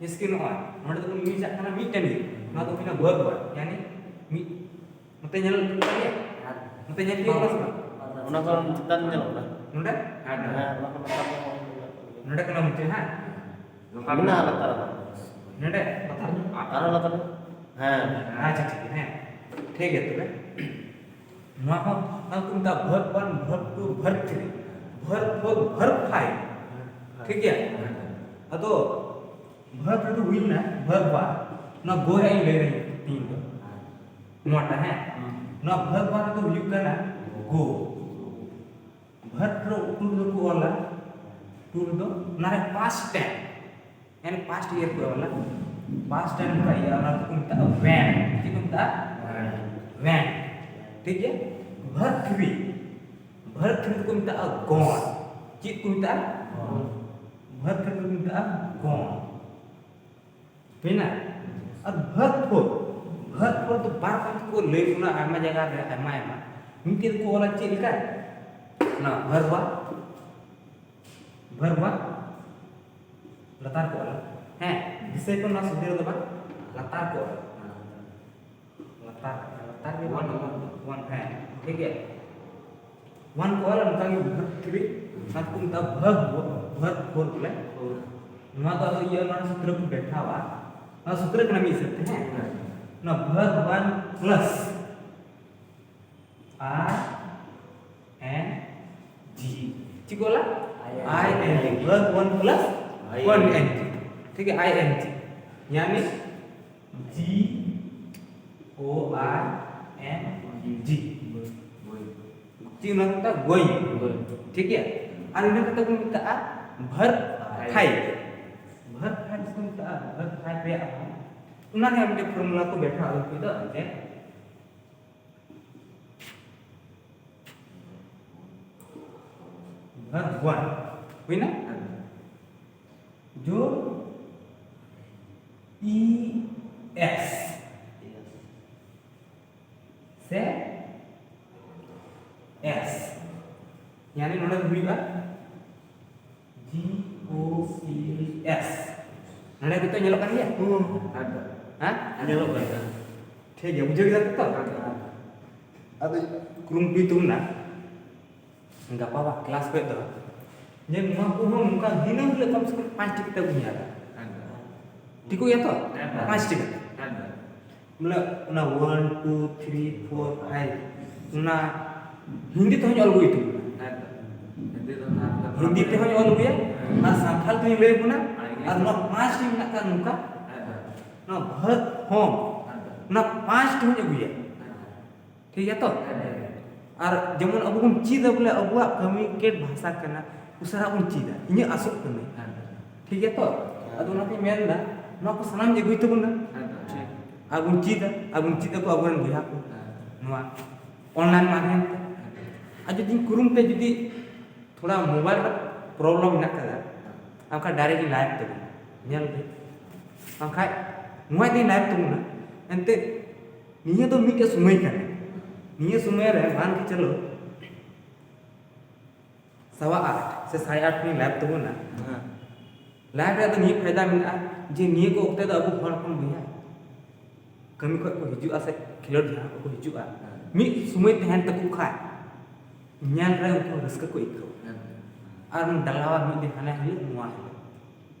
ᱡᱮᱭᱥᱮ ᱠᱤ ᱱᱚᱜᱼᱚᱭ ᱱᱚᱰᱮ ᱫᱚᱵᱚᱱ ᱤᱭᱩᱡᱽ ᱟᱜ ᱠᱟᱱᱟ ᱢᱤᱫᱴᱮᱱ ᱜᱮ, ᱱᱚᱣᱟ ᱫᱚ ᱦᱩᱭᱱᱟ verb ᱠᱚ, ᱭᱟᱱᱤ ᱢᱤᱫ, ᱱᱚᱛᱮ ᱧᱮᱞ ᱠᱟᱱᱟ ᱜᱮᱭᱟ? ᱱᱚᱛᱮ ᱧᱮᱞ ᱛᱤᱭᱳᱜ ᱠᱟᱱᱟ ᱥᱮ ᱵᱟᱝ? ᱚᱱᱟ ᱠᱷᱚᱱ ᱪᱮᱛᱟᱱ ᱧᱮᱞᱚᱜ ᱠᱟᱱᱟ᱾ ᱱᱚᱰᱮ? ᱦᱮᱸ, ᱚᱱᱟ ᱠᱷᱚᱱ ᱞᱟᱛᱟᱨ ᱧᱚᱜ ᱦᱚᱸ ᱧᱮᱞᱚᱜ ᱠᱟᱱ ᱜᱮᱭᱟ᱾ ᱱᱚᱰᱮ ᱠᱟᱱᱟ ᱢᱩᱪᱟᱹᱫ, ᱦᱮᱸ? ᱱᱚᱝᱠᱟ ᱱᱚᱰᱮ ᱞᱟᱛᱟᱨ ᱧᱚᱜ᱾ ᱟᱨᱦᱚᱸ ᱞᱟᱛᱟᱨ ᱧᱚᱜ? ᱦᱮᱸ᱾ ᱟᱪᱪᱷᱟ, ᱴᱷᱤᱠ ᱜᱮᱭᱟ, ᱦᱮᱸ᱾ ᱴᱷᱤᱠ ᱜᱮᱭᱟ ᱛᱚᱵᱮ᱾ ᱱᱚᱣᱟ ᱦᱚᱸ ᱚᱱᱟ ᱠᱚ ᱢᱮᱛᱟᱜᱼᱟ verb one, verb two, verb three, verb four, verb five᱾ ᱴᱷᱤᱠ ᱜᱮᱭᱟ? ᱟᱫᱚ verb ᱨᱮᱫᱚ ᱦᱩᱭᱱᱟ verb one᱾ ᱱᱚᱣᱟ go ᱨᱮᱭᱟᱜ ᱤᱧ ᱞᱟᱹᱭ ᱫᱟᱹᱧ ᱛᱤᱦᱤᱧ ᱫᱚ᱾ ᱱᱚᱣᱟᱴᱟᱜ, ᱦᱮᱸ? ᱱᱚᱣᱟ verb one ᱨᱮᱫᱚ ᱦᱩᱭᱩᱜ ᱠᱟᱱᱟ go᱾ Verb ᱨᱮ two ᱨᱮᱫᱚ ᱠᱚ ᱚᱞᱟ, two ᱨᱮᱫᱚ ᱚᱱᱟ ᱨᱮ past tense, ᱭᱟᱱᱤ past year ᱠᱚ ᱚᱞᱟ, past tense ᱚᱱᱠᱟ ᱤᱭᱟᱹ, ᱚᱱᱟ ᱫᱚᱠᱚ ᱢᱮᱛᱟᱜᱼᱟ went᱾ ᱪᱮᱫ ᱠᱚ ᱢᱮᱛᱟᱜᱼᱟ? Went᱾ ᱴᱷᱤᱠ ᱜᱮᱭᱟ? Verb three, verb three ᱫᱚᱠᱚ ᱢᱮᱛᱟᱜᱼᱟ gone᱾ ᱪᱮᱫ ᱠᱚ ᱢᱮᱛᱟᱜᱼᱟ? Verb three ᱫᱚᱠᱚ ᱢᱮᱛᱟᱜᱼᱟ gone᱾ ᱦᱩᱭᱱᱟ? ᱟᱨ verb four, verb four ᱫᱚ ᱵᱟᱨ ᱨᱚᱠᱚᱢ ᱛᱮᱠᱚ ᱞᱟᱹᱭ ᱵᱚᱱᱟ ᱟᱭᱢᱟ ᱡᱟᱭᱜᱟ ᱨᱮ, ᱟᱭᱢᱟ ᱟᱭᱢᱟ᱾ ᱢᱤᱫᱴᱮᱡ ᱫᱚᱠᱚ ᱚᱞᱟ ᱪᱮᱫ ᱞᱮᱠᱟ? ᱚᱱᱟ verb one, verb one ᱞᱟᱛᱟᱨ ᱠᱚ ᱚᱞᱟ᱾ ᱦᱮᱸ, ᱫᱤᱥᱟᱹᱭ ᱯᱮ, ᱱᱚᱣᱟ ᱥᱩᱫᱷᱤ ᱨᱮᱫᱚ ᱵᱟᱝ, ᱞᱟᱛᱟᱨ ᱠᱚ ᱚᱞᱟ᱾ ᱞᱟᱛᱟᱨ, ᱞᱟᱛᱟᱨ ᱜᱮ one, one᱾ One, ᱦᱮᱸ, ᱴᱷᱤᱠ ᱜᱮᱭᱟ᱾ One ᱠᱚ ᱚᱞᱟ, ᱱᱚᱝᱠᱟ ᱜᱮ verb three, ᱚᱱᱟ ᱠᱚ ᱢᱮᱛᱟᱜᱼᱟ verb one᱾ verb four ᱵᱚᱞᱮ᱾ ᱱᱚᱣᱟ ᱫᱚ ᱟᱫᱚ ᱤᱭᱟᱹ, ᱱᱚᱣᱟ ᱥᱩᱛᱨᱚ ᱠᱚ ᱵᱮᱴᱷᱟᱣᱟ᱾ ᱱᱚᱣᱟ ᱥᱩᱛᱨᱚ ᱠᱟᱱᱟ ᱢᱤᱫ ᱦᱤᱥᱟᱹᱵ ᱛᱮ, ᱦᱮᱸ? ᱱᱚᱣᱟ verb one plus I N G. ᱪᱮᱫ ᱠᱚ ᱚᱞᱟ? I N G. I N G. Verb one plus I N G. ᱤᱱ ᱡᱤ᱾ ᱴᱷᱤᱠ ᱜᱮᱭᱟ, I N G. ᱭᱟᱱᱤ G O I N G. ᱪᱮᱫ ᱚᱱᱟ ᱠᱚ ᱢᱮᱛᱟᱜᱼᱟ? Going. ᱴᱷᱤᱠ ᱜᱮᱭᱟ? ᱟᱨ ᱤᱱᱟᱹ ᱠᱟᱛᱮ ᱵᱚᱱ ᱢᱮᱛᱟᱜᱼᱟ verb five. Verb five ᱠᱚ ᱢᱮᱛᱟᱜᱼᱟ verb five ᱨᱮᱭᱟᱜ ᱦᱚᱸ᱾ ᱚᱱᱟ ᱨᱮᱭᱟᱜ ᱢᱤᱫᱴᱮᱱ formula ᱠᱚ ᱵᱮᱴᱷᱟ ᱟᱹᱜᱩ ᱠᱮᱫᱟ ᱮᱱᱛᱮ᱾ Verb one ᱦᱩᱭᱱᱟ? ᱡᱳᱲ E S ᱥᱮ S, ᱭᱟᱱᱤ ᱱᱚᱰᱮ ᱫᱚ ᱦᱩᱭᱩᱜᱼᱟ G O C S. ᱱᱚᱰᱮ ᱜᱮᱛᱚ ᱧᱮᱞᱚᱜ ᱠᱟᱱ ᱜᱮᱭᱟ? ᱦᱮᱸ? ᱧᱮᱞᱚᱜ ᱠᱟᱱ ᱜᱮᱭᱟ᱾ ᱴᱷᱤᱠ ᱜᱮᱭᱟ, ᱵᱩᱡᱷᱟᱹᱣ ᱠᱮᱫᱟ ᱯᱮ ᱛᱚ? ᱟᱫᱚ ᱠᱩᱨᱩᱢᱩᱴᱩᱭ ᱛᱟᱵᱚᱱᱟ ᱜᱟᱯᱟ ᱵᱟ ᱠᱞᱟᱥ ᱠᱚᱨᱮ ᱫᱚ, ᱡᱮ ᱱᱚᱣᱟ ᱠᱚᱦᱚᱸ ᱱᱚᱝᱠᱟ ᱫᱤᱱᱟᱹᱢ ᱦᱤᱞᱳᱜ ᱠᱚᱢ ᱥᱮ ᱠᱚᱢ ᱯᱟᱸᱪᱴᱤ ᱠᱟᱛᱮ ᱵᱚᱱ ᱧᱮᱞᱟ᱾ ᱴᱷᱤᱠᱚᱜ ᱜᱮᱭᱟ ᱛᱚ? ᱯᱟᱸᱪᱴᱤ ᱠᱟᱛᱮ᱾ ᱵᱚᱞᱮ ᱚᱱᱟ one two three four five, ᱚᱱᱟ ᱦᱤᱱᱫᱤ ᱛᱮᱦᱚᱸᱧ ᱚᱞ ᱟᱹᱜᱩᱭ ᱛᱟᱵᱚᱱᱟ᱾ ᱦᱤᱱᱫᱤ ᱛᱮᱦᱚᱸᱧ ᱚᱞ ᱟᱹᱜᱩᱭᱟ, ᱟᱨ ᱥᱟᱱᱛᱷᱟᱞ ᱛᱮᱦᱚᱸᱧ ᱞᱟᱹᱭ ᱟᱵᱚᱱᱟ, ᱟᱨ ᱱᱚᱣᱟ ᱯᱟᱸᱪᱴᱤ ᱢᱮᱱᱟᱜ ᱠᱟᱱ ᱱᱚᱝᱠᱟ, ᱱᱚᱣᱟ verb form, ᱚᱱᱟ ᱯᱟᱸᱪᱴᱤ ᱦᱚᱸᱧ ᱟᱹᱜᱩᱭᱟ᱾ ᱴᱷᱤᱠ ᱜᱮᱭᱟ ᱛᱚ? ᱟᱨ ᱡᱮᱢᱚᱱ ᱟᱵᱚ ᱵᱚᱱ ᱪᱮᱫᱟ ᱵᱚᱞᱮ ᱟᱵᱚᱣᱟᱜ communicate ᱵᱷᱟᱥᱟ ᱠᱟᱱᱟ, ᱩᱥᱟᱹᱨᱟ ᱵᱚᱱ ᱪᱮᱫᱟ, ᱤᱧᱟᱹᱜ ᱟᱥᱚᱜ ᱠᱟᱹᱱᱟᱹᱧ᱾ ᱴᱷᱤᱠ ᱜᱮᱭᱟ ᱛᱚ? ᱟᱫᱚ ᱚᱱᱟᱛᱤᱧ ᱢᱮᱱᱫᱟ, ᱱᱚᱣᱟ ᱠᱚ ᱥᱟᱱᱟᱢ ᱟᱹᱜᱩᱭ ᱛᱟᱵᱚᱱᱟ᱾ ᱟᱨ ᱵᱚᱱ ᱪᱮᱫᱟ, ᱟᱨ ᱵᱚᱱ ᱪᱮᱫ ᱟᱠᱚ ᱟᱵᱚᱨᱮᱱ ᱵᱚᱭᱦᱟ ᱠᱚ᱾ ᱱᱚᱣᱟ online ᱢᱟᱫᱷᱭᱚᱢ ᱛᱮ᱾ ᱟᱨ ᱡᱩᱫᱤᱧ ᱠᱩᱨᱩᱢᱩᱴᱩᱭᱟ, ᱡᱩᱫᱤ ᱛᱷᱚᱲᱟ mobile ᱨᱮ problem ᱢᱮᱱᱟᱜ ᱠᱟᱫᱟ, ᱮᱱᱠᱷᱟᱱ direct ᱤᱧ live ᱛᱟᱵᱚᱱᱟ, ᱧᱮᱞ ᱯᱮ᱾ ᱵᱟᱝᱠᱷᱟᱡ ᱱᱚᱣᱟ ᱫᱚᱧ live ᱛᱟᱵᱚᱱᱟ, ᱮᱱᱛᱮᱫ ᱱᱤᱭᱟᱹ ᱫᱚ ᱢᱤᱫᱴᱮᱡ ᱥᱚᱢᱚᱭ ᱠᱟᱱᱟ᱾ ᱱᱤᱭᱟᱹ ᱥᱚᱢᱚᱭ ᱨᱮ ᱢᱟᱱ ᱠᱮ ᱪᱚᱞᱚ ᱥᱟᱣᱟ ᱟᱴ ᱥᱮ ᱥᱟᱲᱮ ᱟᱴ ᱠᱷᱚᱱ live ᱛᱟᱵᱚᱱᱟ᱾ Live ᱨᱮ ᱟᱫᱚ ᱱᱤᱭᱟᱹ ᱯᱷᱟᱭᱫᱟ ᱢᱮᱱᱟᱜᱼᱟ ᱡᱮ ᱱᱤᱭᱟᱹ ᱠᱚ ᱚᱠᱛᱮ ᱫᱚ ᱟᱵᱚ ᱦᱚᱲ ᱦᱚᱯᱚᱱ ᱵᱚᱭᱦᱟ ᱠᱟᱹᱢᱤ ᱠᱷᱚᱡ ᱠᱚ ᱦᱤᱡᱩᱜᱼᱟ ᱥᱮ ᱠᱷᱮᱞᱳᱰ ᱡᱟᱦᱟᱸ ᱠᱚ ᱦᱤᱡᱩᱜᱼᱟ, ᱢᱤᱫ ᱥᱚᱢᱚᱭ ᱛᱟᱦᱮᱱ ᱛᱟᱠᱚ ᱠᱷᱟᱡ ᱧᱮᱞ ᱨᱮ ᱩᱱᱠᱩ ᱨᱟᱹᱥᱠᱟᱹ ᱠᱚ ᱟᱹᱭᱠᱟᱹᱣᱟ᱾ ᱟᱨ ᱰᱟᱞᱟᱣᱟ ᱢᱤᱫ ᱫᱤᱱ ᱦᱟᱱᱟ ᱦᱤᱞᱳᱜ ᱱᱚᱣᱟ ᱦᱤᱞᱳᱜ᱾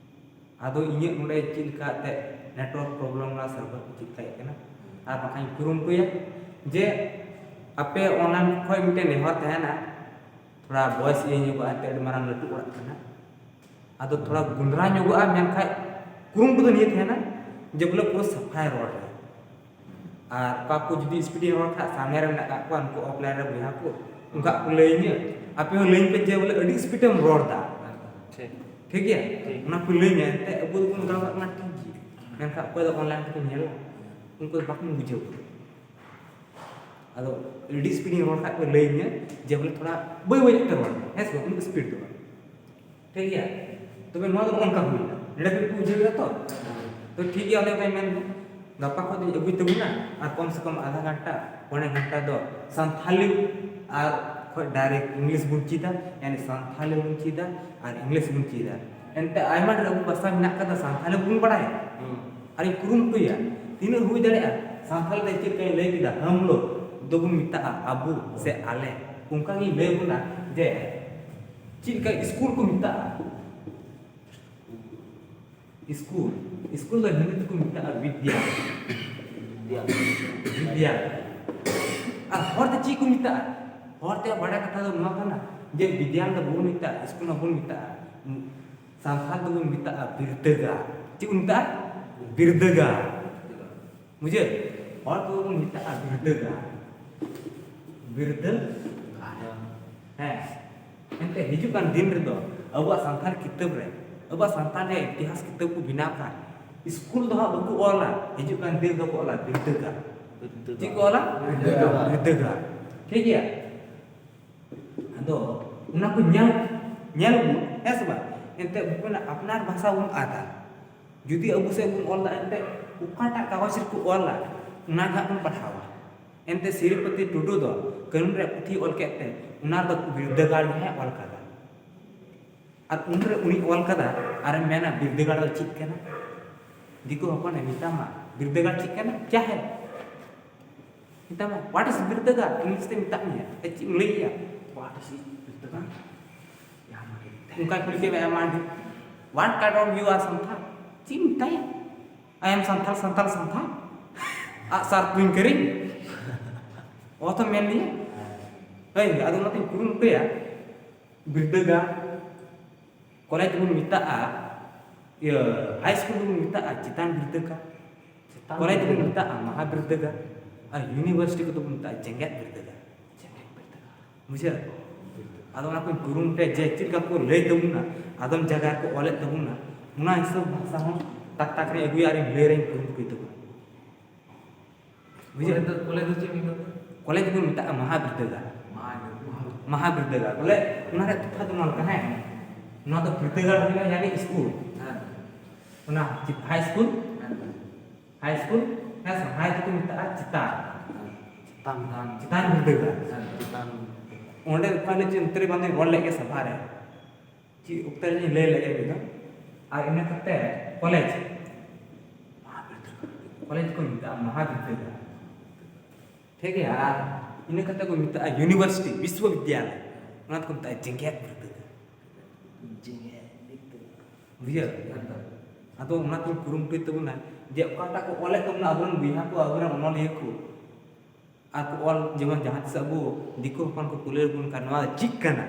ᱟᱫᱚ ᱤᱧᱟᱹᱜ ᱱᱚᱰᱮ ᱪᱮᱫ ᱞᱮᱠᱟ ᱮᱱᱛᱮᱫ network problem ᱨᱮᱱᱟᱜ server ᱠᱚ ᱪᱮᱫ ᱞᱮᱠᱟᱭᱮᱫ ᱠᱟᱱᱟ, ᱟᱨ ᱵᱟᱠᱷᱟᱱ ᱤᱧ ᱠᱩᱨᱩᱢᱩᱴᱩᱭᱟ ᱡᱮ ᱟᱯᱮ online ᱠᱷᱚᱱ ᱢᱤᱫᱴᱮᱱ ᱱᱮᱦᱚᱨ ᱛᱟᱦᱮᱱᱟ, ᱛᱷᱚᱲᱟ voice ᱤᱭᱟᱹ ᱧᱚᱜᱚᱜᱼᱟ, ᱮᱱᱛᱮᱫ ᱟᱹᱰᱤ ᱢᱟᱨᱟᱝ ᱞᱟᱹᱴᱩ ᱚᱲᱟᱜ ᱠᱟᱱᱟ, ᱟᱫᱚ ᱛᱷᱚᱲᱟ ᱜᱩᱱᱫᱽᱨᱟ ᱧᱚᱜᱚᱜᱼᱟ, ᱢᱮᱱᱠᱷᱟᱡ ᱠᱩᱨᱩᱢᱩᱴᱩ ᱫᱚ ᱱᱤᱭᱟᱹ ᱛᱟᱦᱮᱱᱟ ᱡᱮ ᱵᱚᱞᱮ ᱯᱩᱨᱟᱹ ᱥᱟᱯᱷᱟᱭ ᱨᱚᱲ ᱨᱮ᱾ ᱟᱨ ᱚᱠᱟ ᱠᱚ ᱡᱩᱫᱤ speed ᱤᱧ ᱨᱚᱲ ᱠᱷᱟᱡ, ᱥᱟᱢᱱᱮ ᱨᱮ ᱢᱮᱱᱟᱜ ᱠᱟᱜ ᱠᱚᱣᱟ ᱩᱱᱠᱩ offline ᱨᱮ ᱵᱚᱭᱦᱟ ᱠᱚ, ᱩᱱᱠᱩ ᱠᱚ ᱞᱟᱹᱭᱟᱹᱧᱟᱹ, ᱟᱯᱮ ᱦᱚᱸ ᱞᱟᱹᱭᱟᱹᱧ ᱯᱮ ᱡᱮ ᱵᱚᱞᱮ ᱟᱹᱰᱤ speed ᱮᱢ ᱨᱚᱲ ᱫᱟ᱾ ᱴᱷᱤᱠ᱾ ᱴᱷᱤᱠ ᱜᱮᱭᱟ? ᱴᱷᱤᱠ᱾ ᱚᱱᱟ ᱠᱚ ᱞᱟᱹᱭᱟᱹᱧᱟ, ᱮᱱᱛᱮ ᱟᱵᱚ ᱫᱚᱵᱚᱱ ᱜᱟᱞᱢᱟᱨᱟᱜ ᱠᱟᱱᱟ ᱴᱷᱤᱠ ᱜᱮ, ᱢᱮᱱᱠᱷᱟᱱ ᱚᱠᱚᱭ ᱫᱚ online ᱛᱮᱠᱚ ᱧᱮᱞᱟ, ᱩᱱᱠᱩ ᱫᱚ ᱵᱟᱠᱚ ᱵᱩᱡᱷᱟᱹᱣ᱾ ᱟᱫᱚ ᱟᱹᱰᱤ speed ᱤᱧ ᱨᱚᱲ ᱠᱷᱟᱡ ᱠᱚ ᱞᱟᱹᱭᱟᱹᱧᱟᱹ ᱡᱮ ᱵᱚᱞᱮ ᱛᱷᱚᱲᱟ ᱵᱟᱹᱭ ᱵᱟᱹᱭ ᱧᱚᱜ ᱛᱮ ᱨᱚᱲ ᱢᱮ, ᱦᱮᱸ ᱥᱮ ᱵᱟᱝ? ᱩᱱᱟᱹᱜ speed ᱫᱚ ᱵᱟᱝ᱾ ᱴᱷᱤᱠ ᱜᱮᱭᱟ? ᱛᱚᱵᱮ ᱱᱚᱣᱟ ᱫᱚ ᱱᱚᱝᱠᱟ ᱦᱩᱭᱱᱟ, ᱱᱚᱰᱮ ᱠᱷᱚᱱ ᱠᱚ ᱵᱩᱡᱷᱟᱹᱣ ᱠᱮᱫᱟ ᱛᱚ? ᱛᱚ ᱴᱷᱤᱠ ᱜᱮᱭᱟ, ᱚᱱᱮ ᱚᱱᱠᱟᱧ ᱢᱮᱱ ᱫᱟ, ᱜᱟᱯᱟ ᱠᱷᱚᱱ ᱫᱚᱧ ᱟᱹᱜᱩᱭ ᱛᱟᱵᱚᱱᱟ, ᱟᱨ ᱠᱚᱢ ᱥᱮ ᱠᱚᱢ ᱟᱫᱷᱟ ᱜᱷᱚᱱᱴᱟ, ᱯᱚᱱᱮ ᱜᱷᱚᱱᱴᱟ ᱫᱚ ᱥᱟᱱᱛᱷᱟᱞᱤ ᱟᱨ ᱠᱷᱚᱱ direct English ᱵᱚᱱ ᱪᱮᱫᱟ, ᱭᱟᱱᱤ ᱥᱟᱱᱛᱷᱟᱞᱤ ᱵᱚᱱ ᱪᱮᱫᱟ ᱟᱨ English ᱵᱚᱱ ᱪᱮᱫᱟ᱾ ᱮᱱᱛᱮ ᱟᱭᱢᱟ ᱰᱷᱮᱨ ᱟᱵᱚ ᱵᱷᱟᱥᱟ ᱢᱮᱱᱟᱜ ᱠᱟᱫᱟ, ᱥᱟᱱᱛᱷᱟᱞᱤ ᱵᱚᱱ ᱵᱟᱲᱟᱭᱟ᱾ ᱟᱨᱤᱧ ᱠᱩᱨᱩᱢᱩᱴᱩᱭᱟ, ᱛᱤᱱᱟᱹᱜ ᱦᱩᱭ ᱫᱟᱲᱮᱭᱟᱜᱼᱟ᱾ ᱥᱟᱱᱛᱷᱟᱞᱤ ᱛᱮ ᱪᱮᱫ ᱞᱮᱠᱟᱧ ᱞᱟᱹᱭ ᱠᱮᱫᱟ, ᱦᱟᱢ ᱞᱳᱜ ᱫᱚᱵᱚᱱ ᱢᱮᱛᱟᱜᱼᱟ ᱟᱵᱚ ᱥᱮ ᱟᱞᱮ, ᱚᱱᱠᱟ ᱜᱤᱧ ᱞᱟᱹᱭ ᱵᱚᱱᱟ ᱡᱮ ᱪᱮᱫ ᱞᱮᱠᱟ ᱥᱠᱩᱞ ᱠᱚ ᱢᱮᱛᱟᱜᱼᱟ᱾ ᱥᱠᱩᱞ, ᱥᱠᱩᱞ ᱫᱚ ᱦᱤᱱᱫᱤ ᱛᱮᱠᱚ ᱢᱮᱛᱟᱜᱼᱟ ᱵᱤᱫᱽᱭᱟ᱾ ᱵᱤᱫᱽᱭᱟ᱾ ᱟᱨ ᱦᱚᱲ ᱛᱮ ᱪᱮᱫ ᱠᱚ ᱢᱮᱛᱟᱜᱼᱟ? ᱦᱚᱲ ᱛᱮ ᱵᱟᱲᱟᱭ ᱠᱟᱛᱷᱟ ᱫᱚ ᱱᱚᱣᱟ ᱠᱟᱱᱟ ᱡᱮ ᱵᱤᱫᱽᱭᱟ ᱫᱚ ᱵᱟᱵᱚᱱ ᱢᱮᱛᱟᱜᱼᱟ, ᱥᱠᱩᱞ ᱦᱚᱸ ᱵᱟᱵᱚᱱ ᱢᱮᱛᱟᱜᱼᱟ᱾ ᱥᱟᱱᱛᱟᱲ ᱫᱚᱵᱚᱱ ᱢᱮᱛᱟᱜᱼᱟ ᱵᱤᱨᱫᱟᱹᱜᱟᱲ᱾ ᱪᱮᱫ ᱵᱚᱱ ᱢᱮᱛᱟᱜᱼᱟ? ᱵᱤᱨᱫᱟᱹᱜᱟᱲ᱾ ᱵᱩᱡᱷᱟᱹᱣ? ᱦᱚᱲ ᱫᱚᱵᱚᱱ ᱢᱮᱛᱟᱜᱼᱟ ᱵᱤᱨᱫᱟᱹᱜᱟᱲ᱾ ᱵᱤᱨᱫᱟᱹᱜᱟᱲ᱾ ᱦᱮᱸ᱾ ᱮᱱᱛᱮ ᱦᱤᱡᱩᱜ ᱠᱟᱱ ᱫᱤᱱ ᱨᱮᱫᱚ ᱟᱵᱚᱣᱟᱜ ᱥᱟᱱᱛᱟᱲ ᱠᱤᱛᱟᱹᱵ ᱨᱮ, ᱟᱵᱚᱣᱟᱜ ᱥᱟᱱᱛᱟᱲ ᱨᱮᱭᱟᱜ ᱤᱛᱤᱦᱟᱥ ᱠᱤᱛᱟᱹᱵ ᱠᱚ ᱵᱮᱱᱟᱣ ᱠᱷᱟᱱ, ᱥᱠᱩᱞ ᱫᱚ ᱦᱟᱸᱜ ᱵᱟᱠᱚ ᱚᱞᱟ, ᱦᱤᱡᱩᱜ ᱠᱟᱱ ᱫᱤᱱ ᱫᱚᱠᱚ ᱚᱞᱟ ᱵᱤᱨᱫᱟᱹᱜᱟᱲ᱾ ᱪᱮᱫ ᱠᱚ ᱚᱞᱟ? ᱵᱤᱨᱫᱟᱹᱜᱟᱲ᱾ ᱵᱤᱨᱫᱟᱹᱜᱟᱲ᱾ ᱴᱷᱤᱠ ᱜᱮᱭᱟ? ᱟᱫᱚ ᱚᱱᱟ ᱠᱚ ᱧᱮᱞ, ᱧᱮᱞ ᱵᱚᱱ, ᱦᱮᱸ ᱥᱮ ᱵᱟᱝ? ᱮᱱᱛᱮ ᱩᱱᱠᱩ ᱢᱮᱱᱟ ᱟᱯᱱᱟᱨ ᱵᱷᱟᱥᱟ ᱵᱚᱱ ᱟᱫᱟ᱾ ᱡᱩᱫᱤ ᱟᱵᱚ ᱥᱮᱫ ᱵᱚᱱ ᱚᱞ ᱫᱟ, ᱮᱱᱛᱮ ᱚᱠᱟᱴᱟᱜ ᱠᱟᱜᱚᱡᱽ ᱨᱮᱠᱚ ᱚᱞᱟ, ᱚᱱᱟ ᱜᱮ ᱦᱟᱸᱜ ᱵᱚᱱ ᱯᱟᱲᱦᱟᱣᱟ᱾ ᱮᱱᱛᱮ ᱥᱤᱨᱤᱯᱚᱛᱤ ᱴᱩᱰᱩ ᱫᱚ ᱠᱟᱹᱱᱩᱱ ᱨᱮ ᱯᱩᱛᱷᱤ ᱚᱞ ᱠᱮᱫ ᱛᱮ, ᱚᱱᱟ ᱨᱮᱫᱚ ᱵᱤᱨᱫᱟᱹᱜᱟᱲ ᱜᱮ ᱦᱟᱸᱜ ᱚᱞ ᱠᱟᱫᱟ᱾ ᱟᱨ ᱩᱱᱨᱮ ᱩᱱᱤ ᱚᱞ ᱠᱟᱫᱟ, ᱟᱨᱮᱢ ᱢᱮᱱᱟ ᱵᱤᱨᱫᱟᱹᱜᱟᱲ ᱫᱚ ᱪᱮᱫ ᱠᱟᱱᱟ? ᱫᱤᱠᱩ ᱦᱚᱯᱚᱱᱮ ᱢᱮᱛᱟᱢᱟ, ᱵᱤᱨᱫᱟᱹᱜᱟᱲ ᱪᱮᱫ ᱠᱟᱱᱟ? ᱠᱭᱟ ᱦᱮ? ᱢᱮᱛᱟᱢᱟ, what is ᱵᱤᱨᱫᱟᱹᱜᱟᱲ? ᱤᱝᱞᱤᱥ ᱛᱮ ᱢᱮᱛᱟᱜ ᱢᱮᱭᱟ, ᱮ, ᱪᱮᱫ ᱮᱢ ᱞᱟᱹᱭᱮᱜᱼᱟ? What is ᱵᱤᱨᱫᱟᱹᱜᱟᱲ? ᱭᱟ ᱢᱟᱱᱮ ᱚᱱᱠᱟ ᱠᱩᱞᱤ ᱠᱮᱫ ᱢᱮᱭᱟ, ᱢᱟᱱᱰᱤ, what kind of you are Santal? ᱪᱮᱫ ᱢᱮᱛᱟᱭᱟ? I am Santal, Santal, Santal. ᱟᱜ ᱥᱟᱨ ᱛᱩᱧ ᱠᱤᱨᱤᱧ᱾ ᱚᱛᱚᱢ ᱢᱮᱱ ᱞᱤᱧᱟ᱾ ᱦᱳᱭ, ᱟᱫᱚ ᱚᱱᱟᱛᱮᱧ ᱠᱩᱨᱩᱢᱩᱴᱩᱭᱟ᱾ ᱵᱤᱨᱫᱟᱹᱜᱟᱲ, ᱠᱚᱞᱮᱡᱽ ᱵᱚᱱ ᱢᱮᱛᱟᱜᱼᱟ, ᱤᱭᱟᱹ, ᱦᱟᱭ ᱥᱠᱩᱞ ᱵᱚᱱ ᱢᱮᱛᱟᱜᱼᱟ ᱪᱮᱛᱟᱱ ᱵᱤᱨᱫᱟᱹᱜᱟᱲ, ᱪᱮᱛᱟᱱ ᱠᱚᱞᱮᱡᱽ ᱵᱚᱱ ᱵᱤᱨᱫᱟᱹᱜᱟᱲ᱾ ᱢᱮᱛᱟᱜᱼᱟ ᱢᱟᱦᱟ ᱵᱤᱨᱫᱟᱹᱜᱟᱲ, ᱟᱨ ᱤᱭᱩᱱᱤᱵᱷᱟᱨᱥᱤᱴᱤ ᱠᱚᱫᱚ ᱵᱚᱱ ᱢᱮᱛᱟᱜᱼᱟ ᱡᱮᱜᱮᱛ ᱵᱤᱨᱫᱟᱹᱜᱟᱲ᱾ ᱡᱮᱜᱮᱛ ᱵᱤᱨᱫᱟᱹᱜᱟᱲ᱾ ᱵᱩᱡᱷᱟᱹᱣ? ᱟᱫᱚ ᱚᱱᱟ ᱠᱚᱧ ᱠᱩᱨᱩᱢᱩᱴᱩᱭᱟ ᱡᱮ ᱪᱮᱫ ᱞᱮᱠᱟ ᱠᱚ ᱞᱟᱹᱭ ᱛᱟᱵᱚᱱᱟ, ᱟᱫᱚᱢ ᱡᱟᱭᱜᱟ ᱨᱮᱠᱚ ᱚᱞᱮᱫ ᱛᱟᱵᱚᱱᱟ, ᱚᱱᱟ ᱦᱤᱥᱟᱹᱵ ᱵᱷᱟᱥᱟ ᱦᱚᱸ ᱴᱟᱠ ᱴᱟᱠ ᱨᱤᱧ ᱟᱹᱜᱩᱭᱟ ᱟᱨᱤᱧ ᱞᱟᱹᱭ ᱨᱮᱧ ᱠᱩᱨᱩᱢᱩᱴᱩᱭ ᱛᱟᱵᱚᱱᱟ᱾ ᱵᱩᱡᱷᱟᱹᱣ? ᱠᱚᱞᱮᱡᱽ ᱫᱚ, ᱠᱚᱞᱮᱡᱽ ᱫᱚ ᱪᱮᱫ ᱢᱮᱱᱟᱜ ᱛᱟᱢᱟ? ᱠᱚᱞᱮᱡᱽ ᱵᱚᱱ ᱢᱮᱛᱟᱜᱼᱟ ᱢᱟᱦᱟ ᱵᱤᱨᱫᱟᱹᱜᱟᱲ᱾ ᱢᱟᱦᱟ ᱵᱤᱨᱫᱟᱹᱜᱟᱲ᱾ ᱢᱟᱦᱟ ᱵᱤᱨᱫᱟᱹᱜᱟᱲ᱾ ᱵᱚᱞᱮ, ᱚᱱᱟ ᱨᱮᱭᱟᱜ ᱛᱚᱯᱷᱟᱛ ᱫᱚ ᱱᱚᱣᱟ ᱞᱮᱠᱟ, ᱦᱮᱸ? ᱱᱚᱣᱟ ᱫᱚ ᱵᱤᱨᱫᱟᱹᱜᱟᱲ ᱦᱩᱭᱱᱟ, ᱭᱟᱱᱤ ᱥᱠᱩᱞ᱾ ᱦᱮᱸ᱾ ᱚᱱᱟ ᱪᱮ-, ᱦᱟᱭ ᱥᱠᱩᱞ? ᱦᱮᱸ᱾ ᱦᱟᱭ ᱥᱠᱩᱞ, ᱦᱮᱸ ᱥᱮ? ᱦᱟᱭ ᱫᱚᱠᱚ ᱢᱮᱛᱟᱜᱼᱟ ᱪᱮᱛᱟᱱ᱾ ᱪᱮᱛᱟᱱ᱾ ᱪᱮᱛᱟᱱ ᱵᱤᱨᱫᱟᱹᱜᱟᱲ᱾ ᱦᱮᱸ, ᱪᱮᱛᱟᱱ᱾ ᱚᱸᱰᱮ ᱚᱠᱟ ᱦᱤᱞᱳᱜ ᱪᱮᱫ ᱚᱱᱛᱮ ᱨᱮ ᱵᱟᱝ ᱫᱚᱧ ᱨᱚᱲ ᱞᱮᱫ ᱜᱮ ᱥᱟᱵᱷᱟ ᱨᱮ᱾ ᱪᱮᱫ ᱚᱠᱛᱮ ᱨᱮᱧ ᱞᱟᱹᱭ ᱞᱮᱫ ᱜᱮ ᱢᱤᱫ ᱫᱷᱟᱣ᱾ ᱟᱨ ᱤᱱᱟᱹ ᱠᱟᱛᱮ ᱠᱚᱞᱮᱡᱽ, ᱠᱚᱞᱮᱡᱽ ᱠᱚ ᱢᱮᱛᱟᱜᱼᱟ ᱢᱟᱦᱟ ᱵᱤᱨᱫᱟᱹᱜᱟᱲ᱾ ᱴᱷᱤᱠ ᱜᱮᱭᱟ, ᱟᱨ ᱤᱱᱟᱹ ᱠᱟᱛᱮ ᱠᱚ ᱢᱮᱛᱟᱜᱼᱟ ᱤᱭᱩᱱᱤᱵᱷᱟᱨᱥᱤᱴᱤ, ᱵᱤᱥᱣᱚᱵᱤᱫᱽᱭᱟᱞᱚᱭ, ᱚᱱᱟ ᱫᱚᱠᱚ ᱢᱮᱛᱟᱜᱼᱟ ᱡᱮᱜᱮᱛ ᱵᱤᱨᱫᱟᱹᱜᱟᱲ᱾ ᱡᱮᱜᱮᱛ ᱵᱤᱨᱫᱟᱹᱜᱟᱲ᱾ ᱵᱩᱡᱷᱟᱹᱣ? ᱮᱠᱫᱚᱢ᱾ ᱟᱫᱚ ᱚᱱᱟ ᱛᱮᱧ ᱠᱩᱨᱩᱢᱩᱴᱩᱭ ᱛᱟᱵᱚᱱᱟ ᱡᱮ ᱚᱠᱟᱴᱟᱜ ᱠᱚ ᱚᱞᱮᱫ ᱛᱟᱵᱚᱱᱟ ᱟᱵᱚᱨᱮᱱ ᱵᱚᱭᱦᱟ ᱠᱚ, ᱟᱵᱚᱨᱮᱱ ᱚᱱᱚᱞᱤᱭᱟᱹ ᱠᱚ, ᱟᱨ ᱠᱚ ᱚᱞ, ᱡᱮᱢᱚᱱ ᱡᱟᱦᱟᱸ ᱛᱤᱥ ᱟᱵᱚ ᱫᱤᱠᱩ ᱦᱚᱯᱚᱱ ᱠᱚ ᱠᱩᱞᱤ ᱵᱚᱱ ᱠᱷᱟᱱ ᱱᱚᱣᱟ ᱫᱚ ᱪᱮᱫ ᱠᱟᱱᱟ,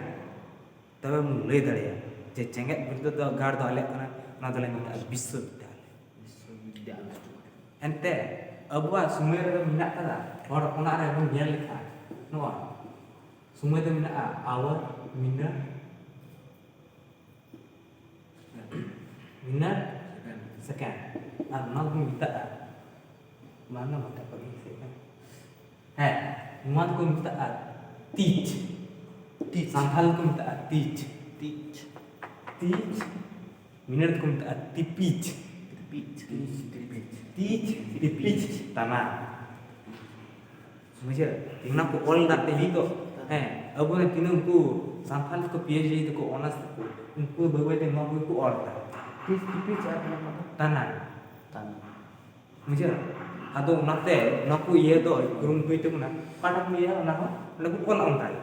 ᱛᱚᱵᱮ ᱵᱚᱱ ᱞᱟᱹᱭ ᱫᱟᱲᱮᱭᱟᱜᱼᱟ ᱡᱮ ᱡᱮᱜᱮᱛ ᱵᱤᱨᱫᱟᱹᱜᱟᱲ ᱫᱚ ᱟᱞᱮᱭᱟᱜ ᱠᱟᱱᱟ, ᱱᱚᱣᱟ ᱫᱚᱞᱮ ᱢᱮᱛᱟᱜᱼᱟ ᱵᱤᱥᱥᱚᱵᱤᱫᱽᱫᱟᱞᱚᱭ᱾ ᱵᱤᱥᱥᱚᱵᱤᱫᱽᱫᱟᱞᱚᱭ᱾ ᱮᱱᱛᱮ ᱟᱵᱚᱣᱟᱜ ᱥᱚᱢᱚᱭ ᱨᱮᱫᱚ ᱢᱮᱱᱟᱜ ᱠᱟᱫᱟ, ᱦᱚᱲ ᱦᱚᱯᱚᱱᱟᱜ ᱨᱮ ᱵᱚᱱ ᱧᱮᱞ ᱞᱮᱠᱷᱟᱱ ᱱᱚᱣᱟ ᱥᱚᱢᱚᱭ ᱫᱚ ᱢᱮᱱᱟᱜᱼᱟ hour, minute, minute, second᱾ ᱟᱨ ᱚᱱᱟ ᱫᱚᱵᱚᱱ ᱢᱮᱛᱟᱜᱼᱟ, ᱵᱟᱝ ᱫᱚ ᱢᱮᱛᱟᱜ ᱠᱚ ᱫᱤᱱ ᱥᱮᱫ ᱠᱟᱱᱟ᱾ ᱦᱮᱸ, ᱱᱚᱣᱟ ᱫᱚᱠᱚ ᱢᱮᱛᱟᱜᱼᱟ ᱛᱤᱡ᱾ ᱛᱤᱡ᱾ ᱥᱟᱱᱛᱟᱲ ᱫᱚᱠᱚ ᱢᱮᱛᱟᱜᱼᱟ ᱛᱤᱡ᱾ ᱛᱤᱡ᱾ ᱛᱤᱡ᱾ ᱢᱤᱱᱟᱹᱨ ᱫᱚᱠᱚ ᱢᱮᱛᱟᱜᱼᱟ ᱛᱤᱯᱤᱡ᱾ ᱛᱤᱯᱤᱡ᱾ ᱛᱤᱡ, ᱛᱤᱯᱤᱡ᱾ ᱛᱤᱡ, ᱛᱤᱯᱤᱡ, ᱛᱟᱱᱟ᱾ ᱵᱩᱡᱷᱟᱹᱣ? ᱚᱱᱟ ᱠᱚ ᱚᱞ ᱫᱟ ᱛᱮᱦᱮᱧ ᱫᱚ, ᱦᱮᱸ, ᱟᱵᱚᱨᱮᱱ ᱛᱤᱱᱟᱹᱜ ᱩᱱᱠᱩ ᱥᱟᱱᱛᱟᱲ ᱠᱚ PhD ᱛᱟᱠᱚ, honours ᱛᱟᱠᱚ, ᱩᱱᱠᱩ ᱵᱟᱹᱭ ᱵᱟᱹᱭ ᱛᱮ ᱱᱚᱣᱟ ᱠᱚᱜᱮ ᱠᱚ ᱚᱞ ᱫᱟ᱾ ᱛᱤᱡ, ᱛᱤᱯᱤᱡ ᱟᱨ ᱚᱱᱟ ᱠᱚᱫᱚ? ᱛᱟᱱᱟ᱾ ᱛᱟᱱᱟ᱾ ᱵᱩᱡᱷᱟᱹᱣ? ᱟᱫᱚ ᱚᱱᱟᱛᱮ ᱱᱚᱣᱟ ᱠᱚ ᱤᱭᱟᱹ ᱫᱚ ᱠᱩᱨᱩᱢᱩᱴᱩᱭ ᱛᱟᱵᱚᱱᱟ᱾ ᱚᱠᱟᱴᱟᱜ ᱠᱚ ᱤᱭᱟᱹ, ᱚᱱᱟ ᱦᱚᱸ ᱚᱸᱰᱮ ᱠᱚ ᱚᱞᱟ ᱚᱱᱠᱟ ᱜᱮ᱾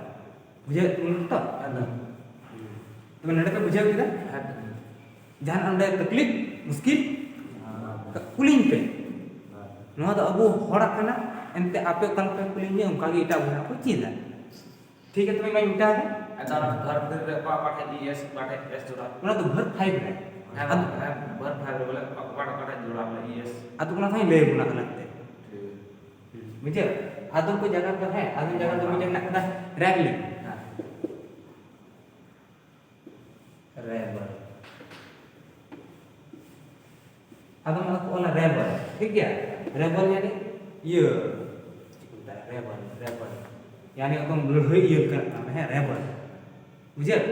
ᱵᱩᱡᱷᱟᱹᱣ ᱛᱟᱵᱚᱱ ᱛᱚ? ᱟᱫᱚ ᱛᱚᱵᱮ ᱱᱚᱰᱮ ᱯᱮ ᱵᱩᱡᱷᱟᱹᱣ ᱠᱮᱫᱟ? ᱡᱟᱦᱟᱱᱟᱜ ᱚᱸᱰᱮ ᱛᱟᱠᱞᱤᱯ, ᱢᱩᱥᱠᱤᱞ, ᱠᱩᱞᱤᱧ ᱯᱮ᱾ ᱱᱚᱣᱟ ᱫᱚ ᱟᱵᱚ ᱦᱚᱲᱟᱜ ᱠᱟᱱᱟ, ᱮᱱᱛᱮ ᱟᱯᱮ ᱚᱠᱟ ᱞᱮᱠᱟ ᱯᱮ ᱠᱩᱞᱤᱧᱟ, ᱚᱱᱠᱟ ᱜᱮ ᱮᱴᱟᱜ ᱵᱚᱭᱦᱟ ᱠᱚ ᱪᱮᱫᱟ᱾ ᱴᱷᱤᱠ ᱜᱮᱭᱟ, ᱛᱚᱵᱮ ᱢᱟᱧ ᱢᱮᱛᱟ ᱫᱟ᱾ ᱟᱪᱪᱷᱟ, ᱚᱱᱟ verb three ᱨᱮ ᱚᱠᱟ, ᱚᱠᱟ ᱴᱷᱮᱡ E S, ᱚᱠᱟ ᱴᱷᱮᱡ S ᱡᱚᱲᱟᱣ? ᱚᱱᱟ ᱫᱚ verb five ᱨᱮ᱾ ᱦᱮᱸ, ᱟᱫᱚ ᱦᱮᱸ, verb five ᱨᱮ ᱵᱚᱞᱮ ᱚᱠᱟ, ᱚᱠᱟ, ᱚᱠᱟ ᱴᱷᱮᱡ ᱡᱚᱲᱟᱣ ᱵᱚᱞᱮ E S? ᱟᱫᱚ ᱚᱱᱟ ᱦᱚᱸᱧ ᱞᱟᱹᱭ ᱟᱵᱚᱱᱟ ᱟᱞᱟᱜᱽ ᱛᱮ᱾ ᱴᱷᱤᱠ᱾ ᱵᱩᱡᱷᱟᱹᱣ? ᱟᱫᱚᱢ ᱠᱚ ᱡᱟᱭᱜᱟ ᱨᱮᱫᱚ, ᱦᱮᱸ, ᱟᱫᱚᱢ ᱡᱟᱭᱜᱟ ᱨᱮᱫᱚ ᱢᱤᱫᱴᱮᱱ ᱢᱮᱱᱟᱜ ᱠᱟᱫᱟ, ᱨᱮᱵᱷᱞᱤᱝ᱾ ᱦᱮᱸ᱾ ᱨᱮᱵᱮᱞ᱾ ᱟᱫᱚ ᱚᱱᱟ ᱠᱚ ᱚᱞᱟ ᱨᱮᱵᱮᱞ, ᱴᱷᱤᱠ ᱜᱮᱭᱟ? ᱨᱮᱵᱮᱞ ᱭᱟᱱᱤ ᱤᱭᱟᱹ, ᱪᱮᱫ ᱠᱚ ᱢᱮᱛᱟᱜᱼᱟ? Rebel, rebel. ᱭᱟᱱᱤ ᱮᱠᱫᱚᱢ ᱞᱟᱹᱲᱦᱟᱹᱭ ᱤᱭᱟᱹ ᱞᱮᱠᱟᱱᱟᱜ ᱠᱟᱱᱟ, ᱦᱮᱸ, ᱨᱮᱵᱮᱞ᱾ ᱵᱩᱡᱷᱟᱹᱣ?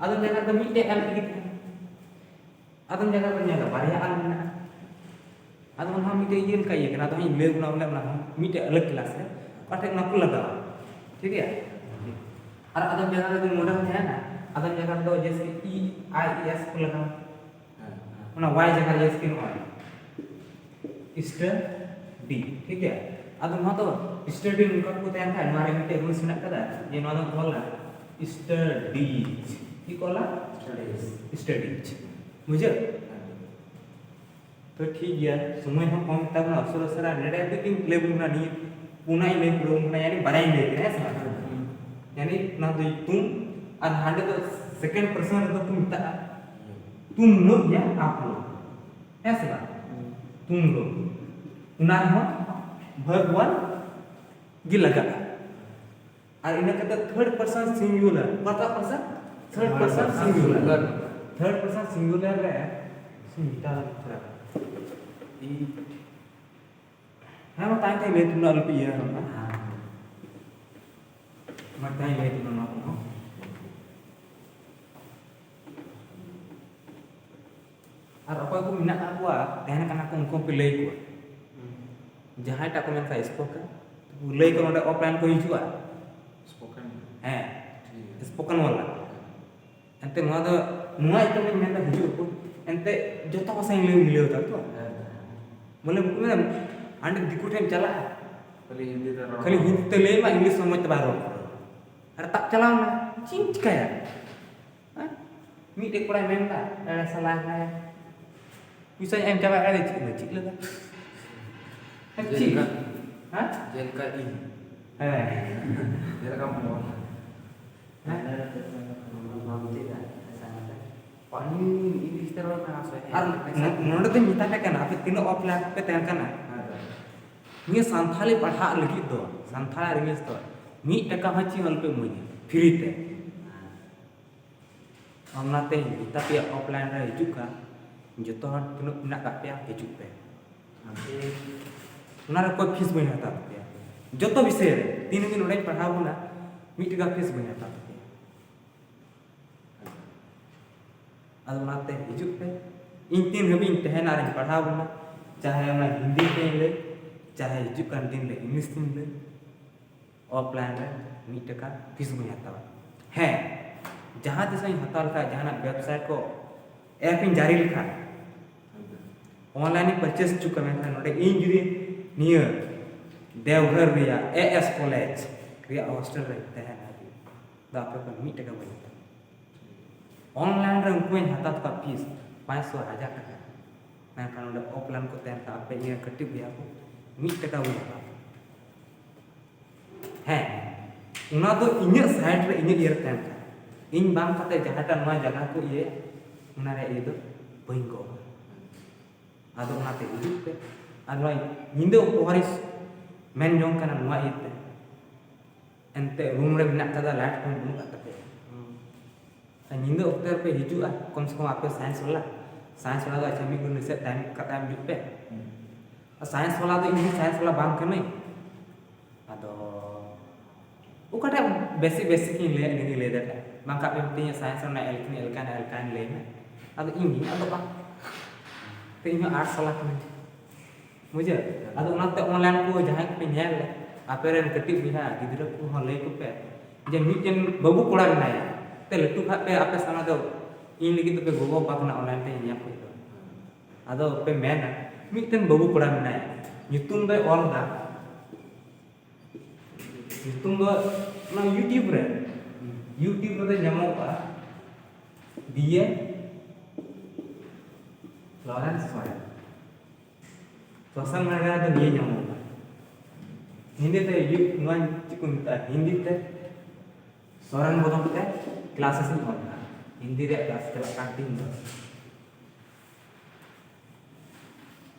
ᱟᱫᱚ ᱡᱟᱭᱜᱟ ᱨᱮᱫᱚ ᱢᱤᱫᱴᱮᱡ ᱮᱞ ᱛᱮᱜᱮ ᱛᱟᱦᱮᱱᱟ᱾ ᱟᱫᱚᱢ ᱡᱟᱭᱜᱟ ᱨᱮᱫᱚ ᱧᱮᱞᱟ ᱵᱟᱨᱭᱟ ᱮᱞ ᱢᱮᱱᱟᱜᱼᱟ᱾ ᱟᱫᱚ ᱚᱱᱟ ᱦᱚᱸ ᱢᱤᱫᱴᱮᱡ ᱤᱭᱟᱹ ᱞᱮᱠᱟ ᱤᱭᱟᱹ ᱠᱟᱱᱟ, ᱟᱫᱚ ᱦᱟᱸᱜ ᱤᱧ ᱞᱟᱹᱭ ᱟᱵᱚᱱᱟ ᱵᱚᱞᱮ ᱚᱱᱟ ᱦᱚᱸ ᱢᱤᱫᱴᱮᱡ ᱟᱞᱟᱜᱽ ᱠᱞᱟᱥ ᱨᱮ ᱚᱠᱟ ᱴᱷᱮᱡ ᱚᱱᱟ ᱠᱚ ᱞᱟᱜᱟᱣᱟ, ᱴᱷᱤᱠ ᱜᱮᱭᱟ? ᱟᱨ ᱟᱫᱚᱢ ᱡᱟᱭᱜᱟ ᱨᱮᱫᱚ ᱢᱚᱰᱮᱞ ᱛᱟᱦᱮᱱᱟ, ᱟᱫᱚᱢ ᱡᱟᱭᱜᱟ ᱨᱮᱫᱚ ᱡᱮᱭᱥᱮ ᱤ ᱟᱭ ᱤ ᱮᱥ ᱠᱚ ᱞᱟᱜᱟᱣᱟ᱾ ᱦᱮᱸ, ᱦᱮᱸ᱾ ᱚᱱᱟ ᱣᱟᱭ ᱡᱟᱭᱜᱟ ᱨᱮ ᱡᱮᱭᱥᱮ ᱱᱚᱜᱼᱚᱭ ᱥᱴᱟᱰᱤ, ᱴᱷᱤᱠ ᱜᱮᱭᱟ? ᱟᱫᱚ ᱱᱚᱣᱟ ᱫᱚ ᱥᱴᱟᱰᱤ ᱱᱚᱝᱠᱟ ᱠᱚ ᱛᱟᱦᱮᱱ ᱠᱷᱟᱡ, ᱱᱚᱣᱟ ᱨᱮ ᱢᱤᱫᱴᱮᱡ ᱨᱩᱞᱥ ᱢᱮᱱᱟᱜ ᱠᱟᱫᱟ ᱡᱮ ᱱᱚᱣᱟ ᱫᱚ ᱚᱞᱟ ᱥᱴᱟᱰᱤᱡᱽ᱾ ᱪᱮᱫ ᱠᱚ ᱚᱞᱟ? ᱥᱴᱟᱰᱤᱡᱽ᱾ ᱥᱴᱟᱰᱤᱡᱽ᱾ ᱵᱩᱡᱷᱟᱹᱣ? ᱦᱮᱸ᱾ ᱛᱚ ᱴᱷᱤᱠ ᱜᱮᱭᱟ, ᱥᱚᱢᱚᱭ ᱦᱚᱸ ᱠᱚᱢ ᱜᱮᱛᱟ ᱵᱚᱱᱟ, ᱩᱥᱟᱹᱨᱟ ᱩᱥᱟᱹᱨᱟ ᱱᱮᱰᱮ ᱦᱟᱹᱵᱤᱡ ᱜᱤᱧ ᱞᱟᱹᱭ ᱟᱵᱚᱱ ᱠᱟᱱᱟ, ᱱᱤᱭᱟᱹ ᱯᱩᱱᱟᱜ ᱤᱧ ᱞᱟᱹᱭ ᱯᱩᱨᱟᱹᱣ ᱟᱵᱚᱱ ᱠᱟᱱᱟ, ᱭᱟᱱᱤ ᱵᱟᱨᱭᱟᱧ ᱞᱟᱹᱭ ᱠᱮᱫᱟ, ᱦᱮᱸ ᱥᱮ ᱵᱟᱝ? ᱦᱩᱸ᱾ ᱭᱟᱱᱤ ᱚᱱᱟ ᱫᱚ ᱛᱩᱢ, ᱟᱨ ᱦᱟᱸᱰᱮ ᱫᱚ second person ᱨᱮᱫᱚ ᱠᱚ ᱢᱮᱛᱟᱜᱼᱟ ᱛᱩᱢ ᱞᱳᱜ ᱭᱟ ᱟᱯ ᱞᱳᱜ, ᱦᱮᱸ ᱥᱮ ᱵᱟᱝ? ᱦᱩᱸ᱾ ᱛᱩᱢ ᱞᱳᱜ, ᱚᱱᱟ ᱨᱮᱦᱚᱸ verb one ᱜᱮ ᱞᱟᱜᱟᱜᱼᱟ᱾ ᱟᱨ ᱤᱱᱟᱹ ᱠᱟᱛᱮ third person singular, ᱚᱠᱟᱴᱟᱜ person? Third person singular᱾ Singular᱾ Third person singular ᱨᱮ ᱥᱩᱱ ᱢᱤᱫᱴᱟᱝ ᱛᱷᱚᱲᱟ ᱤᱧ, ᱦᱮᱸ, ᱢᱟ ᱛᱟᱭᱚᱢ ᱛᱮ ᱞᱟᱹᱭ ᱛᱮ ᱟᱞᱚᱯᱮ ᱤᱭᱟᱹ ᱦᱟᱨᱚᱜᱼᱟ᱾ ᱦᱮᱸ᱾ ᱢᱟ ᱛᱟᱭᱚᱢ ᱞᱟᱹᱭ ᱛᱮ ᱱᱚᱣᱟ ᱠᱚᱦᱚᱸ᱾ ᱟᱨ ᱚᱠᱚᱭ ᱠᱚ ᱢᱮᱱᱟᱜ ᱠᱟᱜ ᱠᱚᱣᱟ, ᱛᱟᱦᱮᱱ ᱠᱟᱱᱟ ᱠᱚ, ᱩᱱᱠᱩ ᱦᱚᱸᱯᱮ ᱞᱟᱹᱭ ᱠᱚᱣᱟ᱾ ᱦᱩᱸ᱾ ᱡᱟᱦᱟᱸᱭ ᱴᱟᱜ ᱠᱚ ᱢᱮᱱ ᱠᱷᱟᱡ spoken, ᱞᱟᱹᱭ ᱠᱚ ᱱᱚᱰᱮ offline ᱠᱚ ᱦᱤᱡᱩᱜᱼᱟ᱾ Spoken᱾ ᱦᱮᱸ᱾ ᱴᱷᱤᱠ ᱜᱮᱭᱟ᱾ Spoken ᱵᱟᱞᱟ᱾ ᱮᱱᱛᱮ ᱱᱚᱣᱟ ᱫᱚ, ᱱᱚᱣᱟ ᱤᱭᱟᱹᱛᱮ ᱵᱟᱹᱧ ᱢᱮᱱᱫᱟ ᱦᱤᱡᱩᱜ ᱟᱠᱚ, ᱮᱱᱛᱮ ᱡᱚᱛᱚ ᱠᱚ ᱥᱟᱶ ᱞᱟᱹᱭ ᱢᱤᱞᱟᱹᱣ ᱫᱟ ᱛᱚ᱾ ᱦᱮᱸ᱾ ᱵᱚᱞᱮ ᱵᱟᱠᱚ ᱢᱮᱱᱟ, ᱦᱟᱸᱰᱮ ᱫᱤᱠᱩ ᱴᱷᱮᱱ ᱪᱟᱞᱟᱜᱼᱟ, ᱠᱷᱟᱹᱞᱤ ᱦᱤᱱᱫᱤ ᱛᱮ ᱨᱚᱲ᱾ ᱠᱷᱟᱹᱞᱤ ᱦᱤᱱᱫᱤ ᱛᱮ ᱞᱟᱹᱭ ᱢᱟ, English ᱥᱚᱢᱚᱡᱽ ᱛᱮ ᱵᱟᱭ ᱨᱚᱲ᱾ ᱟᱨ ᱛᱟᱵ ᱪᱟᱞᱟᱣ ᱮᱱᱟ, ᱪᱮᱫ ᱤᱧ ᱪᱤᱠᱟᱹᱭᱟ? ᱦᱮᱸ? ᱢᱤᱫᱴᱮᱡ ᱠᱚᱲᱟᱭ ᱢᱮᱱ ᱮᱫᱟ, ᱮᱲᱮ ᱥᱟᱞᱟ ᱦᱮᱸ, ᱯᱚᱭᱥᱟᱧ ᱮᱢ ᱪᱟᱵᱟ, ᱮᱲᱮ ᱪᱮᱫ ᱞᱮ ᱪᱮᱫ ᱞᱮᱫᱟ? ᱦᱮᱸ, ᱪᱮᱫ? ᱡᱮᱞᱮᱠᱟ, ᱦᱮᱸ? ᱡᱮᱞᱮᱠᱟ ᱤᱧ᱾ ᱦᱮᱸ᱾ ᱡᱮᱞᱮᱠᱟᱢ ᱚᱞ᱾ ᱦᱮᱸ? ᱵᱟᱢ ᱪᱮᱫᱟ, ᱦᱮᱸ, ᱥᱟᱱᱟᱢ ᱛᱮ᱾ ᱯᱟᱹᱦᱤᱞ ᱤᱝᱞᱤᱥ ᱛᱮ ᱨᱚᱲ ᱢᱮ, ᱟᱥᱚᱭ᱾ ᱟᱨ ᱱᱚ-, ᱱᱚᱰᱮ ᱫᱚᱧ ᱢᱮᱛᱟ ᱯᱮ ᱠᱟᱱᱟ, ᱟᱯᱮ ᱛᱤᱱᱟᱹᱜ offline ᱯᱮ ᱛᱟᱦᱮᱱ ᱠᱟᱱᱟ, ᱦᱮᱸ, ᱛᱚ᱾ ᱱᱤᱭᱟᱹ ᱥᱟᱱᱛᱷᱟᱞᱤ ᱯᱟᱲᱦᱟᱜ ᱞᱟᱹᱜᱤᱫ ᱫᱚ, ᱥᱟᱱᱛᱷᱟᱞ ᱟᱨ ᱤᱝᱞᱤᱥ ᱫᱚ ᱢᱤᱫ ᱴᱟᱠᱟ ᱦᱚᱸ ᱪᱮᱫ ᱦᱚᱸ ᱟᱞᱚᱯᱮ ᱤᱢᱟᱹᱧᱟ, free ᱛᱮ᱾ ᱚᱱᱟᱛᱮᱧ ᱢᱮᱛᱟ ᱯᱮᱭᱟ, offline ᱨᱮ ᱦᱤᱡᱩᱜ ᱠᱟᱱ ᱡᱚᱛᱚ ᱦᱚᱲ ᱛᱤᱱᱟᱹᱜ ᱢᱮᱱᱟᱜ ᱠᱟᱜ ᱯᱮᱭᱟ, ᱦᱤᱡᱩᱜ ᱯᱮ᱾ ᱚᱱᱟ ᱨᱮ ᱠᱳᱭ fees ᱵᱟᱹᱧ ᱦᱟᱛᱟᱣ ᱛᱟᱯᱮᱭᱟ᱾ ᱡᱚᱛᱚ ᱵᱤᱥᱚᱭ ᱨᱮ ᱛᱤᱱ ᱦᱟᱹᱵᱤᱡ ᱱᱚᱰᱮᱧ ᱯᱟᱲᱦᱟᱣ ᱵᱚᱱᱟ, ᱢᱤᱫ ᱴᱟᱠᱟ fees ᱵᱟᱹᱧ ᱦᱟᱛᱟᱣ ᱛᱟᱯᱮᱭᱟ᱾ ᱟᱫᱚ ᱚᱱᱟᱛᱮ ᱦᱤᱡᱩᱜ ᱯᱮ, ᱤᱧ ᱛᱤᱱ ᱦᱟᱹᱵᱤᱡ ᱤᱧ ᱛᱟᱦᱮᱱᱟ ᱟᱨᱤᱧ ᱯᱟᱲᱦᱟᱣ ᱵᱚᱱᱟ, ᱪᱟᱦᱮ ᱚᱱᱟ ᱦᱤᱱᱫᱤ ᱛᱮᱧ ᱞᱟᱹᱭ, ᱪᱟᱦᱮ ᱦᱤᱡᱩᱜ ᱠᱟᱱ ᱫᱤᱱ ᱨᱮ ᱤᱝᱞᱤᱥ ᱛᱮᱧ ᱞᱟᱹᱭ, offline ᱨᱮ ᱢᱤᱫ ᱴᱟᱠᱟ fees ᱵᱟᱹᱧ ᱦᱟᱛᱟᱣᱟ᱾ ᱦᱮᱸ, ᱡᱟᱦᱟᱸ ᱛᱤᱥ ᱤᱧ ᱦᱟᱛᱟᱣ ᱞᱮᱠᱷᱟᱡ, ᱡᱟᱦᱟᱱᱟᱜ ᱵᱮᱵᱽᱥᱟ ᱠᱚ, app ᱤᱧ ᱡᱟᱹᱨᱤ ᱞᱮᱠᱷᱟᱱ, online ᱤᱧ purchase ᱦᱚᱪᱚ ᱠᱚᱣᱟ, ᱢᱮᱱᱠᱷᱟᱱ ᱱᱚᱰᱮ ᱤᱧ ᱡᱩᱫᱤ ᱱᱤᱭᱟᱹ ᱫᱮᱣᱜᱷᱚᱨ ᱨᱮᱭᱟᱜ A S college ᱨᱮᱭᱟᱜ hostel ᱨᱮ ᱛᱟᱦᱮᱱ ᱦᱟᱹᱵᱤᱡ ᱫᱚ ᱟᱯᱮ ᱠᱷᱚᱱ ᱢᱤᱫ ᱴᱟᱠᱟ ᱵᱟᱹᱧ ᱦᱟᱛᱟᱣᱟ᱾ Online ᱨᱮ ᱩᱱᱠᱩᱧ ᱦᱟᱛᱟᱣ ᱛᱟᱠᱚᱣᱟ fees ᱯᱟᱸᱪᱥᱚ, ᱦᱟᱡᱟᱨ ᱴᱟᱠᱟ, ᱢᱮᱱᱠᱷᱟᱱ ᱱᱚᱰᱮ offline ᱠᱚ ᱛᱟᱦᱮᱱ ᱠᱷᱟᱱ, ᱟᱯᱮ ᱤᱧ ᱨᱮᱱ ᱠᱟᱹᱴᱤᱡ ᱵᱚᱭᱦᱟ ᱠᱚ, ᱢᱤᱫ ᱴᱟᱠᱟ ᱵᱟᱹᱧ ᱦᱟᱛᱟᱣᱟ᱾ ᱦᱮᱸ, ᱚᱱᱟ ᱫᱚ ᱤᱧᱟᱹᱜ side ᱨᱮ, ᱤᱧᱟᱹᱜ ᱤᱭᱟᱹ ᱨᱮ ᱛᱟᱦᱮᱱ ᱠᱟᱱᱟ᱾ ᱤᱧ ᱵᱟᱝ ᱠᱟᱛᱮ ᱡᱟᱦᱟᱸᱭᱴᱟᱜ ᱱᱚᱣᱟ ᱡᱟᱭᱜᱟ ᱠᱚ ᱤᱭᱟᱹᱭᱟ, ᱚᱱᱟ ᱨᱮᱭᱟᱜ ᱤᱭᱟᱹ ᱫᱚ ᱵᱟᱹᱧ ᱜᱚᱜᱼᱟ᱾ ᱟᱫᱚ ᱚᱱᱟᱛᱮ ᱦᱤᱡᱩᱜ ᱯᱮ᱾ ᱟᱨ ᱱᱚᱣᱟ ᱧᱤᱫᱟᱹ ᱚᱠᱛᱚ ᱦᱚᱨᱤᱥ ᱢᱮᱱ ᱡᱚᱝ ᱠᱟᱱᱟ ᱱᱚᱣᱟ ᱤᱭᱟᱹᱛᱮ, ᱮᱱᱛᱮ room ᱨᱮ ᱢᱮᱱᱟᱜ ᱠᱟᱫᱟ, light ᱠᱚᱦᱚᱸ ᱵᱟᱹᱱᱩᱜ ᱠᱟᱫ ᱛᱟᱯᱮᱭᱟ᱾ ᱦᱩᱸ᱾ ᱟᱨ ᱧᱤᱫᱟᱹ ᱚᱠᱛᱚ ᱨᱮᱯᱮ ᱦᱤᱡᱩᱜᱼᱟ, ᱠᱚᱢ ᱥᱮ ᱠᱚᱢ ᱟᱯᱮ science ᱵᱟᱞᱟ, science ᱵᱟᱞᱟ ᱫᱚ ᱟᱪᱪᱷᱟ ᱢᱤᱫ ᱜᱷᱚᱱᱴᱟ ᱥᱮᱫ time ᱠᱟᱛᱮ ᱦᱤᱡᱩᱜ ᱯᱮ᱾ ᱦᱩᱸ᱾ ᱟᱨ science ᱵᱟᱞᱟ ᱫᱚ ᱤᱧ ᱦᱚᱸ science ᱵᱟᱞᱟ ᱵᱟᱝ ᱠᱟᱹᱱᱟᱹᱧ᱾ ᱟᱫᱚ ᱚᱠᱟᱴᱟᱜ basic basic ᱤᱧ ᱞᱟᱹᱭᱟ, ᱤᱱᱟᱹᱜᱤᱧ ᱞᱟᱹᱭ ᱫᱟᱲᱮᱭᱟᱜᱼᱟ᱾ ᱵᱟᱝᱠᱷᱟᱱ ᱯᱮ ᱢᱤᱛᱟᱹᱧᱟ science ᱨᱮᱱᱟᱜ ᱮᱞᱠᱷᱟᱱ ᱮᱞᱠᱷᱟᱱ ᱮᱞᱠᱷᱟᱱ ᱞᱟᱹᱭ ᱢᱮ, ᱟᱫᱚ ᱤᱧ ᱜᱤᱧ ᱟᱫᱚᱜᱼᱟ᱾ ᱛᱚ ᱤᱧ ᱦᱚᱸ arts ᱥᱟᱞᱟ ᱠᱟᱹᱱᱟᱹᱧ, ᱵᱩᱡᱷᱟᱹᱣ? ᱟᱫᱚ ᱚᱱᱟᱛᱮ online ᱠᱚ ᱡᱟᱦᱟᱸᱭ ᱠᱚᱯᱮ ᱧᱮᱞ ᱞᱮ, ᱟᱯᱮ ᱨᱮᱱ ᱠᱟᱹᱴᱤᱡ ᱵᱚᱭᱦᱟ ᱜᱤᱫᱽᱨᱟᱹ ᱠᱚᱦᱚᱸ ᱞᱟᱹᱭ ᱠᱚᱯᱮ ᱡᱮ ᱢᱤᱫᱴᱮᱱ ᱵᱟᱹᱵᱩ ᱠᱚᱲᱟ ᱢᱮᱱᱟᱭᱟ, ᱛᱮ ᱞᱟᱹᱴᱩ ᱠᱷᱟᱡ ᱯᱮ ᱟᱯᱮ ᱥᱟᱢᱟᱝ ᱫᱚ ᱤᱧ ᱞᱟᱹᱜᱤᱫ ᱫᱚᱯᱮ ᱜᱚᱜᱚ ᱵᱟᱵᱟ ᱠᱟᱱᱟ online ᱛᱮ ᱧᱮᱞ ᱠᱚ ᱫᱚ᱾ ᱟᱫᱚ ᱯᱮ ᱢᱮᱱᱟ ᱢᱤᱫᱴᱮᱱ ᱵᱟᱹᱵᱩ ᱠᱚᱲᱟ ᱢᱮᱱᱟᱭᱟ, ᱧᱩᱛᱩᱢ ᱫᱚᱭ ᱚᱞ ᱮᱫᱟ, ᱧᱩᱛᱩᱢ ᱫᱚ ᱚᱱᱟ YouTube ᱨᱮ, YouTube ᱨᱮᱫᱚ ᱧᱟᱢᱚᱜᱼᱟ᱾ B A Lawrence Soren. Social media ᱨᱮᱫᱚ ᱱᱤᱭᱟᱹ ᱧᱟᱢᱚᱜ ᱠᱟᱱᱟ᱾ ᱦᱤᱱᱫᱤ ᱛᱮ ᱦᱤᱡᱩᱜ, ᱱᱚᱣᱟ ᱪᱮᱫ ᱠᱚ ᱢᱮᱛᱟᱜᱼᱟ? ᱦᱤᱱᱫᱤ ᱛᱮ ᱥᱚᱨᱮᱱ ᱵᱚᱫᱚᱞ ᱛᱮ ᱠᱞᱟᱥᱮᱥ ᱤᱧ ᱚᱞ ᱠᱟᱜᱼᱟ᱾ ᱦᱤᱱᱫᱤ ᱨᱮᱭᱟᱜ ᱠᱞᱟᱥ ᱪᱟᱞᱟᱜ ᱠᱟᱱ ᱛᱤᱧ ᱫᱚ᱾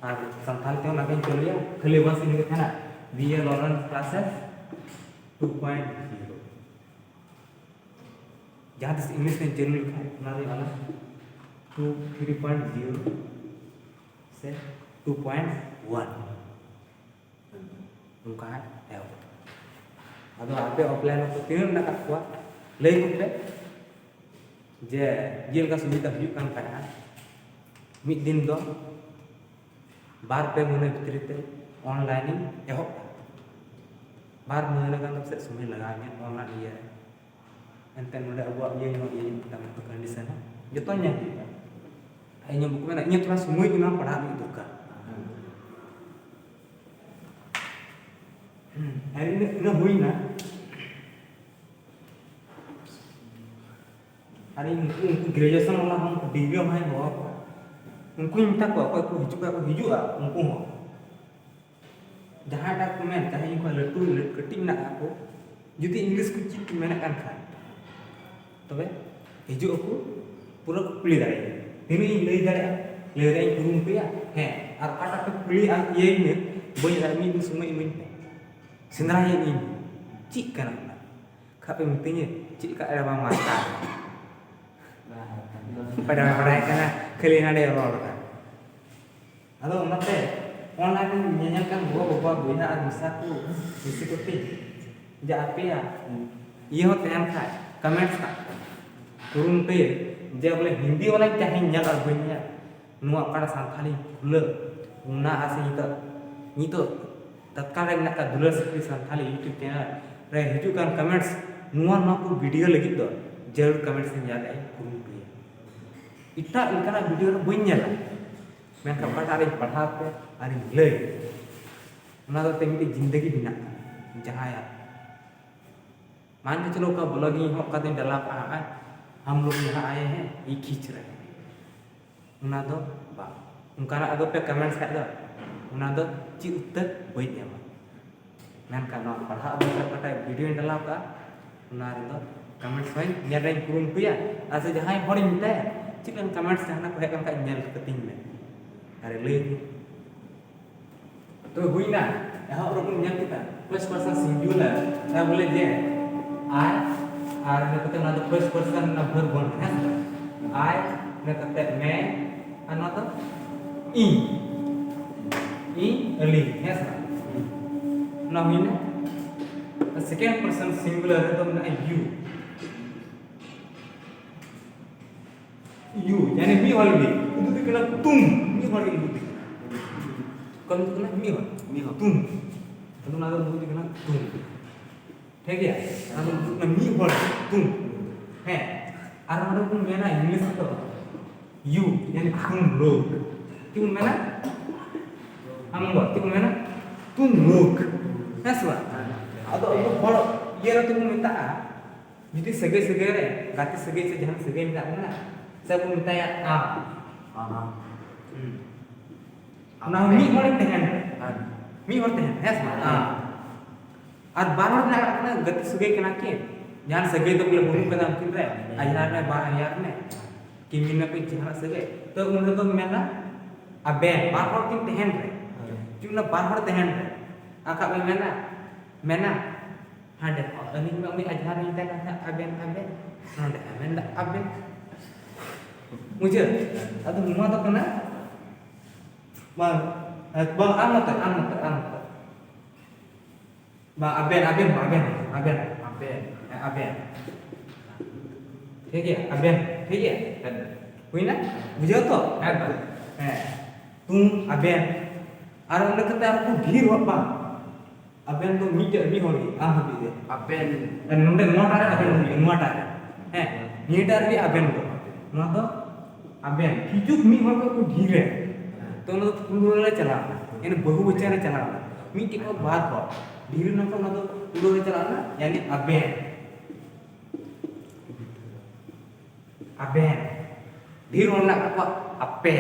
ᱟᱨ ᱥᱟᱱᱛᱟᱲᱤ ᱛᱮᱦᱚᱸ ᱚᱱᱟ ᱜᱤᱧ ᱪᱟᱹᱞᱩᱭᱟ, ᱠᱷᱟᱹᱞᱤ ᱵᱟᱥ ᱤᱧ ᱛᱟᱦᱮᱱᱟ, B A Lawrence classes two point zero. ᱡᱟᱦᱟᱸ ᱛᱤᱥ ᱤᱝᱞᱤᱥ ᱛᱮᱧ ᱪᱟᱹᱞᱩ ᱞᱮᱠᱷᱟᱱ, ᱚᱱᱟ ᱫᱚ ᱦᱩᱭᱩᱜ ᱠᱟᱱᱟ ᱴᱩ, ᱛᱷᱨᱤ ᱯᱚᱭᱮᱱᱴ ᱡᱤᱨᱳ ᱥᱮ ᱴᱩ ᱯᱚᱭᱮᱱᱴ ᱚᱣᱟᱱ᱾ ᱚᱱᱠᱟ ᱦᱟᱸᱜ ᱮᱦᱚᱵ᱾ ᱟᱫᱚ ᱟᱯᱮ ᱚᱯᱷᱞᱟᱭᱤᱱ ᱚᱠᱛᱚ ᱛᱤᱱᱟᱹᱜ ᱢᱮᱱᱟᱜ ᱟᱠᱟᱫ ᱠᱚᱣᱟ, ᱞᱟᱹᱭ ᱜᱚᱫ ᱯᱮ ᱡᱮ ᱡᱮᱞᱮᱠᱟ ᱥᱩᱵᱤᱫᱷᱟ ᱦᱩᱭᱩᱜ ᱠᱟᱱ ᱛᱟᱦᱮᱸᱫ᱾ ᱢᱤᱫ ᱫᱤᱱ ᱫᱚ ᱵᱟᱨ ᱯᱮ ᱢᱟᱹᱦᱱᱟᱹ ᱵᱷᱤᱛᱨᱤ ᱛᱮ ᱚᱱᱞᱟᱭᱤᱱ ᱤᱧ ᱮᱦᱚᱵ ᱠᱟᱜᱼᱟ᱾ ᱵᱟᱨ ᱢᱟᱹᱦᱱᱟᱹ ᱜᱟᱱ ᱫᱚ ᱯᱟᱥᱮᱡ ᱥᱚᱢᱚᱭ ᱞᱟᱜᱟᱣ ᱤᱧᱟᱹ ᱚᱱᱞᱟᱭᱤᱱ ᱤᱭᱟᱹ ᱨᱮ᱾ ᱮᱱᱛᱮ ᱱᱚᱰᱮ ᱟᱵᱚᱣᱟᱜ ᱤᱭᱟᱹ ᱧᱚᱜ, ᱤᱭᱟᱹ ᱧᱚᱜ ᱛᱟᱵᱚᱱ ᱛᱚ ᱠᱚᱱᱰᱤᱥᱚᱱ ᱦᱚᱸ ᱡᱚᱛᱚ ᱧᱮᱞ ᱦᱩᱭᱩᱜᱼᱟ᱾ ᱤᱧ ᱦᱚᱸ ᱵᱟᱠᱚ ᱢᱮᱱᱟ, ᱤᱧᱟᱹᱜ ᱛᱷᱚᱲᱟ ᱥᱚᱢᱚᱭ ᱮᱢᱟ, ᱯᱟᱲᱦᱟᱜ ᱞᱟᱹᱜᱤᱫ ᱫᱚᱨᱠᱟᱨ᱾ ᱦᱮᱸ, ᱤᱱᱟᱹ, ᱤᱱᱟᱹ ᱦᱩᱭᱱᱟ᱾ ᱟᱨ ᱤᱧ ᱩᱱᱠᱩ, ᱩᱱᱠᱩ ᱜᱨᱮᱡᱩᱭᱮᱥᱚᱱ ᱵᱟᱞᱟ ᱦᱚᱸ, ᱩᱱᱠᱩ ᱰᱤᱜᱽᱨᱤ ᱦᱚᱸ ᱦᱚᱦᱚ ᱠᱚᱣᱟ᱾ ᱩᱱᱠᱩᱧ ᱢᱮᱛᱟ ᱠᱚᱣᱟ, ᱚᱠᱚᱭ ᱠᱚ ᱦᱤᱡᱩᱜ ᱠᱷᱟᱡ ᱠᱚ ᱦᱤᱡᱩᱜᱼᱟ, ᱩᱱᱠᱩ ᱦᱚᱸ᱾ ᱡᱟᱦᱟᱸᱭᱴᱟᱜ ᱠᱚ ᱢᱮᱱ, ᱪᱟᱦᱮ ᱤᱧ ᱠᱷᱚᱱ ᱞᱟᱹᱴᱩ, ᱞᱟᱹᱴᱩ, ᱠᱟᱹᱴᱤᱡ ᱢᱮᱱᱟᱜ ᱠᱟᱜ ᱠᱚ, ᱡᱩᱫᱤ ᱤᱝᱞᱤᱥ ᱠᱚ ᱪᱮᱫ ᱠᱚ ᱢᱮᱱᱮᱫ ᱠᱟᱱ ᱠᱷᱟᱱ, ᱛᱚᱵᱮ ᱦᱤᱡᱩᱜ ᱟᱠᱚ, ᱯᱩᱨᱟᱹ ᱠᱚ ᱠᱩᱞᱤ ᱫᱟᱲᱮᱭᱟᱜᱼᱟ᱾ ᱛᱤᱱᱟᱹᱜ ᱤᱧ ᱞᱟᱹᱭ ᱫᱟᱲᱮᱭᱟᱜᱼᱟ, ᱞᱟᱹᱭ ᱨᱮᱭᱟᱜ ᱤᱧ ᱠᱩᱨᱩᱢᱩᱴᱩᱭᱟ᱾ ᱦᱮᱸ, ᱟᱨ ᱚᱠᱟᱴᱟᱜ ᱯᱮ ᱠᱩᱞᱤᱭᱮᱫᱼᱟ, ᱤᱭᱟᱹᱧ ᱢᱮ, ᱵᱟᱹᱧ ᱫᱟᱲᱮᱭᱟᱜᱼᱟ, ᱢᱤᱫ ᱫᱤᱱ ᱥᱚᱢᱚᱭ ᱤᱢᱟᱹᱧ ᱯᱮ, ᱥᱮᱸᱫᱽᱨᱟᱭᱮᱫ ᱤᱧ ᱪᱮᱫ ᱠᱟᱱᱟ ᱚᱱᱟ? ᱠᱷᱟᱡ ᱯᱮ ᱢᱤᱛᱟᱹᱧᱟ, ᱪᱮᱫ ᱞᱮᱠᱟ ᱮᱲᱮ ᱵᱟᱝ ᱢᱟᱥᱴᱟᱨ? ᱵᱟᱰᱟᱭ, ᱵᱟᱰᱟᱭ ᱠᱟᱱᱟ, ᱠᱷᱟᱹᱞᱤ ᱦᱟᱸᱰᱮ ᱨᱚᱲ ᱠᱟᱱᱟ᱾ ᱟᱫᱚ ᱚᱱᱟᱛᱮ ᱚᱱᱞᱟᱭᱤᱱ ᱨᱮ ᱧᱮᱧᱮᱞ ᱠᱟᱱ ᱜᱚ ᱵᱟᱵᱟ, ᱵᱚᱭᱦᱟ ᱟᱨ ᱢᱤᱥᱨᱟ ᱠᱚ, ᱢᱤᱥᱤ ᱠᱚ ᱴᱷᱮᱱ, ᱡᱮ ᱟᱯᱮᱭᱟᱜ ᱤᱭᱟᱹ ᱦᱚᱸ ᱛᱟᱦᱮᱱ ᱠᱷᱟᱡ, ᱠᱚᱢᱮᱱᱴᱥ ᱠᱟᱜ ᱯᱮ᱾ ᱠᱩᱨᱩᱢᱩᱴᱩᱭ ᱡᱮ ᱵᱚᱞᱮ ᱦᱤᱱᱫᱤ ᱵᱟᱞᱟᱧ ᱪᱟᱦᱮᱧ ᱧᱮᱞ ᱟᱨ ᱵᱟᱹᱧ ᱧᱮᱞ, ᱱᱚᱣᱟ ᱚᱠᱟᱴᱟᱜ ᱥᱟᱱᱛᱷᱟᱞᱤᱧ ᱠᱷᱩᱞᱟᱹᱣ, ᱚᱱᱟ ᱟᱥ ᱱᱤᱛᱚᱜ, ᱱᱤᱛᱚᱜ ᱛᱟᱛᱠᱟᱞ ᱨᱮ ᱢᱮᱱᱟᱜ ᱠᱟᱜ ᱫᱩᱞᱟᱹᱲ ᱥᱤᱠᱨᱤ ᱥᱟᱱᱛᱷᱟᱞᱤ YouTube ᱪᱮᱱᱮᱞ ᱨᱮ ᱦᱤᱡᱩᱜ ᱠᱟᱱ ᱠᱚᱢᱮᱱᱴᱥ, ᱱᱚᱣᱟ, ᱱᱚᱣᱟ ᱠᱚ ᱵᱷᱤᱰᱤᱭᱳ ᱞᱟᱹᱜᱤᱫ ᱫᱚ ᱡᱟᱹᱨᱩᱲ ᱠᱚᱢᱮᱱᱴᱥ ᱤᱧ ᱧᱮᱞ ᱨᱮᱭᱟᱜ ᱤᱧ ᱠᱩᱨᱩᱢᱩᱴᱩᱭᱟ᱾ ᱮᱴᱟᱜ ᱞᱮᱠᱟᱱᱟᱜ ᱵᱷᱤᱰᱤᱭᱳ ᱨᱮ ᱵᱟᱹᱧ ᱧᱮᱞᱟ, ᱢᱮᱱᱠᱷᱟᱱ ᱚᱠᱟᱴᱟᱜ ᱨᱤᱧ ᱯᱟᱲᱦᱟᱣ ᱯᱮ ᱟᱨᱤᱧ ᱞᱟᱹᱭ, ᱚᱱᱟ ᱫᱚ ᱛᱮ ᱢᱤᱫᱴᱮᱡ ᱡᱤᱱᱫᱮᱜᱤ ᱵᱮᱱᱟᱜ ᱠᱟᱱᱟ ᱡᱟᱦᱟᱸᱭᱟᱜ᱾ ᱢᱟᱱ ᱠᱮ ᱪᱚᱞᱚ ᱚᱠᱟ ᱵᱞᱚᱜ ᱤᱧ ᱮᱦᱚᱵ ᱠᱟᱛᱮᱧ ᱰᱟᱞᱟᱣ ᱠᱟᱜᱼᱟ, ᱦᱚᱸᱜᱼᱚᱭ हम लोग यहाँ आए हैं, ये खींच रहे हैं। ᱚᱱᱟ ᱫᱚ ᱵᱟᱝ᱾ ᱚᱱᱠᱟᱱᱟᱜ ᱟᱫᱚ ᱯᱮ ᱠᱚᱢᱮᱱᱴᱥ ᱠᱷᱟᱡ ᱫᱚ, ᱚᱱᱟ ᱫᱚ ᱪᱮᱫ ᱩᱛᱛᱚᱨ ᱵᱟᱹᱧ ᱮᱢᱟ᱾ ᱢᱮᱱᱠᱷᱟᱱ ᱱᱚᱣᱟ ᱯᱟᱲᱦᱟᱜ ᱟᱵᱚᱱ ᱚᱠᱟᱴᱟᱜ ᱵᱷᱤᱰᱤᱭᱳᱧ ᱰᱟᱞᱟᱣ ᱠᱟᱜᱼᱟ, ᱚᱱᱟ ᱨᱮᱫᱚ ᱠᱚᱢᱮᱱᱴᱥ ᱦᱚᱸᱧ ᱧᱮᱞ ᱨᱮᱧ ᱠᱩᱨᱩᱢᱩᱴᱩᱭᱟ᱾ ᱟᱨ ᱥᱮ ᱡᱟᱦᱟᱸᱭ ᱦᱚᱲᱤᱧ ᱢᱮᱛᱟᱭᱟ, ᱪᱮᱫ ᱞᱮᱠᱟᱱ ᱠᱚᱢᱮᱱᱴᱥ ᱡᱟᱦᱟᱱᱟᱜ ᱠᱚ ᱦᱮᱡ ᱞᱮᱱᱠᱷᱟᱡ ᱧᱮᱞ ᱠᱟᱛᱤᱧ ᱢᱮ, ᱟᱨᱮ ᱞᱟᱹᱭ ᱟᱹᱧᱟ᱾ ᱛᱚᱵᱮ ᱦᱩᱭᱱᱟ, ᱮᱦᱚᱵ ᱨᱮᱵᱚᱱ ᱧᱮᱞ ᱠᱮᱫᱟ first person singular, ᱛᱟ ᱵᱚᱞᱮ ᱡᱮ I, ᱟᱨ ᱤᱱᱟᱹ ᱠᱟᱛᱮ ᱚᱱᱟ ᱫᱚ first person ᱨᱮᱱᱟᱜ verb ᱵᱚᱱ, ᱦᱮᱸ ᱥᱮ? I, ᱤᱱᱟᱹ ᱠᱟᱛᱮ ᱢᱮ, ᱟᱨ ᱱᱚᱣᱟ ᱫᱚ ᱤᱧ, ᱤᱧ ᱟᱹᱞᱤᱧ, ᱦᱮᱸ ᱥᱮ? ᱚᱱᱟ ᱦᱩᱭᱱᱟ᱾ Second person singular ᱨᱮᱫᱚ ᱢᱮᱱᱟᱜᱼᱟ you᱾ You, ᱭᱟᱱᱤ ᱢᱤᱫ ᱦᱚᱲ ᱜᱮ ᱩᱫᱩᱜ ᱫᱤ ᱠᱟᱱᱟ ᱛᱩᱢ, ᱢᱤᱫ ᱦᱚᱲ ᱜᱮ ᱩᱫᱩᱜ ᱫᱤ ᱠᱟᱱᱟ᱾ ᱚᱠᱚᱭ ᱩᱫᱩᱜ ᱠᱟᱱᱟ? ᱢᱤᱫ ᱦᱚᱲ᱾ ᱢᱤᱫ ᱦᱚᱲ᱾ ᱛᱩᱢ᱾ ᱟᱫᱚ ᱚᱱᱟ ᱫᱚ ᱩᱫᱩᱜ ᱫᱤ ᱠᱟᱱᱟ ᱛᱩᱢ᱾ ᱴᱷᱤᱠ ᱜᱮᱭᱟ? ᱟᱫᱚ ᱩᱫᱩᱜ ᱠᱟᱱᱟ ᱢᱤᱫ ᱦᱚᱲ ᱛᱩᱢ᱾ ᱦᱮᱸ᱾ ᱟᱨ ᱚᱸᱰᱮ ᱵᱚᱱ ᱢᱮᱱᱟ ᱤᱝᱞᱤᱥ ᱛᱮᱫᱚ you, ᱭᱟᱱᱤ ᱛᱩᱢ ᱞᱳᱜ᱾ ᱪᱮᱫ ᱵᱚᱱ ᱢᱮᱱᱟ? ᱟᱢ ᱵᱟᱵᱟ, ᱪᱮᱫ ᱵᱚᱱ ᱢᱮᱱᱟ? ᱛᱩᱢ ᱞᱳᱜ᱾ ᱦᱮᱸ ᱥᱮ ᱵᱟᱝ? ᱟᱫᱚ ᱟᱵᱚ ᱦᱚᱲ ᱤᱭᱟᱹ ᱨᱮ ᱛᱮᱵᱚᱱ ᱢᱮᱛᱟᱜᱼᱟ, ᱡᱩᱫᱤ ᱥᱟᱹᱜᱟᱹᱭ ᱥᱟᱹᱜᱟᱹᱭ ᱨᱮ, ᱜᱟᱛᱮ ᱥᱟᱹᱜᱟᱹᱭ ᱥᱮ ᱡᱟᱦᱟᱸ ᱥᱟᱹᱜᱟᱹᱭ ᱢᱮᱱᱟᱜ ᱵᱚᱱᱟ, ᱥᱮ ᱵᱚᱱ ᱢᱮᱛᱟᱭᱟ ᱟᱢ᱾ ᱟᱢ᱾ ᱦᱩᱸ᱾ ᱚᱱᱟ ᱦᱚᱸ ᱢᱤᱫ ᱦᱚᱲᱮ ᱛᱟᱦᱮᱱ᱾ ᱦᱮᱸ᱾ ᱢᱤᱫ ᱦᱚᱲ ᱛᱟᱦᱮᱱ, ᱦᱮᱸ ᱥᱮ ᱵᱟᱝ? ᱦᱮᱸ᱾ ᱟᱢ᱾ ᱟᱨ ᱵᱟᱨ ᱦᱚᱲ ᱢᱮᱱᱟᱜ ᱠᱟᱜ ᱠᱤᱱᱟ, ᱜᱟᱛᱮ ᱥᱟᱹᱜᱟᱹᱭ ᱠᱟᱱᱟ ᱠᱤᱱ, ᱡᱟᱦᱟᱱ ᱥᱟᱹᱜᱟᱹᱭ ᱫᱚ ᱵᱚᱞᱮ ᱵᱟᱹᱱᱩᱜ ᱠᱟᱫᱟ ᱩᱱᱠᱤᱱ ᱨᱮ, ᱟᱡᱷᱟᱨ ᱢᱮ, ᱵᱟᱝ ᱟᱡᱷᱟᱨ ᱢᱮ, ᱠᱤᱢᱤᱱ ᱱᱟᱯᱤᱛ ᱡᱟᱦᱟᱱᱟᱜ ᱥᱟᱹᱜᱟᱹᱭ, ᱛᱚ ᱩᱱ ᱨᱮᱫᱚ ᱢᱮᱱᱟ ᱟᱵᱮᱱ, ᱵᱟᱨ ᱦᱚᱲ ᱠᱤᱱ ᱛᱟᱦᱮᱱ ᱨᱮ᱾ ᱦᱮᱸ᱾ ᱪᱮᱫ ᱚᱱᱟ ᱵᱟᱨ ᱦᱚᱲ ᱛᱟᱦᱮᱱ ᱨᱮ? ᱟᱨ ᱠᱷᱟᱡ ᱵᱚᱱ ᱢᱮᱱᱟ, ᱢᱮᱱᱟ, ᱦᱟᱸᱰᱮ ᱦᱚᱸ ᱟᱹᱞᱤᱧ ᱢᱟ ᱩᱱᱤ ᱟᱡᱷᱟᱨ ᱞᱤᱧ ᱢᱮᱛᱟᱭ ᱠᱟᱱ ᱛᱟᱦᱮᱸᱫ, ᱟᱵᱮᱱ, ᱟᱵᱮᱱ, ᱱᱚᱰᱮ ᱦᱚᱸ ᱢᱮᱱᱫᱟ ᱟᱵᱮᱱ᱾ ᱵᱩᱡᱷᱟᱹᱣ? ᱟᱫᱚ ᱱᱚᱣᱟ ᱫᱚ ᱠᱟᱱᱟ, ᱵᱟᱝ, ᱵᱟᱝ, ᱟᱢ ᱢᱚᱛᱚ, ᱟᱢ ᱢᱚᱛᱚ, ᱟᱢ ᱢᱚᱛᱚ᱾ ᱵᱟᱝ, ᱟᱵᱮᱱ, ᱟᱵᱮᱱ, ᱟᱵᱮᱱ, ᱟᱵᱮᱱ, ᱟᱵᱮᱱ, ᱦᱮᱸ, ᱟᱵᱮᱱ᱾ ᱴᱷᱤᱠ ᱜᱮᱭᱟ, ᱟᱵᱮᱱ, ᱴᱷᱤᱠ ᱜᱮᱭᱟ? ᱦᱮᱸ᱾ ᱦᱩᱭᱱᱟ? ᱵᱩᱡᱷᱟᱹᱣ ᱛᱚ? ᱦᱮᱸ, ᱦᱮᱸ᱾ ᱦᱮᱸ᱾ ᱛᱩᱢ, ᱟᱵᱮᱱ᱾ ᱟᱨ ᱚᱸᱰᱮ ᱠᱟᱛᱮ ᱟᱨ ᱠᱚ ᱰᱷᱮᱨ ᱦᱚᱲ ᱵᱟᱝ? ᱟᱵᱮᱱ ᱫᱚ ᱢᱤᱫᱴᱮᱡ, ᱢᱤᱫ ᱦᱚᱲ ᱜᱮ, ᱟᱢ ᱦᱟᱹᱵᱤᱡ ᱜᱮ᱾ ᱟᱵᱮᱱ᱾ ᱟᱨ ᱱᱚᱰᱮ ᱱᱚᱣᱟᱴᱟᱜ ᱨᱮ ᱟᱵᱮᱱ ᱦᱩᱭᱩᱜᱼᱟ, ᱱᱚᱣᱟᱴᱟᱜ ᱨᱮ᱾ ᱦᱮᱸ, ᱱᱤᱭᱟᱹᱴᱟᱜ ᱨᱮᱜᱮ ᱟᱵᱮᱱ ᱫᱚ᱾ ᱱᱚᱣᱟ ᱫᱚ ᱟᱵᱮᱱ᱾ ᱠᱤᱪᱷᱩ ᱢᱤᱫ ᱦᱚᱲ ᱠᱚ ᱰᱷᱮᱨ ᱨᱮ᱾ ᱛᱚ ᱚᱱᱟ ᱫᱚ ᱯᱞᱩᱨᱟᱞ ᱨᱮ ᱪᱟᱞᱟᱣ ᱮᱱᱟ, ᱭᱟᱱᱤ ᱵᱟᱦᱩ ᱵᱚᱪᱚᱱ ᱨᱮ ᱪᱟᱞᱟᱣ ᱮᱱᱟ᱾ ᱢᱤᱫᱴᱮᱡ ᱠᱷᱚᱱ ᱵᱟᱨ ᱦᱚᱲ ᱰᱷᱮᱨ ᱞᱮᱱᱠᱷᱟᱱ ᱚᱱᱟ ᱫᱚ ᱯᱞᱩᱨᱟᱞ ᱨᱮ ᱪᱟᱞᱟᱣ ᱮᱱᱟ, ᱭᱟᱱᱤ ᱟᱵᱮᱱ᱾ ᱟᱵᱮᱱ᱾ ᱰᱷᱮᱨ ᱦᱚᱲ ᱢᱮᱱᱟᱜ ᱠᱟᱜ ᱠᱚᱣᱟ ᱟᱯᱮ᱾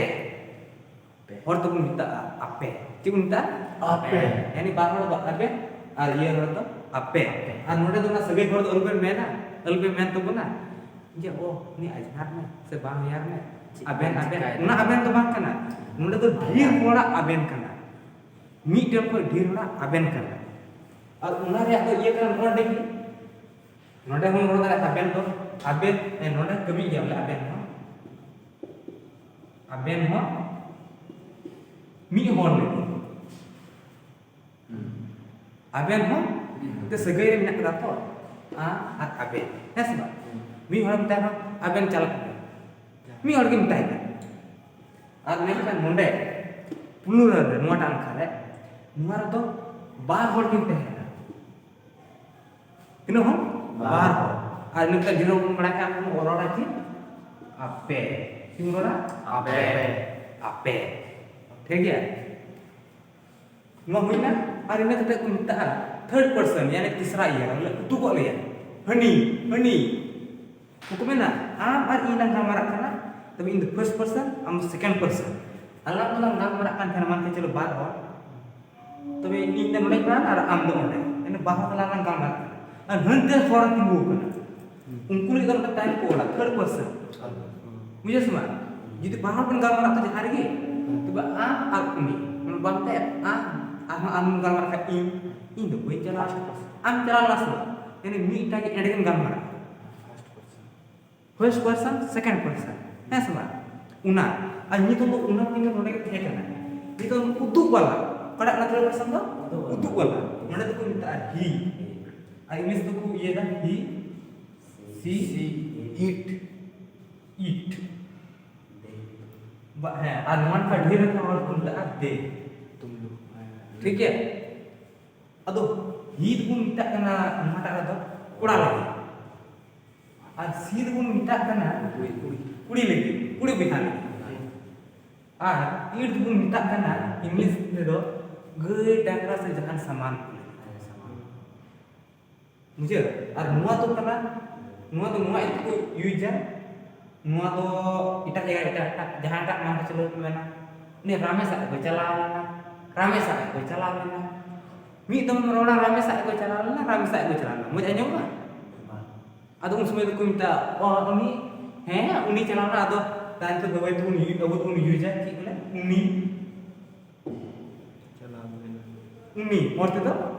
ᱦᱚᱲ ᱫᱚᱵᱚᱱ ᱢᱮᱛᱟᱜᱼᱟ ᱟᱯᱮ᱾ ᱪᱮᱫ ᱵᱚᱱ ᱢᱮᱛᱟᱜᱼᱟ? ᱟᱯᱮ᱾ ᱭᱟᱱᱤ ᱵᱟᱨ ᱦᱚᱲ ᱫᱚ ᱟᱵᱮᱱ ᱟᱨ ᱤᱭᱟᱹ ᱦᱚᱲ ᱫᱚ ᱟᱯᱮ᱾ ᱟᱨ ᱱᱚᱰᱮ ᱫᱚ ᱚᱱᱟ ᱥᱟᱹᱜᱟᱹᱭ ᱦᱚᱲ ᱫᱚ ᱟᱞᱚᱯᱮ ᱢᱮᱱᱟ, ᱟᱞᱚᱯᱮ ᱢᱮᱱ ᱛᱟᱵᱚᱱᱟ ᱡᱮ, "ᱚ, ᱩᱱᱤ ᱟᱡᱷᱱᱟᱨ ᱱᱟᱭ ᱥᱮ ᱵᱟᱝ ᱦᱟᱭᱟᱨ ᱱᱟᱭ, ᱪᱮᱫ ᱟᱵᱮᱱ, ᱵᱚᱱ ᱟᱵᱮᱱ", ᱪᱤᱠᱟᱭᱮᱫᱟ? ᱚᱱᱟ ᱟᱵᱮᱱ ᱫᱚ ᱵᱟᱝ ᱠᱟᱱᱟ᱾ ᱱᱚᱰᱮ ᱫᱚ ᱰᱷᱮᱨ ᱦᱚᱲᱟᱜ ᱟᱵᱮᱱ ᱠᱟᱱᱟ, ᱢᱤᱫᱴᱮᱱ ᱠᱷᱚᱱ ᱰᱷᱮᱨ ᱦᱚᱲᱟᱜ ᱟᱵᱮᱱ ᱠᱟᱱᱟ᱾ ᱟᱨ ᱚᱱᱟ ᱨᱮᱭᱟᱜ ᱫᱚ ᱤᱭᱟᱹ ᱠᱟᱱᱟ, ᱱᱚᱰᱮ ᱜᱮ, ᱱᱚᱰᱮ ᱦᱚᱸ ᱨᱚᱲ ᱫᱟᱲᱮᱭᱟᱜᱼᱟ ᱟᱵᱮᱱ ᱫᱚ, ᱟᱵᱮᱱ, ᱮ, ᱱᱚᱰᱮ ᱠᱟᱹᱢᱤ ᱜᱮᱭᱟ ᱵᱚᱞᱮ ᱟᱵᱮᱱ ᱦᱚᱸ, ᱟᱵᱮᱱ ᱦᱚᱸ ᱢᱤᱫ ᱦᱚᱲ ᱞᱟᱹᱜᱤᱫ᱾ ᱟᱵᱮᱱ ᱦᱚᱸ ᱢᱤᱫ ᱦᱚᱲ᱾ ᱛᱮ ᱥᱟᱹᱜᱟᱹᱭ ᱨᱮ ᱢᱮᱱᱟᱜ ᱠᱟᱫᱟ ᱛᱚ, ᱟᱢ ᱟᱨ ᱟᱵᱮᱱ, ᱦᱮᱸ ᱥᱮ ᱵᱟᱝ? ᱦᱩᱸ᱾ ᱢᱤᱫ ᱦᱚᱲ ᱢᱮᱛᱟᱭ ᱨᱮᱦᱚᱸ ᱟᱵᱮᱱ ᱪᱟᱞᱟᱜ ᱠᱟᱱᱟ, ᱢᱤᱫ ᱦᱚᱲ ᱜᱮ ᱢᱮᱛᱟᱭ ᱠᱟᱱᱟ᱾ ᱟᱨ ᱢᱮᱱᱠᱷᱟᱱ ᱱᱚᱰᱮ plural ᱨᱮ, ᱱᱚᱣᱟᱴᱟᱜ ᱱᱟᱠᱷᱟ ᱨᱮ, ᱱᱚᱣᱟ ᱨᱮᱫᱚ ᱵᱟᱨ ᱦᱚᱲ ᱠᱤᱱ ᱛᱟᱦᱮᱸ ᱠᱟᱱᱟ᱾ ᱛᱤᱱᱟᱹᱜ ᱦᱚᱲ? ᱵᱟᱨ᱾ ᱵᱟᱨ ᱦᱚᱲ᱾ ᱟᱨ ᱱᱤᱛᱚᱜ ᱡᱮᱨᱚᱠᱚᱢ ᱵᱚᱱ ᱵᱟᱲᱟᱭ ᱠᱟᱱ, ᱵᱚᱱ ᱨᱚᱲᱟ ᱪᱮᱫ? ᱟᱯᱮ᱾ ᱪᱮᱫ ᱵᱚᱱ ᱨᱚᱲᱟ? ᱟᱯᱮ᱾ ᱟᱯᱮ᱾ ᱴᱷᱤᱠ ᱜᱮᱭᱟ? ᱱᱚᱣᱟ ᱦᱩᱭᱱᱟ᱾ ᱟᱨ ᱤᱱᱟᱹ ᱠᱟᱛᱮ ᱠᱚ ᱢᱮᱛᱟᱜᱼᱟ third person, ᱭᱟᱱᱤ ᱛᱤᱥᱨᱟ ᱤᱭᱟᱹ, ᱢᱟᱱᱮ ᱩᱫᱩᱜᱚᱜ ᱞᱮᱭᱟ᱾ ᱦᱟᱹᱱᱤ, ᱦᱟᱹᱱᱤ᱾ ᱩᱱᱠᱩ ᱢᱮᱱᱟ, ᱟᱢ ᱟᱨ ᱤᱧ ᱞᱟᱝ ᱜᱟᱞᱢᱟᱨᱟᱜ ᱠᱟᱱᱟ, ᱛᱚᱵᱮ ᱤᱧ ᱫᱚ first person, ᱟᱢ ᱫᱚ second person᱾ ᱟᱞᱟᱝ ᱫᱚᱞᱟᱝ ᱜᱟᱞᱢᱟᱨᱟᱜ ᱠᱟᱱ ᱛᱟᱦᱮᱱᱟ, ᱢᱟᱱᱮ ᱪᱚᱞᱚ ᱵᱟᱨ ᱦᱚᱲ, ᱛᱚᱵᱮ ᱤᱧ ᱫᱚ ᱱᱚᱰᱮᱧ ᱯᱟᱲᱦᱟᱜᱼᱟ ᱟᱨ ᱟᱢ ᱫᱚ ᱚᱸᱰᱮ, ᱢᱟᱱᱮ ᱵᱟᱨ ᱦᱚᱲ ᱛᱟᱞᱟ ᱨᱮᱞᱟᱝ ᱜᱟᱞᱢᱟᱨᱟᱜ ᱠᱟᱱᱟ᱾ ᱟᱨ ᱦᱟᱹᱱᱛᱮ ᱦᱚᱲ ᱛᱤᱸᱜᱩ ᱟᱠᱟᱱᱟ, ᱩᱱᱠᱩ ᱞᱟᱹᱜᱤᱫ ᱫᱚ ᱢᱤᱫᱴᱟᱝ time ᱠᱚ ᱚᱞᱟ, third person᱾ ᱵᱩᱡᱷᱟᱹᱣ ᱥᱮ ᱵᱟᱝ? ᱡᱩᱫᱤ ᱵᱟᱨ ᱦᱚᱲ ᱵᱚᱱ ᱜᱟᱞᱢᱟᱨᱟᱜ ᱠᱷᱟᱱ ᱡᱟᱦᱟᱸ ᱨᱮᱜᱮ, ᱛᱚᱵᱮ ᱟᱢ ᱟᱨ ᱩᱱᱤ, ᱢᱟᱱᱮ ᱵᱟᱝ ᱛᱮ ᱟᱢ, ᱟᱨᱦᱚᱸ ᱟᱢ ᱜᱟᱞᱢᱟᱨᱟᱜ ᱠᱷᱟᱱ ᱤᱧ, ᱤᱧ ᱫᱚ ᱵᱟᱹᱧ ᱪᱟᱞᱟᱜᱼᱟ, ᱟᱢ ᱪᱟᱞᱟᱣ ᱞᱮᱱᱟ ᱥᱮ ᱵᱟᱝ? ᱢᱤᱫᱴᱟᱝ ᱜᱮ ᱮᱸᱰᱮ ᱜᱮᱢ ᱜᱟᱞᱢᱟᱨᱟᱜᱼᱟ᱾ First person, second person, ᱦᱮᱸ ᱥᱮ ᱵᱟᱝ? ᱚᱱᱟ᱾ ᱟᱨ ᱱᱤᱛᱚᱜ ᱫᱚ ᱚᱱᱟ ᱛᱤᱱᱟᱹᱜ ᱱᱚᱰᱮ ᱜᱮ ᱛᱟᱦᱮᱸ ᱠᱟᱱᱟ, ᱱᱤᱛᱚᱜ ᱩᱫᱩᱜ ᱵᱟᱞᱟ᱾ ᱚᱠᱟᱴᱟᱜ ᱠᱟᱱᱟ third person ᱫᱚ? ᱩᱫᱩᱜ ᱵᱟᱞᱟ᱾ ᱩᱫᱩᱜ ᱵᱟᱞᱟ᱾ ᱱᱚᱰᱮ ᱫᱚᱠᱚ ᱢᱮᱛᱟᱜᱼᱟ he᱾ ᱟᱨ English ᱫᱚᱠᱚ ᱤᱭᱟᱹᱭᱮᱫᱟ he, she, it, it᱾ ᱵᱟ-, ᱦᱮᱸ, ᱟᱨ ᱱᱚᱣᱟ ᱠᱷᱚᱱ ᱰᱷᱮᱨ ᱦᱚᱲ ᱠᱚ ᱢᱮᱛᱟᱜᱼᱟ they᱾ ᱴᱷᱤᱠ ᱜᱮᱭᱟ? ᱟᱫᱚ he ᱫᱚᱵᱚᱱ ᱢᱮᱛᱟᱜ ᱠᱟᱱᱟ ᱱᱚᱣᱟᱴᱟᱜ ᱨᱮᱫᱚ ᱠᱚᱲᱟ ᱞᱟᱹᱜᱤᱫ, ᱟᱨ she ᱫᱚᱵᱚᱱ ᱢᱮᱛᱟᱜ ᱠᱟᱱᱟ ᱠᱩᱲᱤ, ᱠᱩᱲᱤ᱾ ᱠᱩᱲᱤ ᱞᱟᱹᱜᱤᱫ, ᱠᱩᱲᱤ ᱵᱚᱭᱦᱟ ᱞᱟᱹᱜᱤᱫ᱾ ᱟᱨ it ᱫᱚᱵᱚᱱ ᱢᱮᱛᱟᱜ ᱠᱟᱱᱟ English ᱛᱮᱫᱚ ᱜᱟᱹᱭ ᱰᱟᱝᱨᱟ ᱥᱮ ᱡᱟᱦᱟᱱ ᱥᱟᱢᱟᱱ ᱠᱚ ᱞᱟᱹᱜᱤᱫ᱾ ᱵᱩᱡᱷᱟᱹᱣ? ᱟᱨ ᱱᱚᱣᱟ ᱫᱚ ᱠᱟᱱᱟ, ᱱᱚᱣᱟ ᱫᱚ ᱱᱚᱣᱟ ᱤᱭᱟᱹ ᱛᱮᱠᱚ ᱤᱭᱩᱡᱟ, ᱱᱚᱣᱟ ᱫᱚ ᱮᱴᱟᱜ ᱡᱟᱭᱜᱟ, ᱮᱴᱟᱜ, ᱮᱴᱟᱜ, ᱡᱟᱦᱟᱸ ᱮᱴᱟᱜ ᱢᱟᱱ ᱨᱮ ᱪᱟᱹᱞᱩ ᱢᱮᱱᱟ, ᱩᱱᱤ ᱨᱟᱢᱮᱥᱟᱜ ᱠᱚ ᱪᱟᱞᱟᱣ ᱞᱮᱱᱟ, ᱨᱟᱢᱮᱥᱟᱜ ᱠᱚ ᱪᱟᱞᱟᱣ ᱞᱮᱱᱟ᱾ ᱢᱤᱫ ᱫᱚᱢ ᱨᱚᱲᱟ, ᱨᱟᱢᱮᱥᱟᱜ ᱠᱚ ᱪᱟᱞᱟᱣ ᱞᱮᱱᱟ, ᱨᱟᱢᱮᱥᱟᱜ ᱠᱚ ᱪᱟᱞᱟᱣ ᱞᱮᱱᱟ᱾ ᱢᱚᱡᱽ ᱟᱸᱡᱚᱢᱚᱜᱼᱟ? ᱟᱫᱚ ᱩᱱ ᱥᱚᱢᱚᱭ ᱫᱚᱠᱚ ᱢᱮᱛᱟᱜᱼᱟ, "ᱚ, ᱩᱱᱤ, ᱦᱮᱸ, ᱩᱱᱤ ᱪᱟᱞᱟᱣ ᱞᱮᱱᱟ", ᱟᱫᱚ ᱛᱟᱭᱚᱢ ᱛᱮ ᱵᱟᱹᱭ ᱵᱟᱹᱭ ᱛᱮᱵᱚᱱ ᱤᱭᱩ-, ᱟᱵᱚ ᱫᱚᱵᱚᱱ ᱤᱭᱩᱡᱟ, ᱪᱮᱫ ᱵᱚᱞᱮ? ᱩᱱᱤ᱾ ᱪᱟᱞᱟᱣ ᱞᱮᱱᱟ᱾ ᱩᱱᱤ, ᱦᱚᱲ ᱛᱮᱫᱚ?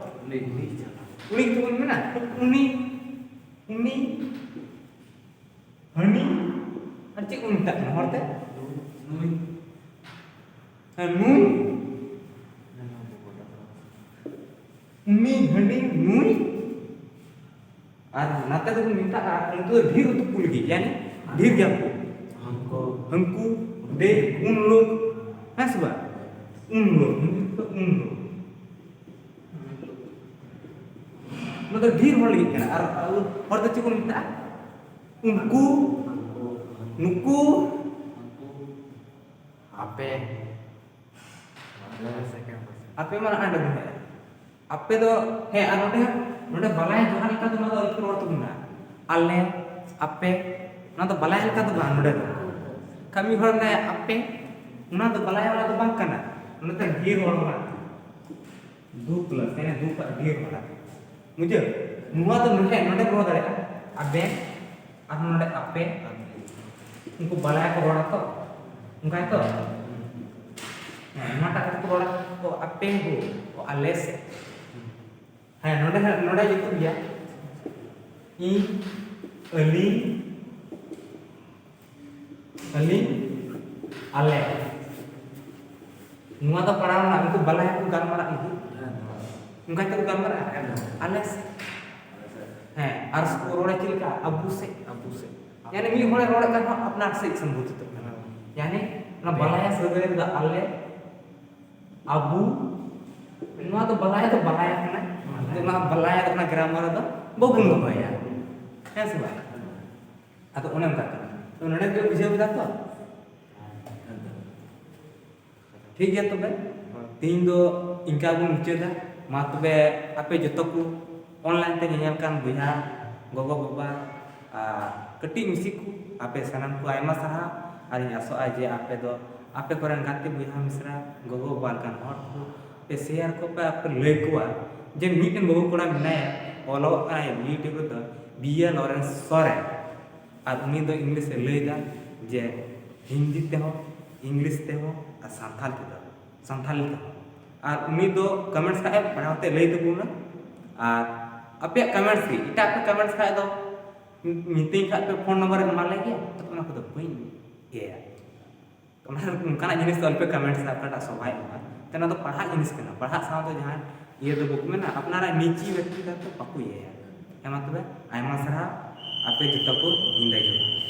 ᱩᱱᱤ, ᱩᱱᱤ ᱪᱟᱞᱟᱣ᱾ ᱩᱱᱤ ᱜᱮᱛᱚ ᱵᱚᱱ ᱢᱮᱱᱟ, ᱩᱱᱤ, ᱩᱱᱤ᱾ ᱦᱟᱹᱱᱤ, ᱟᱨ ᱪᱮᱫ ᱠᱚ ᱢᱮᱛᱟᱜ ᱠᱟᱱᱟ ᱦᱚᱲᱛᱮ? ᱱᱩᱭ᱾ ᱦᱮᱸ, ᱱᱩᱭ᱾ ᱩᱱᱤ, ᱦᱟᱹᱱᱤ, ᱱᱩᱭ᱾ ᱟᱨ ᱱᱟᱛᱮ ᱫᱚᱵᱚᱱ ᱢᱮᱛᱟᱜᱼᱟ, ᱩᱱᱠᱩ ᱫᱚ ᱰᱷᱮᱨ ᱩᱛᱩ ᱠᱚ ᱞᱟᱹᱜᱤᱫ, ᱭᱟᱱᱤ ᱰᱷᱮᱨ ᱜᱮᱭᱟ ᱠᱚ᱾ ᱦᱟᱹᱱᱠᱩ᱾ ᱦᱟᱹᱱᱠᱩ, ᱫᱮ, ᱩᱱ ᱞᱳᱜ, ᱦᱮᱸ ᱥᱮ ᱵᱟᱝ? ᱩᱱ ᱞᱳᱜ, ᱩᱱ ᱞᱳᱜ᱾ ᱚᱱᱟ ᱫᱚ ᱰᱷᱮᱨ ᱦᱚᱲ ᱞᱟᱹᱜᱤᱫ ᱠᱟᱱᱟ᱾ ᱟᱨ ᱟᱵᱚ ᱦᱚᱲ ᱫᱚ ᱪᱮᱫ ᱵᱚᱱ ᱢᱮᱛᱟᱜᱼᱟ? ᱩᱱᱠᱩ, ᱱᱩᱠᱩ, ᱟᱯᱮ᱾ ᱟᱯᱮ ᱢᱟ ᱱᱟᱦᱟᱜ ᱰᱟᱹᱵᱩ ᱦᱮᱡ᱾ ᱟᱯᱮ ᱫᱚ, ᱦᱮᱸ, ᱟᱨ ᱱᱚᱰᱮ, ᱱᱚᱰᱮ ᱵᱟᱞᱟᱭ ᱡᱚᱦᱟᱨ ᱞᱮᱠᱟ ᱫᱚ ᱱᱚᱣᱟ ᱫᱚ ᱟᱹᱞᱩ ᱨᱚᱲ ᱛᱟᱵᱚᱱᱟ᱾ ᱟᱞᱮ, ᱟᱯᱮ, ᱚᱱᱟ ᱫᱚ ᱵᱟᱞᱟᱭ ᱞᱮᱠᱟ ᱫᱚ ᱵᱟᱝ ᱱᱚᱰᱮ ᱫᱚ᱾ ᱠᱟᱹᱢᱤ ᱦᱚᱲ ᱢᱮᱱᱟᱭᱟ ᱟᱯᱮ, ᱚᱱᱟ ᱫᱚ ᱵᱟᱞᱟᱭ ᱚᱲᱟᱜ ᱫᱚ ᱵᱟᱝ ᱠᱟᱱᱟ᱾ ᱚᱱᱟᱛᱮ ᱰᱷᱮᱨ ᱦᱚᱲ ᱚᱲᱟᱜ᱾ ᱫᱩ plus, ᱢᱟᱱᱮ ᱫᱩ ᱠᱷᱚᱱ ᱰᱷᱮᱨ ᱚᱲᱟᱜ᱾ ᱵᱩᱡᱷᱟᱹᱣ? ᱱᱚᱣᱟ ᱫᱚ ᱱᱚᱰᱮ, ᱱᱚᱰᱮ ᱨᱚᱲ ᱫᱟᱲᱮᱭᱟᱜᱼᱟ᱾ ᱟᱵᱮ, ᱟᱨ ᱱᱚᱰᱮ ᱟᱯᱮ᱾ ᱩᱱᱠᱩ ᱵᱟᱞᱟᱭᱟ ᱠᱚ ᱨᱚᱲᱟ ᱛᱚ᱾ ᱚᱱᱠᱟ ᱜᱮᱛᱚ? ᱦᱮᱸ, ᱱᱚᱣᱟᱴᱟᱜ ᱠᱚ ᱨᱚᱲᱟ, ᱚ, ᱟᱯᱮ ᱦᱳ, ᱚ, ᱟᱞᱮ ᱥᱮᱫ᱾ ᱦᱮᱸ, ᱱᱚᱰᱮ ᱦᱟᱸᱜ, ᱱᱚᱰᱮ ᱡᱩᱛᱩᱜ ᱜᱮᱭᱟ᱾ ᱤᱧ, ᱟᱹᱞᱤᱧ, ᱟᱹᱞᱤᱧ, ᱟᱞᱮ᱾ ᱱᱚᱣᱟ ᱫᱚ ᱯᱟᱲᱟᱣ ᱨᱮᱱᱟᱜ, ᱩᱱᱠᱩ ᱵᱟᱞᱟᱭᱟ ᱠᱚ ᱜᱟᱞᱢᱟᱨᱟᱜ ᱞᱟᱹᱜᱤᱫ᱾ ᱦᱮᱸ, ᱦᱮᱸ᱾ ᱚᱱᱠᱟ ᱛᱮᱠᱚ ᱜᱟᱞᱢᱟᱨᱟᱜᱼᱟ᱾ ᱦᱮᱸ᱾ ᱟᱞᱮ ᱥᱮᱫ᱾ ᱟᱞᱮ ᱥᱮᱫ᱾ ᱦᱮᱸ, ᱟᱨ ᱠᱚ ᱨᱚᱲᱟ ᱪᱮᱫ ᱞᱮᱠᱟ? ᱟᱵᱚ ᱥᱮᱫ᱾ ᱟᱵᱚ ᱥᱮᱫ᱾ ᱭᱟᱱᱤ ᱢᱤᱫ ᱦᱚᱲᱮ ᱨᱚᱲᱮᱫ ᱠᱟᱱ ᱨᱮᱦᱚᱸ ᱟᱯᱱᱟᱨ ᱥᱮᱫ ᱥᱚᱢᱵᱳᱫᱷᱤᱛᱚᱜ ᱠᱟᱱᱟ᱾ ᱦᱮᱸ᱾ ᱭᱟᱱᱤ ᱚᱱᱟ ᱦᱮᱸ᱾ ᱵᱟᱞᱟᱭᱟ ᱥᱟᱹᱜᱟᱹᱭ ᱨᱮᱫᱚ ᱟᱞᱮ, ᱟᱵᱚ, ᱱᱚᱣᱟ ᱫᱚ ᱵᱟᱞᱟᱭᱟ ᱫᱚ ᱵᱟᱞᱟᱭᱟ ᱠᱟᱱᱟ᱾ ᱦᱮᱸ᱾ ᱚᱱᱟ ᱵᱟᱞᱟᱭᱟ ᱫᱚ ᱚᱱᱟ grammar ᱨᱮᱫᱚ ᱵᱟᱵᱚᱱ ᱫᱚᱦᱚᱭᱟ᱾ ᱦᱮᱸ ᱥᱮ ᱵᱟᱝ? ᱟᱫᱚ ᱚᱱᱮ ᱚᱱᱠᱟ ᱠᱟᱱᱟ᱾ ᱛᱚ ᱱᱚᱰᱮ ᱯᱮ ᱵᱩᱡᱷᱟᱹᱣ ᱠᱮᱫᱟ ᱛᱚ? ᱴᱷᱤᱠ ᱜᱮᱭᱟ ᱛᱚᱵᱮ, ᱛᱤᱦᱤᱧ ᱫᱚ ᱤᱱᱠᱟ ᱵᱚᱱ ᱢᱩᱪᱟᱹᱫᱟ᱾ ᱢᱟ ᱛᱚᱵᱮ ᱟᱯᱮ ᱡᱚᱛᱚ ᱠᱚ online ᱛᱮ ᱧᱮᱧᱮᱞ ᱠᱟᱱ ᱵᱚᱭᱦᱟ, ᱜᱚᱜᱚ, ᱵᱟᱵᱟ, ᱟᱨ ᱠᱟᱹᱴᱤᱡ ᱢᱤᱥᱤ ᱠᱚ, ᱟᱯᱮ ᱥᱟᱱᱟᱢ ᱠᱚ ᱟᱭᱢᱟ ᱥᱟᱨᱦᱟᱣ᱾ ᱟᱨᱤᱧ ᱟᱥᱚᱜᱼᱟ ᱡᱮ ᱟᱯᱮ ᱫᱚ ᱟᱯᱮ ᱠᱚᱨᱮᱱ ᱜᱟᱛᱮ ᱵᱚᱭᱦᱟ ᱢᱤᱥᱨᱟ, ᱜᱚᱜᱚ ᱵᱟᱵᱟ ᱞᱮᱠᱟᱱ ᱦᱚᱲ ᱠᱚ ᱯᱮ ᱥᱮᱭᱟᱨ ᱠᱚᱯᱮ, ᱟᱨ ᱯᱮ ᱞᱟᱹᱭ ᱠᱚᱣᱟ ᱡᱮ ᱢᱤᱫᱴᱮᱱ ᱵᱟᱹᱵᱩ ᱠᱚᱲᱟ ᱢᱮᱱᱟᱭᱟ, ᱚᱞᱚᱜ ᱠᱟᱱᱟᱭ YouTube ᱨᱮᱫᱚ, ᱵᱤ ᱮ ᱞᱚᱨᱮᱱᱥ ᱥᱚᱨᱮᱱ, ᱟᱨ ᱩᱱᱤ ᱫᱚ ᱤᱝᱞᱤᱥ ᱮ ᱞᱟᱹᱭᱫᱟ ᱡᱮ ᱦᱤᱱᱫᱤ ᱛᱮᱦᱚᱸ, ᱤᱝᱞᱤᱥ ᱛᱮᱦᱚᱸ, ᱟᱨ ᱥᱟᱱᱛᱟᱲ ᱛᱮᱫᱚ, ᱥᱟᱱᱛᱟᱲᱤ ᱛᱮᱦᱚᱸ᱾ ᱟᱨ ᱩᱱᱤ ᱫᱚ ᱠᱚᱢᱮᱱᱴᱥ ᱠᱷᱟᱡ ᱮ ᱯᱟᱲᱦᱟᱣ ᱛᱮ ᱞᱟᱹᱭ ᱛᱟᱵᱚᱱᱟ᱾ ᱟᱨ ᱟᱯᱮᱭᱟᱜ ᱠᱚᱢᱮᱱᱴᱥ ᱜᱮ, ᱮᱴᱟᱜ ᱯᱮ ᱠᱚᱢᱮᱱᱴᱥ ᱠᱷᱟᱡ ᱫᱚ ᱢᱤᱛᱟᱹᱧ ᱠᱷᱟᱡ ᱯᱮ ᱯᱷᱳᱱ ᱱᱚᱢᱵᱚᱨ ᱮᱢᱟ ᱞᱮᱜᱮ, ᱚᱱᱟ ᱠᱚᱫᱚ ᱵᱟᱹᱧ ᱤᱭᱟᱹᱭᱟ᱾ ᱚᱱᱟ, ᱚᱱᱠᱟᱱᱟᱜ ᱡᱤᱱᱤᱥ ᱫᱚ ᱟᱞᱚᱯᱮ ᱠᱚᱢᱮᱱᱴᱥᱟ ᱚᱠᱟᱴᱟᱜ ᱥᱚᱵᱷᱟᱭ ᱮᱢᱟ᱾ ᱛᱚ ᱚᱱᱟ ᱫᱚ ᱯᱟᱲᱦᱟᱜ ᱡᱤᱱᱤᱥ ᱠᱟᱱᱟ, ᱯᱟᱲᱦᱟᱜ ᱥᱟᱶᱛᱮ ᱡᱟᱦᱟᱸ ᱤᱭᱟᱹ ᱫᱚ ᱵᱟᱠᱚ ᱢᱮᱱᱟ, ᱟᱯᱱᱟᱨᱟᱜ ᱱᱤᱡᱤ ᱵᱮᱠᱛᱤᱜᱚᱛᱚ ᱵᱟᱠᱚ ᱤᱭᱟᱹᱭᱟ᱾ ᱦᱮᱸ ᱢᱟ ᱛᱚᱵᱮ, ᱟᱭᱢᱟ ᱥᱟᱨᱦᱟᱣ, ᱟᱯᱮ ᱡᱚᱛᱚ ᱠᱚ ᱧᱤᱫᱟᱹ ᱡᱚᱦᱟᱨ᱾